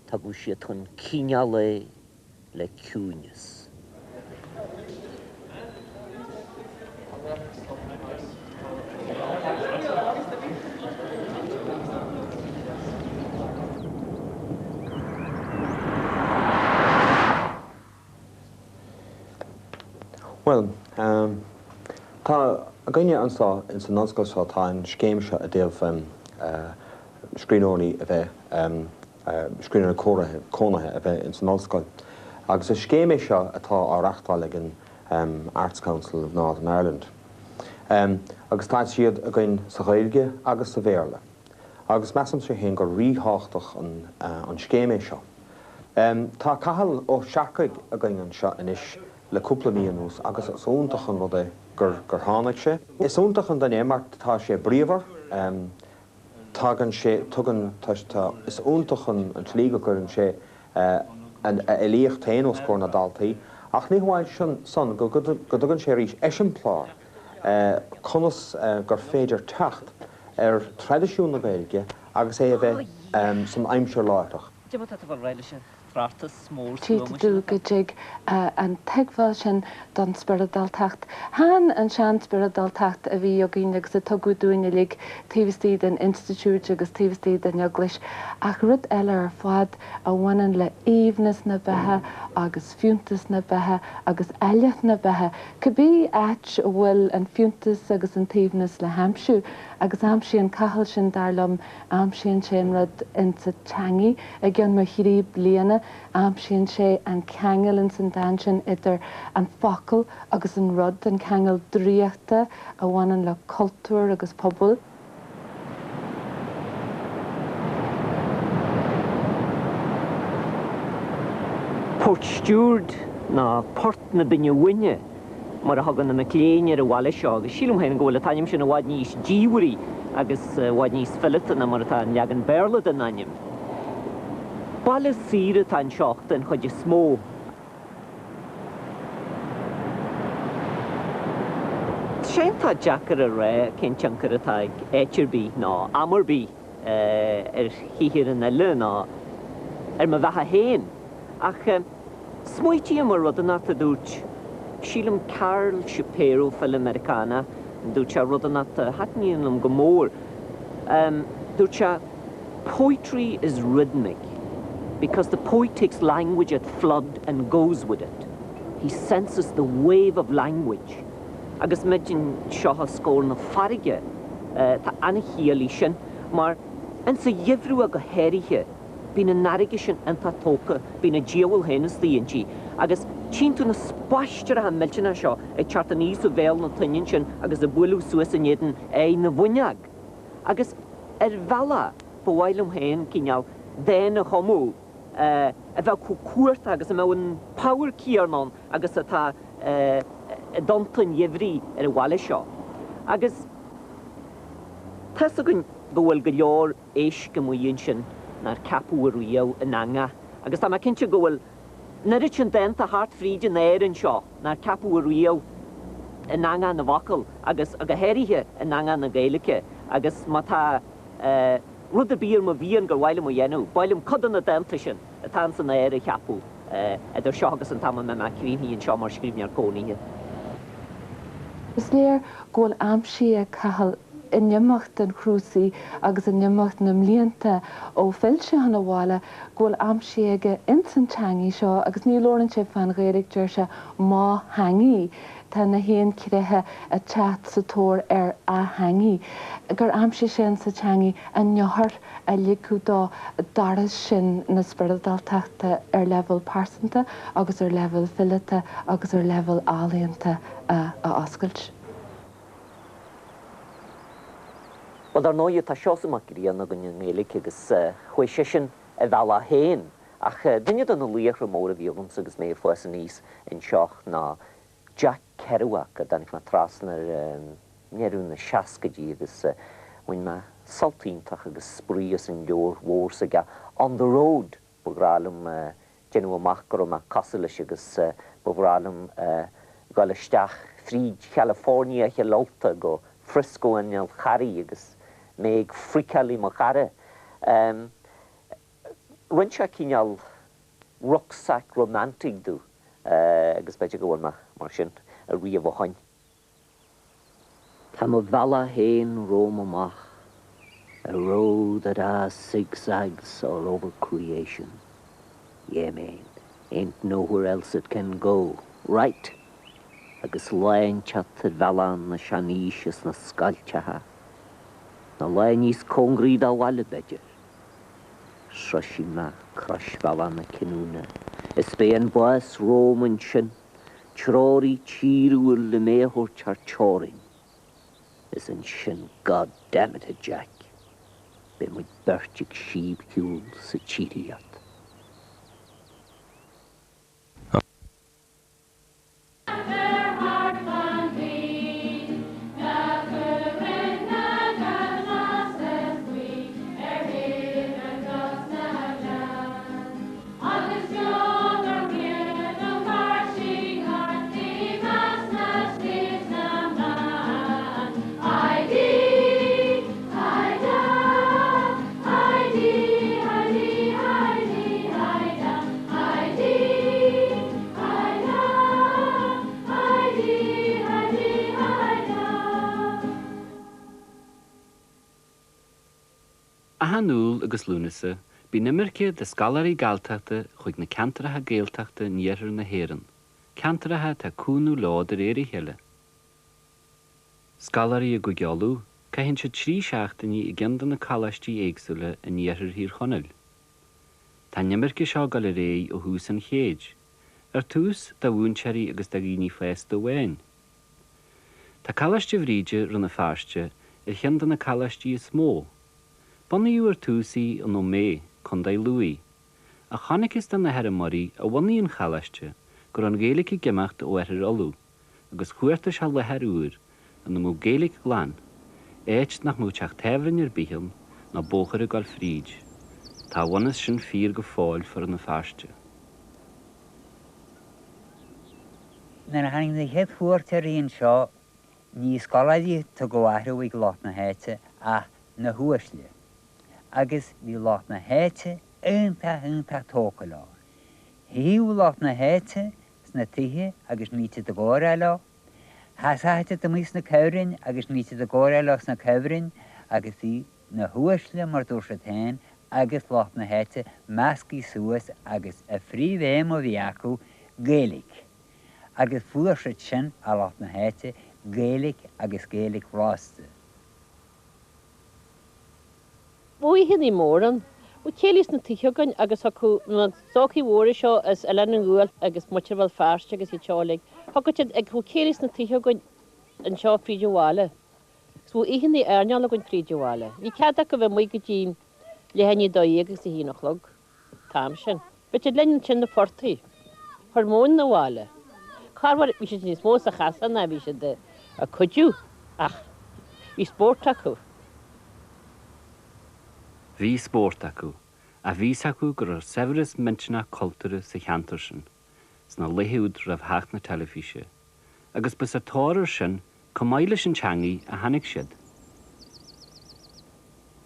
Tugadh siad chun cineáil é le ciúineas. Bhuel, tá againne anseo ins an ollscoil seo, tá an scéim seo i dtaobh scríbhneoirí a bheith, scríbhneoirí cónaithe a bheith ins an ollscoil. Agus is scéim é seo atá á reachtáil ag an Arts Council of Northern Ireland. Agus tá siad againn sa Ghaeilge agus sa Bhéarla. Agus measaimse féin gur ríthábhachtach an scéim é seo. Tá Cathal Ó Searcaigh againn anseo anois le cúpla mí anuas agus is iontach an rud é gur tháinig sé. Is iontach an duine é mar tá sé bríomhar, tagann sé, tugann, tá, is iontach an tslí go gcuireann sé a fhilíocht féin os comhair na ndaltaí ach ní hamháin sin san, go dtugann sé arís eiseamplár conas gur féidir teacht ar traidisiún na Gaeilge agus é a bheith san aimsir láithreach. Tchítear domh go dtig an tuigbheáil sin don spioradáltacht. Chan an sean-spioradáltacht a bhí againn agus a tugadh dúinn uilig taobh istigh den institiúid agus taobh istigh den eaglais, ach rud eile ar fad a bhaineann le haoibhneas na beatha agus fiúntas na beatha agus áilleacht na beatha. Cibé áit a bhfuil an fiúntas agus an t-aoibhneas le haimsiú, agus aimsíonn Cathal sin, dar liom, Aimsíonn sé an rud insa teangaidh i gcionn mo thrí bliana, aimsíonn sé an ceangal ins an dán sin idir an focal agus an rud, an ceangal draíochta a bhaineann le cultúr agus pobal. Port Stiúird nó Port na Binne Bhainne mar a thugann na mic léinn ar an bhaile seo, agus sílim féin go bhfuil an t-ainm sin i bhfad níos diamhraí agus i bhfad níos fileata ná mar atá an leagan Béarla den ainm. Baile saoire atá anseo den chuid is mó. Tá sé iontach deacair a rá cén tionchar atá ag áit ar bith nó am ar bith ar shaothar an fhile nó ar mo bheatha féin, ach. Smaoitím ar rud inteacht a dúirt, sílim, Carl Shapiro, file Meiriceánach, dúirt sé rud inteacht a thaitníonn liom go mór. Dúirt sé, Poetry is rhythmic because the poet takes language at flood and goes with it. He senses the wave of language. Agus muid anseo os comhair na farraige, tá an-chiall leis sin, mar insa gheimhreadh go háirithe, Bíonn an fharraige sin iontach tógtha, bíonn an diabhal féin istigh inti, agus tchíonn tú na spaisteoireacha millteanacha seo ag teacht aníos ó bhéal na toinne ansin agus ag bualadh suas in éadan aghaidh na bhfuinneog. Agus ar bhealach, ba mhaith liom féin cineál dán a chumadh a bheadh chomh cumhachtach agus a mbeadh an power céanna ann agus atá i dtonnta an gheimhridh ar an bhaile seo. Agus tá's againn go bhfuil go leor éisc amuigh ansin nár ceapadh ariamh in eangach, agus tá mé cinnte go bhfuil an oiread sin dánta thart fríd an aer anseo nár ceapadh ariamh in eangach na bhfocal, agus go háirithe in eangach na Gaeilge, agus má tá rud ar bith ar mo mhian gur mhaith liom a dhéanamh, ba mhaith liom cuid de na dánta sin atá ins an aer a cheapadh idir seo agus an t-am a mbeidh mé críochnaithe anseo mar scríbhneoir cónaithe. Is léir go bhfuil aimsithe ag Cathal in imeacht an chnuasaigh agus in imeacht na mblianta ó phill sé chun an bhaile go bhfuil aimsithe aige ins an teangaidh seo agus ní labhrann sé fán Ghaeilge, deir sé mo theangaidh, tá na haon tréithe ag teacht sa tóir ar a theangaidh, gur aimsigh sé ins an teangaidh an eochair a ligfeadh dó doras sin na spioradáltachta ar leibhéal pearsanta agus ar leibhéal fileata agus ar leibhéal ealaíonta a oscailt. Bhuel, dar ndóighe, tá Seosamh Mac Grianna againn i nGaeilge agus chuaigh seisean a bhealach féin. Ach duine de na laochra móra a bhí agamsa agus mé ag fás aníos anseo ná Jack Kerouac, a dtáinig mé trasna air i ndeireadh na seascaidí agus bhain mé sult iontach agus spraoi as an leabhar mhór s'aige, On the Road. Ba bhreá liom déanamh amach go raibh mé cosúil leis agus ba bhreá liom dhul isteach fríd Chalifornia Chill Ulta go Frisco an Fhál Charraigh agus mé ag freakáil le mo chara. Rinne sé cineál rucksack romantic domh agus b'fhéidir go bhfuil mé mar sin ariamh ó shoin. Tá mo bhealach féin romham amach, a road that a zigzags all over creation, yeah man, ain't nowhere else it can go, right? Agus lá inteacht ar bhealach na seanaoise sna scoilteacha, nó lá níos cóngaraí do bhaile b'fhéidir, sroisfidh mé croisbhealach na cinniúna, is beidh an bás romham ansin. Treoraí tíriúil le mé a thabhairt thar teorainn. Is ansin, God damn it, a Jack, beidh muid beirt ag síobshiúl sa tsíoraíocht. Achan Iúil agus Lúnasa, bíonn imirce de scoláirí Galltachta chuig na ceantracha Gaeltachta in iarthar na hÉireann, ceantracha atá ag cúngú leo de réir a chéile. Scoláirí i gCúige Uladh, caitheann siad 3 seachtainí i gceann de na coláistí éagsúla in iarthar Thír Chonaill. Tá an imirce seo ag dul ar aghaidh ó thús an chéid, ar tús do mhúinteoirí agus do dhaoine fásta amháin. Tá Coláiste Bhríde, Rann na Feirste, ar cheann de na coláistí is mó. Bunaíodh ar tús í in Ó Méith, Contae Lú. Ach chonacthas do na feirmeoirí a bhunaigh an choláiste go raibh an Ghaeilge ag imeacht ó Oirthear Uladh agus chuartaigh sé láthair úr ina mbeadh Gaeilge glan, áit nach mbeadh teach tábhairne ar bith ann ná bóthar ag dul fríd. Tá a bhunús sin fíor go fóill fá Rann na Feirste. Nuair a tháinig na chéad chuairteoirí anseo, ní scoláirí a tugadh athrú ag lucht na háite ach na huaisle. Agus bhí lucht na háite iontach, iontach tógtha leo. Théadh lucht na háite sna tithe agus bhíodh siad i gcomhrá leo. Sheasadh siad amuigh sna cabhráin agus bhíodh siad i gcomhrá leo sna cabhráin agus bhí na huaisle, mar dúirt siad féin, agus lucht na háite meascaí suas agus a phríomh-aidhm a bhí acu, Gaeilge. Agus fuair siad sin ó lucht na háite, Gaeilge agus Gaeilge bhlasta. Bhí oícheannaí móra ann. Bhí céilí sna tithe againn agus thiocfadh na stócaigh mhóra seo as Oileán an Ghuail agus muintir Bhéal Feirste agus iad seo uilig. Thiocfadh siad ag bhí céilí sna tithe againn anseo fríd an bhaile. Agus bhí oícheannaí airneáil againn fríd an bhaile. Bhí cead acu bheith amuigh go dtí leath i ndiaidh 12 agus a haon a chlog. T-am sin. Bhí siad linn ansin na portaigh. Chur móin 'na bhaile. Corruair bhí siad níos mó sa chasán ná bhí siad ag cuidiú ach bhí spórt acu. Bhí spórt acu, ach bhí 's acu go raibh saibhreas millteanach cultúrtha sa cheantar sin, sna laetha úd roimh theacht na teilifíse, agus ba sa tóir air sin Chomh maith leis an teangaidh a tháinig siad.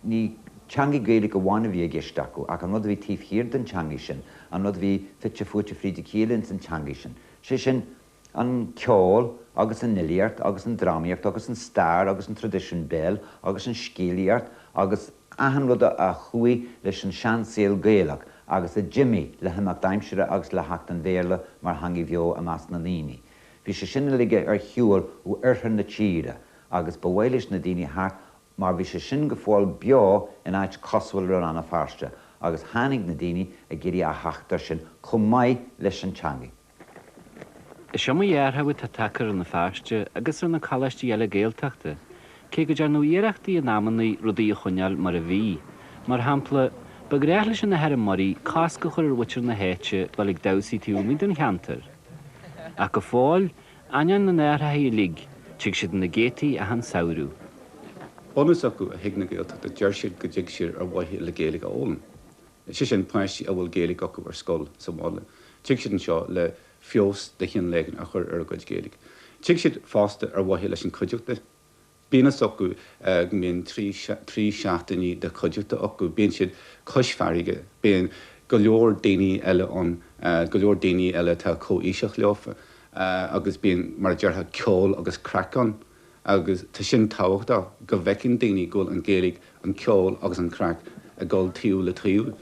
Ní teangaidh Gaeilge amháin a bhí i gceist acu, ach an rud a bhí taobh thiar den teangaidh sin, an rud a bhí fite fuaite fríd a chéile ins an teangaidh sin, sé sin, an ceol agus an fhilíocht agus an drámaíocht agus an stair agus an traidisiún béil agus an scéalaíocht agus achan rud a chuaigh leis an seansaol Gaelach agus a d'imigh le himeacht aimsire agus le theacht an Bhéarla mar theangaidh bheo i measc na ndaoine. Bhí sé sin uilig ar shiúl ó oirthear na tíre agus ba mhaith leis na daoine theacht mar bhí sé sin go fóill beo in áit cosúil le Rann na Feirste agus tháinig na daoine ag iarraidh a theacht air sin chomh maith leis an teangaidh. Is iomaí athrú atá tagtha ar Rann na Feirste agus ar na coláistí eile Gaeltachta, cé go dearnadh iarrachtaí in amannaí rudaí a choinneáil mar a bhí. Mar shampla, ba ghnách leis an Athair Murray cosc a chur ar mhuintir na háite dul ag damhsaí taobh amuigh den cheantar. Ach go fóill, ainneoin na n-athraithe uilig, tig siad ina gcéadtaí achan samhradh. Bunús acu a thig na Gaeltachta, deir siad go dtig siad ar mhaithe le Gaeilge a fhoghlaim. Sé sin, páistí a bhfuil Gaeilge acu ar scoil sa bhaile. Tig siad anseo le feabhas de chineál éigin a chur ar a gcuid Gaeilge. Tig siad fosta ar mhaithe leis an cuideachta. Bíonn fhios acu go mbíonn 3 seachtainí de chuideachta acu. Bíonn siad cois farraige, bíonn go leor daoine eile ann, go leor daoine eile atá comhaoiseach leofa agus bíonn, mar a déarfá, ceol agus craic ann agus tá sin tábhachtach, go bhfeiceann daoine go bhfuil an Ghaeilge, an ceol agus an craic ag dul taobh le taobh.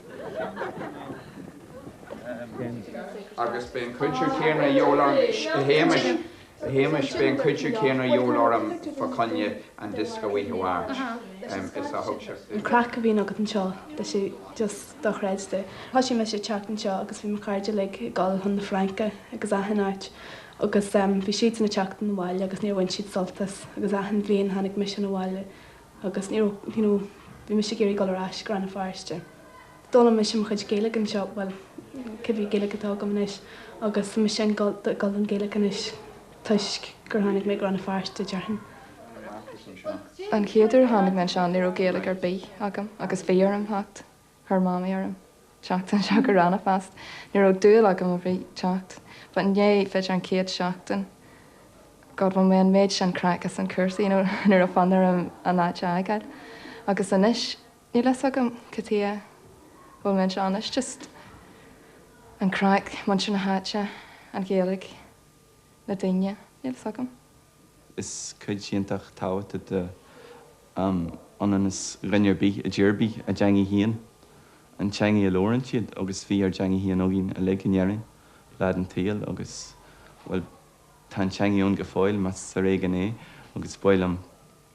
Agus beidh an cuidiú céanna a dhíobháil orm, a Shéamais. A Shéamais, beidh an cuidiú céanna a dhíobháil orm fá choinne an diosca oíche Mháirt is a thug sibh An craic a bhíonn agat anseo, tá sé just dochreidte. Thosaigh mise ag teacht anseo agus bhí mo chairde uilig ag dul chun na Fraince agus achan áit. Agus bhí siadsan ag teacht 'na bhaile agus níor bhain siad sult as agus achan bhliain tháinig mise 'na bhaile agus ní raibh, you know, bhí mise ag iarraidh dul ar ais go Rann na Feirste. D'fhoghlaim mise mo chuid Gaeilge anseo, bhuel, cibé Gaeilge atá agam anois, agus tá mise ag dul don Ghaeilge anois toisc gur tháinig mé go Rann na Feirste, déarfainn. An chéad uair a tháinig mé anseo ní raibh Gaeilge ar bith agam agus bhí orm theacht, chuir Mamaí orm teacht anseo go Rannafast. Ní raibh dúil agam ar bith teacht but i ndiaidh b'fhéidir an chéad seachtain, God bhain mé an méid sin craic as an cúrsa, you know, ní raibh fonn orm an áit a fhágáil. Agus anois níl fhios agam cad chuige a bhfuil mé anseo anois, just an craic, muintir na háite, an Ghaeilge, na daoine, níl fhios agam. Is cuid iontach tábhachtach de ionannas dhuine ar bith i dtír ar bith a dteangaidh féin, an teangaidh a labhrann siad agus bhí ár dteangaidh féin againn uilig in Éirinn lá den tsaol agus, bhuel, tá an teangaidh ann go fóill más ar éigean é agus ba mhaith liom,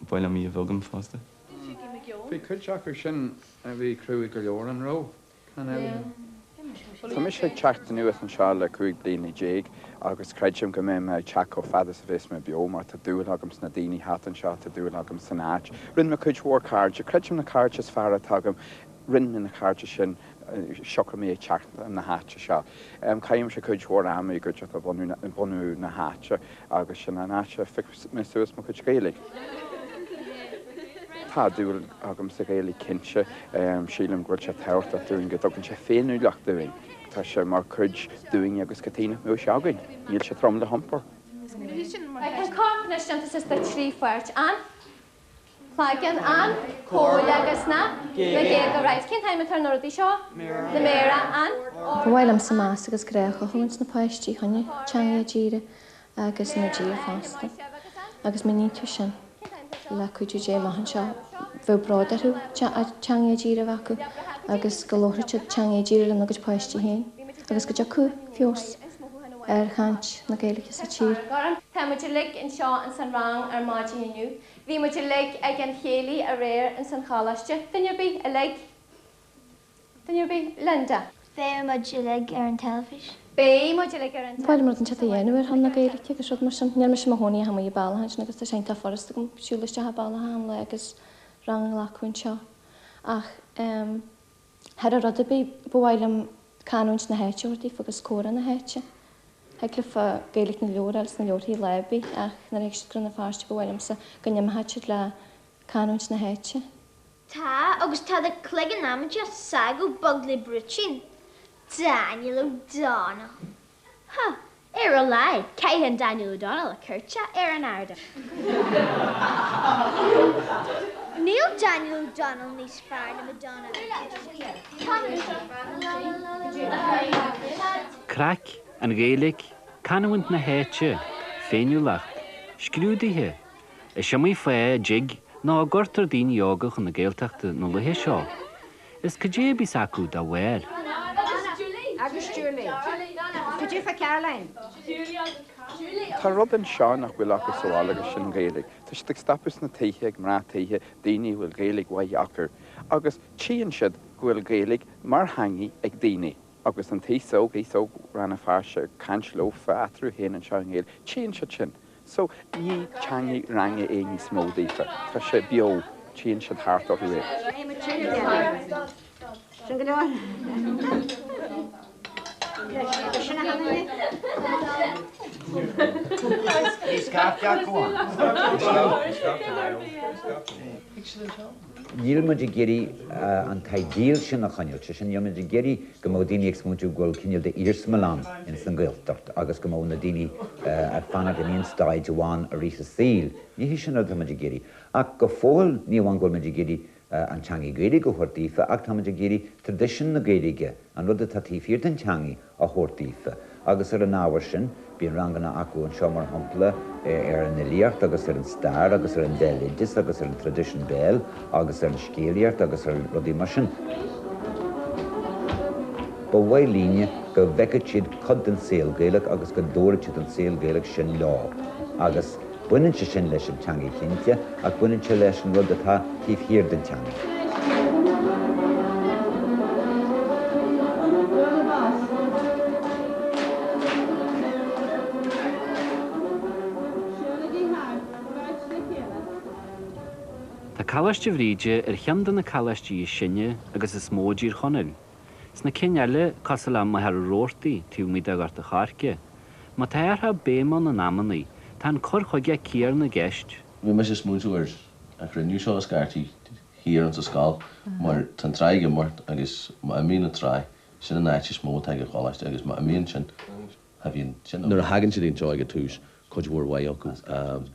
ba mhaith liom í a bheith agam fosta. Bhí cuid acu sin a bhí cruaidh go leor, an raibh? Tá mise ag teacht anuas anseo le 15 bliana agus creidim go mbeidh mé ag teacht chomh fada is a bheas mé beo mar tá dúil agam sna daoine thart anseo, tá dúil agam san áit. Rinne mé cuid mhór cairde, creidim na cairde is fearr atá agam, rinne mé na cairde sin siocair mé ag teacht na háite seo. Caithimse cuid mhór ama i gcuideachta bunú na háite agus sin an áit a phioc mé suas mo chuid Gaeilge. Tá dúil agam sa Ghaeilge cinnte. Sílim go bhfuil sé tábhachtach dúinn, go dtugann sé féiniúlacht dúinn. Tá sé mar chuid dúinn agus cad chuige nach mbeadh sé againn? Níl sé trom le hiompar. Tá an corp anois déanta suas de thrí pháirt, an cloigeann, an chomhairle agus na géaga. Right, cén t-ainm atá ar na rudaí seo? Na méara, an. Ba mhaith liomsa meas agus grá a chothú ins na páistí fá choinne teangaidh a dtíre agus inár dtír fosta. Agus má nítear sin, le cuidiú Dé amach anseo, bheadh bród orthu teangaidh a dtíre a bheith acu agus go labharfadh siad teangaidh a dtíre lena gcuid páistí féin agus go dtiocfadh feabhas ar chaint na Gaeilge sa tír. Tá muid uilig anseo ins an rang ar maidin inniu. Bhí muid uilig ag an chéilí aréir ins an choláiste. Duine ar bith? Uilig? Duine ar bith? Linda. Beidh muid uilig ar an teilifís. Beidh muid uilig ar an Ba mhaith liom rud inteacht a dhéanamh ar shon na Gaeilge agus rud mar sin. Níl mise i mo chónaí ach amuigh i Bealach ansin agus tá sé iontach furasta agam siúl isteach i Bealach achan lá agus rang a ghlacadh anseo. Ach ehm thar rud ar bith ba mhaith liom canúint na háite a thabhairt daofa agus comhrá na háite. Thig leofa Gaeilge na leabhar a fháil sna leabharthaí lá ar bith ach nuair a thig siad go Rann na Feirste ba mhaith liomsa go n-imeochadh siad le canúint na háite. Tá, agus tá do chloigeann amaideach s'agat bog le brúitín. Daniel O'Donnell. Huh, ar a laghad, caitheann Daniel O'Donnell a choirte ar an ardán. Níl Daniel O'Donnell níos fearr ná Madonna. Craic, an Ghaeilge, canúint na háite, féiniúlacht, scrúduithe, Is iomaí fáth a dtig nó a gcuirtear daoine óga chun na Gaeltachta na laetha seo. Is cad é a bíos acu dá bharr? Agus Julie. Cad é fá Caroline? Tá rud anseo nach bhfuil acu sa bhaile agus sin an Ghaeilge. Tá siad ag stopadh sna tithe ag mná tithe, daoine a bhfuil Gaeilge mhaith acu, agus tchíonn siad go bhfuil Gaeilge mar theangaidh ag daoine agus an t-aos óg, aos óg Rann na Feirste ag caint leofa eatarthu féin anseo i nGaeilge, tchíonn siad sin. So, ní teangaidh ranga é níos mó daofa. Tá sé beo, tchíonn siad thart orthu é. Sin go leor. Sin a tháinig mé. Ní scaifte acu ann. Níl muid ag iarraidh an teideal sin a choinneáil, sé sin, níl muid ag iarraidh go mbeadh daoine ag smaointiú go bhfuil cineál de iarsmalann ins an Ghaeltacht agus go mbeadh na daoine ag fanacht in aon staid amháin i rith a saoil. Ní hé sin an rud atá muid ag iarraidh. Ach go fóill, ní amháin go bhfuil muid ag iarraidh an teangaidh Gaeilge a thabhairt daofa ach tá muid ag iarraidh traidisiún na Gaeilge, an rud atá taobh thiar den teangaidh, a thabhairt daofa. Agus ar an ábhar sin, bíonn ranganna acu anseo, mar shampla, ar an fhilíocht agus ar an stair agus ar an bhéaloideas agus ar an traidisiún béil agus ar an scéalaíocht agus ar rudaí mar sin. Ba mhaith linne go bhfeicfeadh siad cuid den saol Gaelach agus go dtabharfadh siad an saol Gaelach sin leo. Agus. Baineann sé sin leis an teangaidh cinnte, ach baineann sé leis an rud atá taobh thiar den teangaidh. Coláiste Bhríde ar cheann de na coláistí is sine agus is mó i dTír Chonaill. Sna cinn eile, cosúil le Machaire Rabhartaigh taobh amuigh de Ghort a' Choirce, má tá athrach béime ann in amannaí, tá an cur chuige céanna i gceist. Bhí mise ag smaointiú ar an chruinniú seo a scaití thiar insa scoil mar tá an trá ag imeacht agus má imíonn an trá, sin an áit is mó atá ag an choláiste agus má imíonn sin, cha bhíonn sin. Nuair a thagann siad anseo ag an tús, cuid mhór mhaith acu,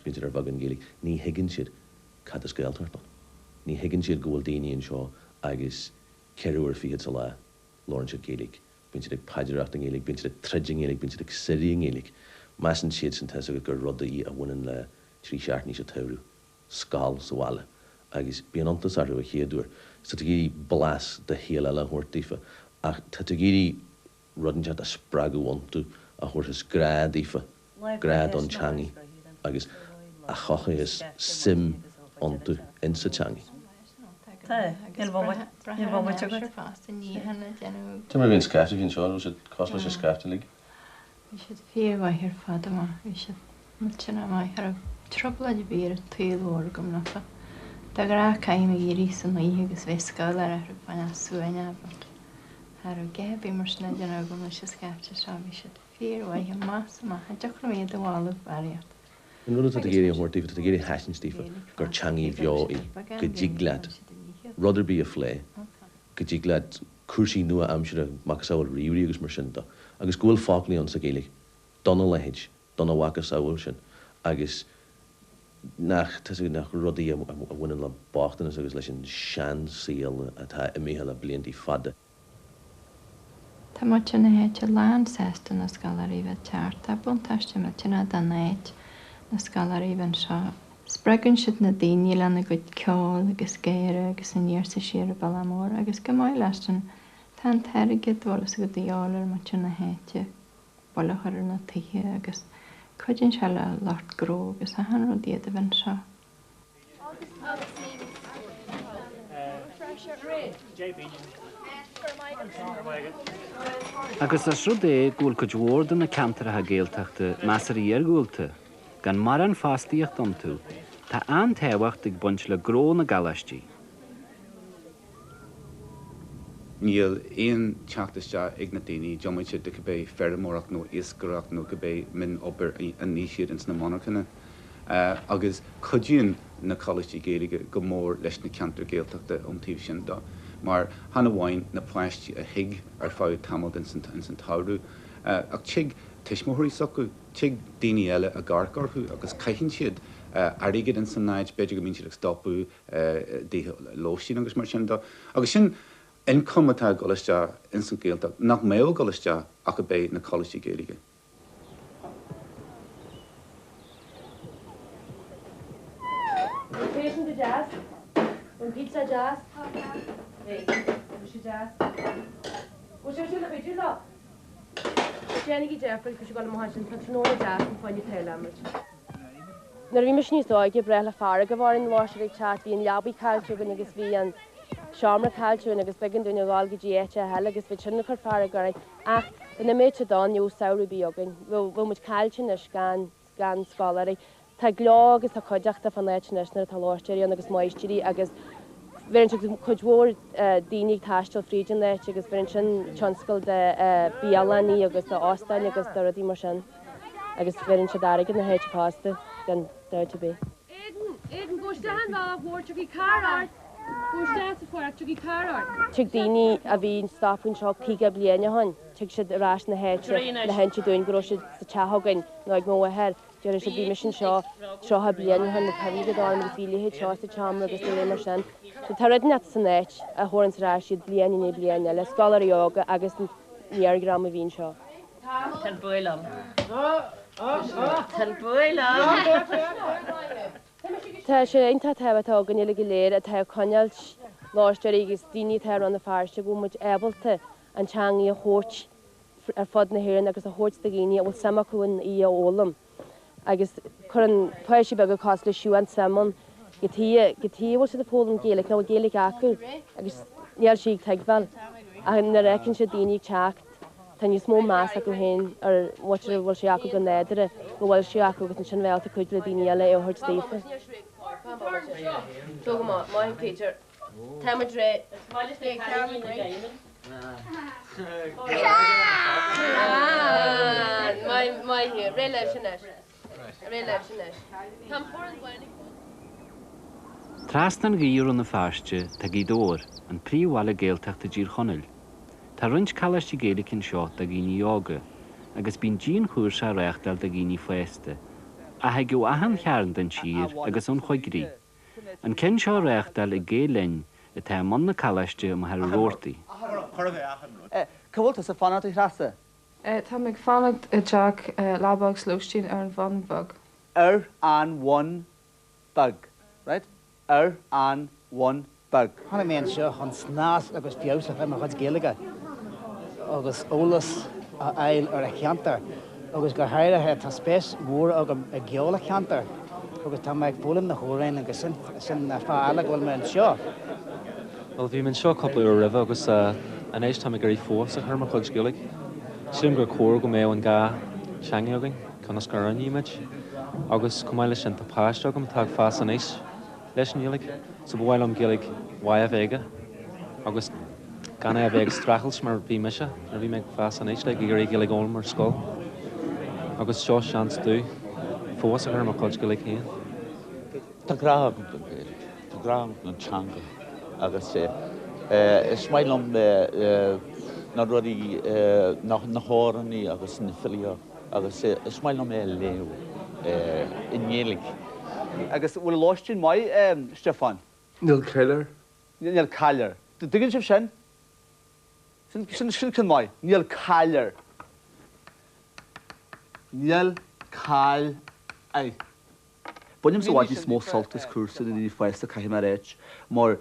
bíonn siad ar bheagán Gaeilge, ní thuigeann siad cad is Gaeltacht ann. Ní thuigeann siad go bhfuil daoine anseo agus ceithre uair fichead sa lá labhrann siad Gaeilge, bíonn siad ag paidreoireacht i nGaeilge, bíonn siad ag troid i nGaeilge, bíonn siad ag suirí i nGaeilge. Measann siadsan, tá 'fhios agat, gur rud í a bhaineann le trí seachtainí sa tsamhradh, scoil sa bhaile, agus bíonn iontas orthu a chéad uair. Tá tú ag iarraidh blas de shaol eile a thabhairt daofa, ach tá tú ag iarraidh rud inteacht a spreagadh iontu, a thabharfas grá daofa, grá don teangaidh agus a chothaíos suim iontu insa teangaidh. Cé mar a bhí an scaifte a bhí anseo, raibh siad cosúil leis an scaifte uilig? Bhí siad fíormhaith ar fad amach, bhí siad millteanach maith, cha raibh trioblóid ar bith ar an tsaol mhór agam leofa. De ghnáth caithim ag éirí san oíche agus bheith scoil ar athrú fáinne suaimhneach but cha raibh a dhath ar bith mar sin á déanamh agam leis an scaifte seo, bhí siad fíormhaith amach is amach, cha dtiocfadh liom iad a mholadh barraíocht. An rud atá tú ag iarraidh a thabhairt daofa, tá tú ag iarraidh a thaispeáint daofa gur teangaidh bheo í, go dtig leat rud ar bith a phlé, go dtig leat cúrsaí nua-aimseartha, macasamhail ríomhairí agus mar sin de, agus go bhfuil foclaí ann sa Ghaeilge dona leithéid, dona mhacasamhail sin, agus nach, tá 'fhios agat, nach rudaí a bhaineann le bochtanas agus leis an seansaol atá imithe le bliantaí fada. Tá muintir na háite lán sásta na scoláirí bheith ag teacht. Tá buntáiste millteanach don áit na scoláirí bheith anseo. Spreagann siad na daoine lena gcuid ceoil agus gáire agus aniar 's siar an bealach mór agus chomh maith leis sin tá an t-airgead bhfuil fhios agat de dhíobháil ar muintir na háite buille a chur ar na tithe agus cuidíonn sé le lucht gnó agus achan rud iad a bheith anseo. Agus os rud é go bhfuil cuid mhór de na ceantracha Gaeltachta measartha iargúlta, gan morán fostaíocht iontu, tá an-tábhacht ag baint le gnó na gcoláistí. Níl aon teacht isteach ag na daoine, diomaite de cibé feirmeoireacht nó iascaireacht nó cibé mion-obair a ní siad ins na monarchana. Agus cuidíonn na coláistí Gaeilge go mór leis na ceantair Gaeltachta ón taobh sin de, mar chan amháin na páistí a thig ar feadh tamaill ins an tsamhradh, ach tig tuismitheoirí s'acu, tig daoine eile ag amharc orthu agus caitheann siad airgead ins an áit, b'fhéidir go mbíonn siad ag stopadh i dtithe lóistín agus mar sin de. Agus sin ioncam atá ag dul isteach ins an Ghaeltacht nach mbeadh ag dul isteach ach a bheith na coláistí Gaeilge. Bhí píosa go deas. Bhí an pizza deas. Bhí. Bhí sé deas. Bhfuil sé sin le cuidiú leo? Déanaigí deifir, tá sé ag dul amach ansin, tá tráthnóna deas an fáinne peile muid. Nuair a bhí mise níos óige, ba ghnách le fearg a bheith orainn lóistéirí ag teacht, bhí an leabaidh caillte againn agus bhí an seomra caillte againn agus b'éigean dúinn a ghabháil go dtí áit eile agus bhí sin ag cur fearg orainn. Ach dá mbeadh siad ann, ní bheadh samhradh ar bith againn. Bheadh muid caillte anois gan gan scoláirí. Tá gleo agus tá cuideachta fán áit anois nuair atá lóistéirí ann agus máistrí agus bheireann siad cuid mhór daoine ag taisteal fríd an áit agus bheireann sin tionscal de bialannaí agus de óstáin agus de rudaí mar sin agus bheireann siad airgead na háite fosta gan dabht ar bith. Aidan, Aidan, gabh isteach an bhealach mhór, tiocfaidh carr ort, gabh isteach sa pháirc, tiocfaidh carr ort. Tig daoine a bhí ag stopadh anseo 50 bliain ó shin, tig siad ar ais na háite le hinse dúinn go raibh siad sa teach againn nó ag mo mháthair Deireann siad, bhí mise anseo 30 bliain ó shin, tá cuimhne agat orm agus bhí a leithéid seo sa tseomra agus rudaí mar sin. So tá rud inteacht san áit a thabharanns ar ais iad bliain i ndiaidh bliain eile, scoláirí óga agus an iardhream a bhí anseo. Tá an buaidh liom. Tá an buaidh liom. Tá sé iontach tábhachtach againn uilig go léir atá ag coinneáilt lóistéirí agus daoine atá i Rann na Feirste go bhfuil muid ábalta an teangaidh a thabhairt ar fud na hÉireann agus a thabhairt do dhaoine a bhfuil suim acu in í a fhoghlaim agus cuireann páistí beaga cosúil le Siubhán suim ann cad chuige cad chuige a bhfuil siad ag foghlaim Gaeilge nach bhfuil Gaeilge acu agus níl sí ag tuigbheáil ach nuair a fheiceann siad daoine ag teacht tá níos mó meas acu féin ar mhuintir a bhfuil sé acu go nádúrtha go bhfuil sé acu agus ansin bheith ábalta cuidiú le daoine eile é a thabhairt daofa. Tóg amach, maith thú Peter. Tá muid réidh. Maith thú. Réidh libhse anois. Réidh libhse anois. Tá an foireann bháin ag. Trasna an ghaoth ó Rann na Feirste tá Gaoth Dobhair, an príomhbhaile Gaeltachta i dTír Chonaill. Tá roinnt coláistí Gaeilge anseo do dhaoine óga, agus bíonn dianchúrsa á reáchtáil do dhaoine fásta, a thig ó achan chearn den tír agus ón choigrích. An ceann seo á reáchtáil ag Gael Linn, atá i mbun na coláiste i Machaire Rabhartaigh. Cá bhfuil tusa ag fanacht, a Threasa? Tá mé ag fanacht i dteach leaba agus lóistín ar an Bhun Bheag. Ar an Bhun Bheag, right? Ar an Bhun Bheag. Tháinig mé anseo chun snas agus feabhas a chur ar mo chuid Gaeilge agus eolas a fháil ar an cheantar agus go háirithe tá spéis mhór agam i gceol an cheantair agus tá mé ag foghlaim na hamhráin agus sin sin an fáth eile go bhfuil mé anseo. Bhuel, bhí mé anseo cúpla uair roimhe agus anois tá mé ag iarraidh feabhas a chur ar mo chuid Gaeilge. Sílim gur cóir go mbeadh an dhá teanga againn ionas gur aithnímid agus chomh maith leis sin tá páiste agam atá ag fás aníos leis an nGaeilge so ba mhaith liom Gaeilge mhaith a bheith aige agus gan é a bheith ag streachailt mar bhí mise nuair a bhí mé ag fás aníos like ag iarraidh Gaeilge a fhoghlaim ar scoil agus seo seans domh feabhas a chur ar mo chuid Gaeilge féin. Tá grá agam don Ghaeilge, tá grá agam don teanga agus is maith liom na rudaí, na hamhráin agus na filíocht agus is maith liom é a léamh i nGaeilge. Agus bhfuil lóistín maith, Stiofán? Níl caill air. Níl caill air. Dtuigeann sibh sin? Sin sin ceann maith. Níl caill air. Níl caill air. Bainimse i bhfad níos mó sult as cúrsa do dhaoine fásta caithfidh mé a ráit mar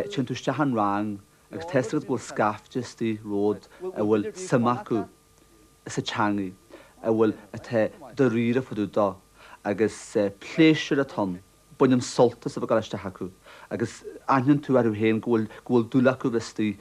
téann tú isteach in rang agus tá 'fhios agat go bhfuil scaifte istigh romhat a bhfuil suim acu sa teangaidh, a bhfuil, atá dáiríre fá dtaobh dó agus pléisiúr atá ann, bainim sult as a bheith ag dul isteach acu agus aithníonn tú orthu féin go bhfuil, go bhfuil dúil acu bheith istigh,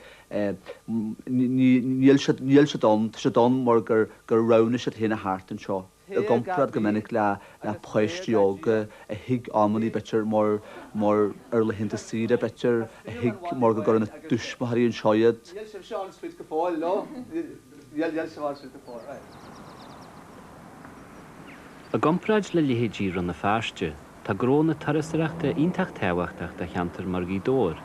níl siad, níl siad ann, tá siad ann mar gur, gur roghnaigh siad féin a theacht anseo. i gcomparáid go minic le le páistí óga a thig amannaí b'fhéidir mar mar ar laethanta saoire b'fhéidir, a thig mar go gcuireann a dtuismitheoirí anseo iad. Níl sibhse an-sweet go fóill, no? Níl, níl sibh an-sweet go fóill, right. I gcomparáid le leithéidí Rann na Feirste, tá gnó na turasóireachta iontach tábhachtach do cheantar mar Ghaoth Dobhair,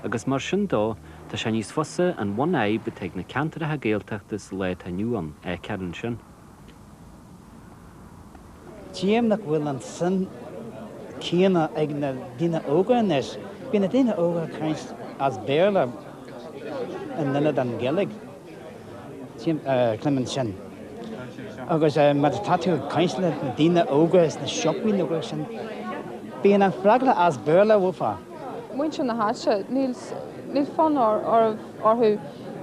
agus mar sin dó, tá sé níos fusa an bhunfhadhb atá ag na ceantracha Gaeltachta sa lá atá inniu ann a fheiceáil ansin. Tchím nach bhfuil an suim céanna ag na daoine óga anois. Bíonn na daoine óga ag caint as Béarla in ionad an Ghaeilge. Tchím, cluinim sin. Agus má tá tú ag caint le daoine óga sna siopaí nó mar sin, bíonn an freagra as Béarla uafa. Muintir na háite, níl, níl fonn orthu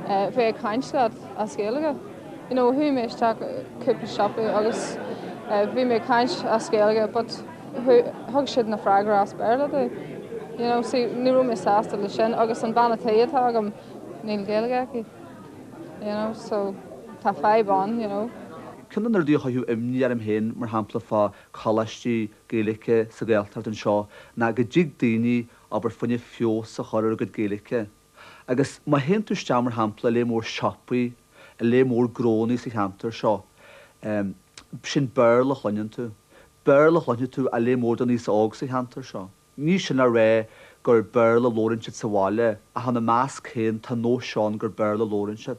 bheith ag caint leat as Gaeilge. You know, chuaigh mé isteach cúpla siopa agus bhí mé ag caint as Gaeilge but thug siad na freagra as Béarla domh. You know, see, ní raibh mé sásta le sin agus an bean a' tí atá agam, níl Gaeilge aici. You know, so tá fadhb ann, you know. Ceann de na rudaí a chuirfeadh imní orm féin, mar shampla, fá choláistí Gaeilge sa Ghaeltacht anseo ná go dtig daoine, abair, fá choinne feabhas a chur ar a gcuid Gaeilge. Agus má théann tú isteach, mar shampla, i lear mór siopaí, i lear mór gnónnaí sa cheantar seo, sin Béarla a chluineann tú. Béarla a chluinfidh tú ó lear mór den aos óg sa cheantar seo. Ní sin le rá gur Béarla a labhrann siad sa bhaile, ach ina measc féin tá nós ann gur Béarla a labhrann siad.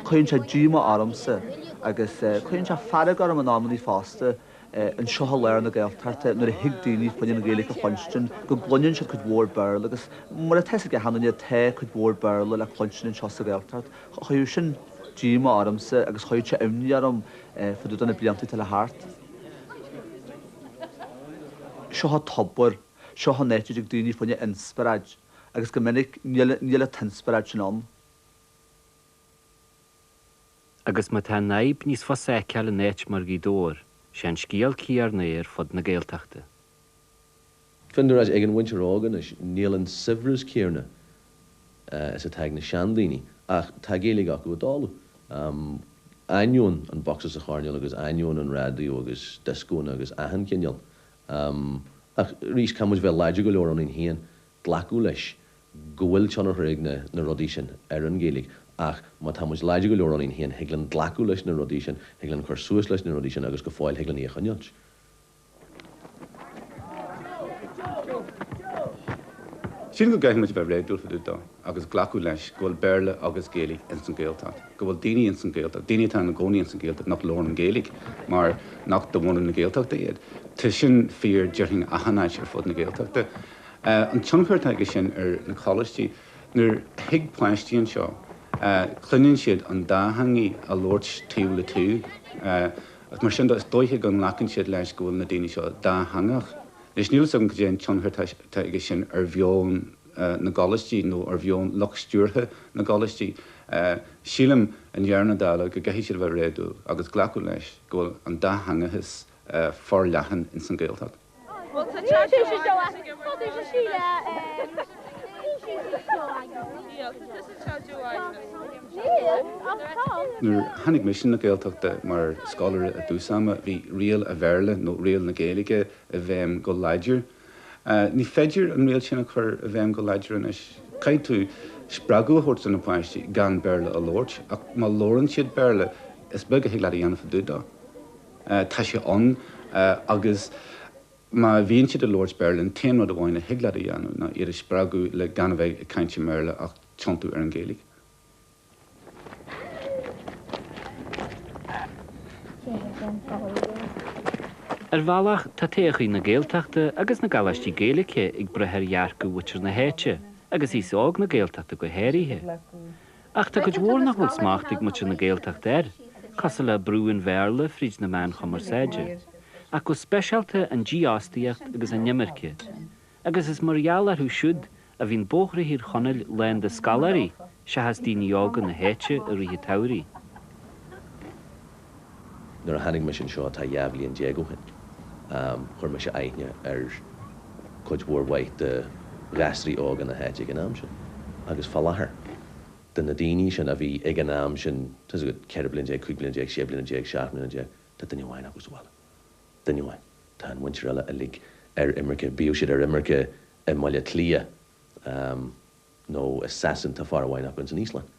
Cuireann sé díomá ormsa agus cuireann sé fearg orm in amannaí fosta anseo i lár na Gaeltachta nuair a thig daoine fá choinne an Ghaeilge a chluinstin go gcluineann siad cuid mhór Béarla agus mar atá 'fhios ag achan duine tá cuid mhór Béarla le cluinstin anseo sa Ghaeltacht. Chuirfeadh sin díomá ormsa agus chuirfeadh sé imní orm fá dtaobh de na blianta atá le theacht. Seo an tobar, seo an áit a dtig daoine fá choinne inspioráid agus go minic níl níl an t-inspioráid sin ann. Agus má tá an fhadhb níos fusa a fheiceáil in áit mar Ghaoth Dobhair, sé an scéal céanna é ar fud na Gaeltachta. Fírinne a rá ag an mhuintir óg anois, níl an saibhreas céanna. is atá ag na seandaoine, ach tá Gaeilge acu i dtólamh. Ainneoin an bocsa sa choirnéal agus ainneoin an raidió agus dioscónna agus achan chineál. Ach arís, caithfidh muid bheith láidir go leor ionainn féin glacadh leis go bhfuil tionchar ag na na rudaí sin ar an Ghaeilge ach má tá muid láidir go leor ionainn féin thig linn glacadh leis na rudaí sin, thig linn cur suas leis na rudaí sin agus go fóill thig linn í a choinneáilt. Sílim go gcaithfidh muid a bheith réadúil fá dtaobh dó agus glacadh leis go bhfuil Béarla agus Gaeilge ins an Ghaeltacht, go bhfuil daoine ins an Ghaeltacht, daoine atá ina gcónaí ins an Ghaeltacht nach labhrann Gaeilge mar nach de bhunadh na Gaeltachta iad. Tá sin fíor déarfainn achan áit ar fud na Gaeltachta. An tionchar atá aige sin ar na coláistí, nuair a thig páistí anseo, cluineann siad an dá theangaidh á labhairt taobh le taobh. Agus mar sin de, is dóiche go nglacann siad leis go bhfuil na daoine seo dátheangach. Anois, níl fhios agam cad é an tionchar atá aige sin ar mheon na gcoláistí nó ar mheon lucht stiúrtha na gcoláistí. Sílim, i ndeireadh na dála, go gcaithfidh siad a bheith réadúil agus glacadh leis go bhfuil an dátheangachas forleathan ins an Ghaeltacht. Nuair a tháinig mise na Gaeltachta mar scoláire i dtús ama, bhí riail a' Bhéarla nó riail na Gaeilge i bhfeidhm go láidir. Ní féidir an riail sin a chur i bhfeidhm go láidir anois. Caithfidh tú spreagadh a thabhairt do na páistí gan Béarla a labhairt, ach má labhrann siad Béarla, is beag a thig leat a dhéanamh fá dtaobh dó. Tá sé ann agus má bhíonn siad ag labhairt Béarla, an t-aon rud amháin a thig leat a dhéanamh ná iad a spreagadh le gan a bheith ag caint i mBéarla ach tiontú ar an Ghaeilge. Ar bhealach, tá todhchaí na Gaeltachta agus na gcoláistí Gaeilge ag brath ar dhearcadh mhuintir na háite, agus aos óg na Gaeltachta go háirithe. Ach tá cuid mhór nach bhfuil smacht ag muintir na Gaeltachta air, cosúil le brú an Bhéarla fríd na meáin chumarsáide, ach go speisialta an dífhostaíocht agus an imirce, agus is mar gheall orthu siúd a bhíonn bóithre Thír Chonaill lán de scoláirí seachas daoine óga na háite i rith an tsamhraidh. Nuair a tháinig mise anseo, tá 12 bhliain ó shin, chuir mise aithne ar cuid mhór mhaith de ghasraí óga na háite ag an am sin. Agus fá láthair, de na daoine sin a bhí ag an am sin, tá's agat, 14 bliain, 15 bliana, 16 bliana, 17 bliana, tá duine amháin acu sa bhaile. Duine amháin. Tá an mhuintir eile uilig ar imirce, bíodh siad ar imirce i mBaile Átha Cliath nó i Sasain, tá fear amháin acu ins an Íoslainn.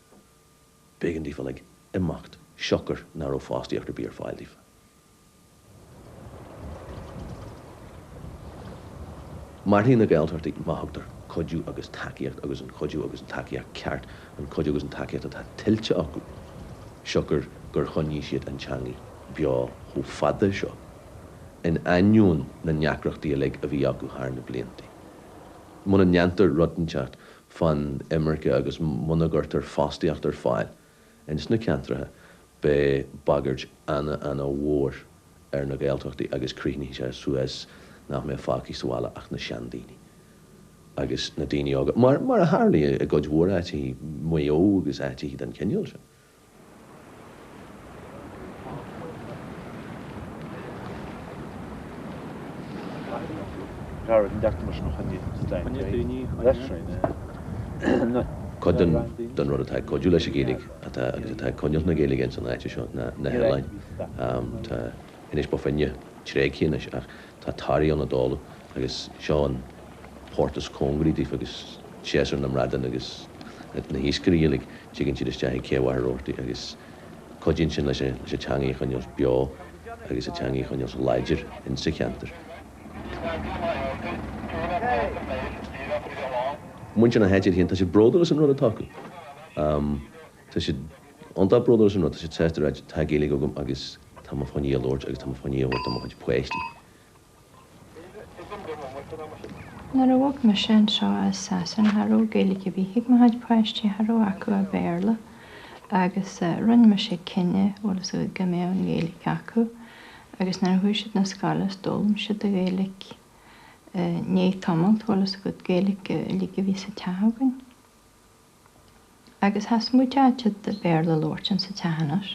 B'éigean daofa uilig imeacht siocair nach raibh fostaíocht ar bith ar fáil daofa. Mairfidh na Gaeltachtaí má thugtar cuidiú agus tacaíocht agus an cuidiú agus an tacaíocht ceart, an cuidiú agus an tacaíocht atá tuillte acu, siocair gur choinnigh siad an teangaidh beo chomh fada seo, in ainneoin na ndeacrachtaí uilig a bhí acu thar na blianta. Muna ndéantar rud inteacht fán imirce agus muna gcuirtear fostaíocht ar fáil ins na ceantracha, beidh bagairt ana-ana-mhór ar na Gaeltachtaí agus críochnóidh sé suas nach mbeidh fágtha sa bhaile ach na seandaoine agus na daoine óga, mar mar a tharlaigh i gcuid mhór áiteachaí, Maigh Eo agus áiteachaí den chineál sin. Cuid den rud atá ag cuidiú leis an Ghaeilge atá agus atá ag coinneáil na Gaeilge ins an áit seo ná na hoileáin. Tá Inis Bó Finne tréigthe anois ach tá Toraigh ann i dtólamh agus seo an port is cóngaraí daofa agus séasúr na mbradán agus na hiascairí uilig, tigeann siad isteach ag Cé Mhachaire Rabhartaigh agus cuidíonn sin leis an teangaidh a choinneáil beo agus an teangaidh a choinneáil láidir insa cheantar. Muintir na háite iad féin, tá siad bródúil as an rud atá acu. Tá siad iontach bródúil as an rud, tá siad sásta a ráit tá Gaeilge agam agus tá mé fá choinne í a labhairt agus tá mé fá choinne í a thabhairt do mo chuid páistí. Nuair a bhog mise anseo as Sasana cha raibh Gaeilge ar bith ag mo chuid páistí, cha raibh acu ach Béarla agus rinne mise cinneadh, bhfuil fhios agat, go mbeadh an Ghaeilge acu agus nuair a chuaigh siad 'na scoile is d'fhoghlaim siad an Ghaeilge i ndiaidh tamaill, bhfuil fhios agat, Gaeilge uilig a bhí sa teach againn. Agus cha smaoiteodh siad Béarla a labhairt insa teach anois.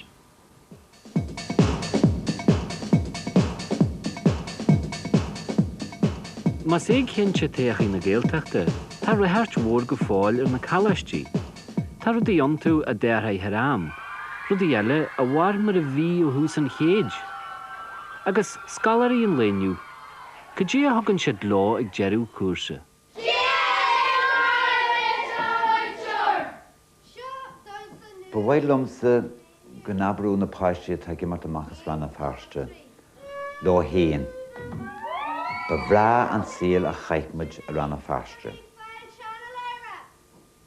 Más éagcinnte todhchaí na Gaeltachta, Tá ráchairt mhór go fóill ar na coláistí. Tá rudaí iontu a d'athraigh thar am, rudaí eile a mhair mar a bhí ó thús an chéid. Agus scoláirí an lae inniu, cad é a thugann siad leo ag deireadh cúrsa? Ba mhaith liomsa go n-abródh na páistí atá ag imeacht amach as Rann na Feirste leo féin, Ba bhreá an saol a chaith muid i Rann na Feirste.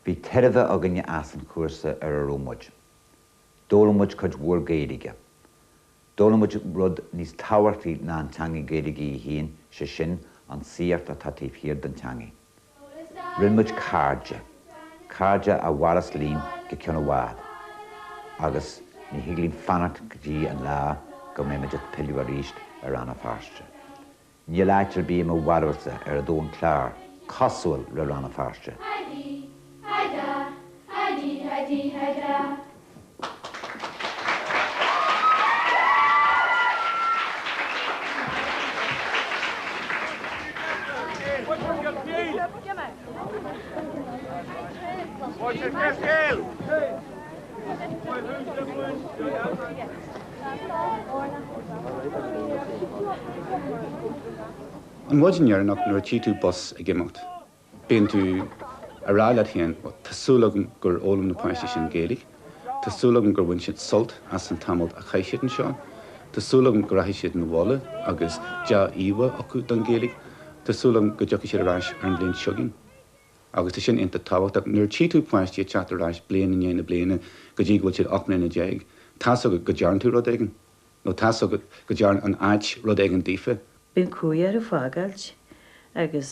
Bhí tairbhe againne as an chúrsa ar a raibh muid. D'fhoghlaim muid cuid mhór Gaeilge. D'fhoghlaim muid rud níos tábhachtaí ná an teanga Gaeilge í féin, sé sin, an saíocht atá taobh thiar den teangaidh. Rinne muid cairde, cairde a mhaireas linn go ceann i bhfad, agus ní thig linn fanacht go dtí an lá go mbeidh muid ag pilleadh arís ar Rann na Feirste. Níl áit ar bith i mo bharúilsa ar an domhan clar cosúil le Rann na Feirste. An mhaidin dheireanach nuair a tchí tú bus ag imeacht, bíonn tú a rá leat féin, bhuel, tá súil agam gur fhoghlaim na páistí sin Gaeilge, tá súil agam gur bhain siad sult as an tamall a chaith siad anseo, tá súil agam go rachaidh siad 'na bhaile agus dea-íomhá acu don Ghaeilge, tá súil agam go dtiocfaidh siad ar ais ar an bhliain seo chugainn. Agus tá sin iontach tábhachtach. Nuair a tchí tú páistí ag teacht ar ais bliain i ndiaidh na bliana go dtí go bhfuil siad 18 mbliana, tá's agat go dtearn tú rud éigin. Nó tá's agat go dtearn an áit rud éigin daofa. Bíonn cumhaidh orthu fágáilt agus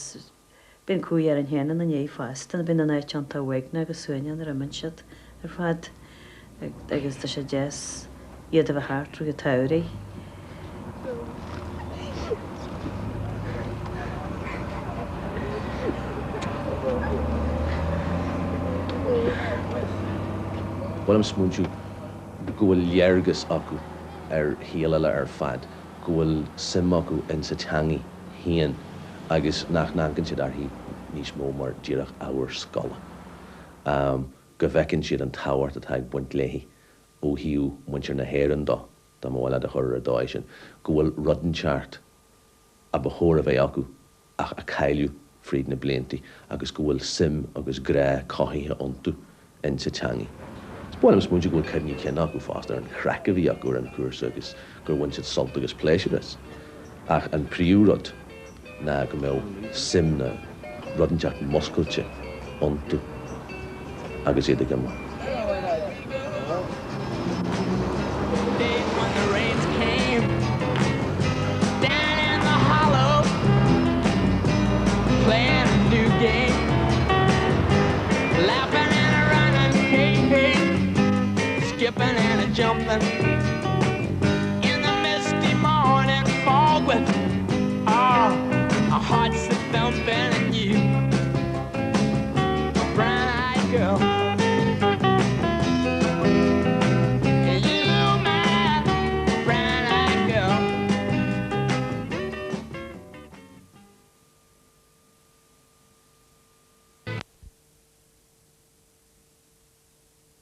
bíonn cumhaidh orainn féin ina ndiaidh fosta. Bíonn an áit iontach uaigneach agus uaigneach nuair a imíonn siad ar fad agus tá sé deas iad a bheith thart i rith an tsamhraidh. Ba mhaith liom smaointiú go bhfuil léargas acu ar shaol eile ar fad, go bhfuil suim acu insa teangaidh féin agus nach n-amharcann siad uirthi níos mó mar díreach ábhar scoile. Go bhfeiceann siad an tábhacht atá ag baint léi ó thaobh muintir na hÉireann dó, dá mba mhaith leat a chur ar an dóigh sin, go bhfuil rud inteacht a ba chóir a bheith acu ach a cailleadh fríd na bliantaí agus go bhfuil suim agus grá cothaithe iontu insa teangaidh. Is ba mhaith liom smaointiú go bhfuil cuimhní cinn acu fosta ar an chraic a bhí acu ar an chúrsa agus gur bhain siad sult agus pléisiúr as. Ach an príomhrud ná go mbeadh suim nó rud inteacht muscailte iontu agus iad ag imeacht.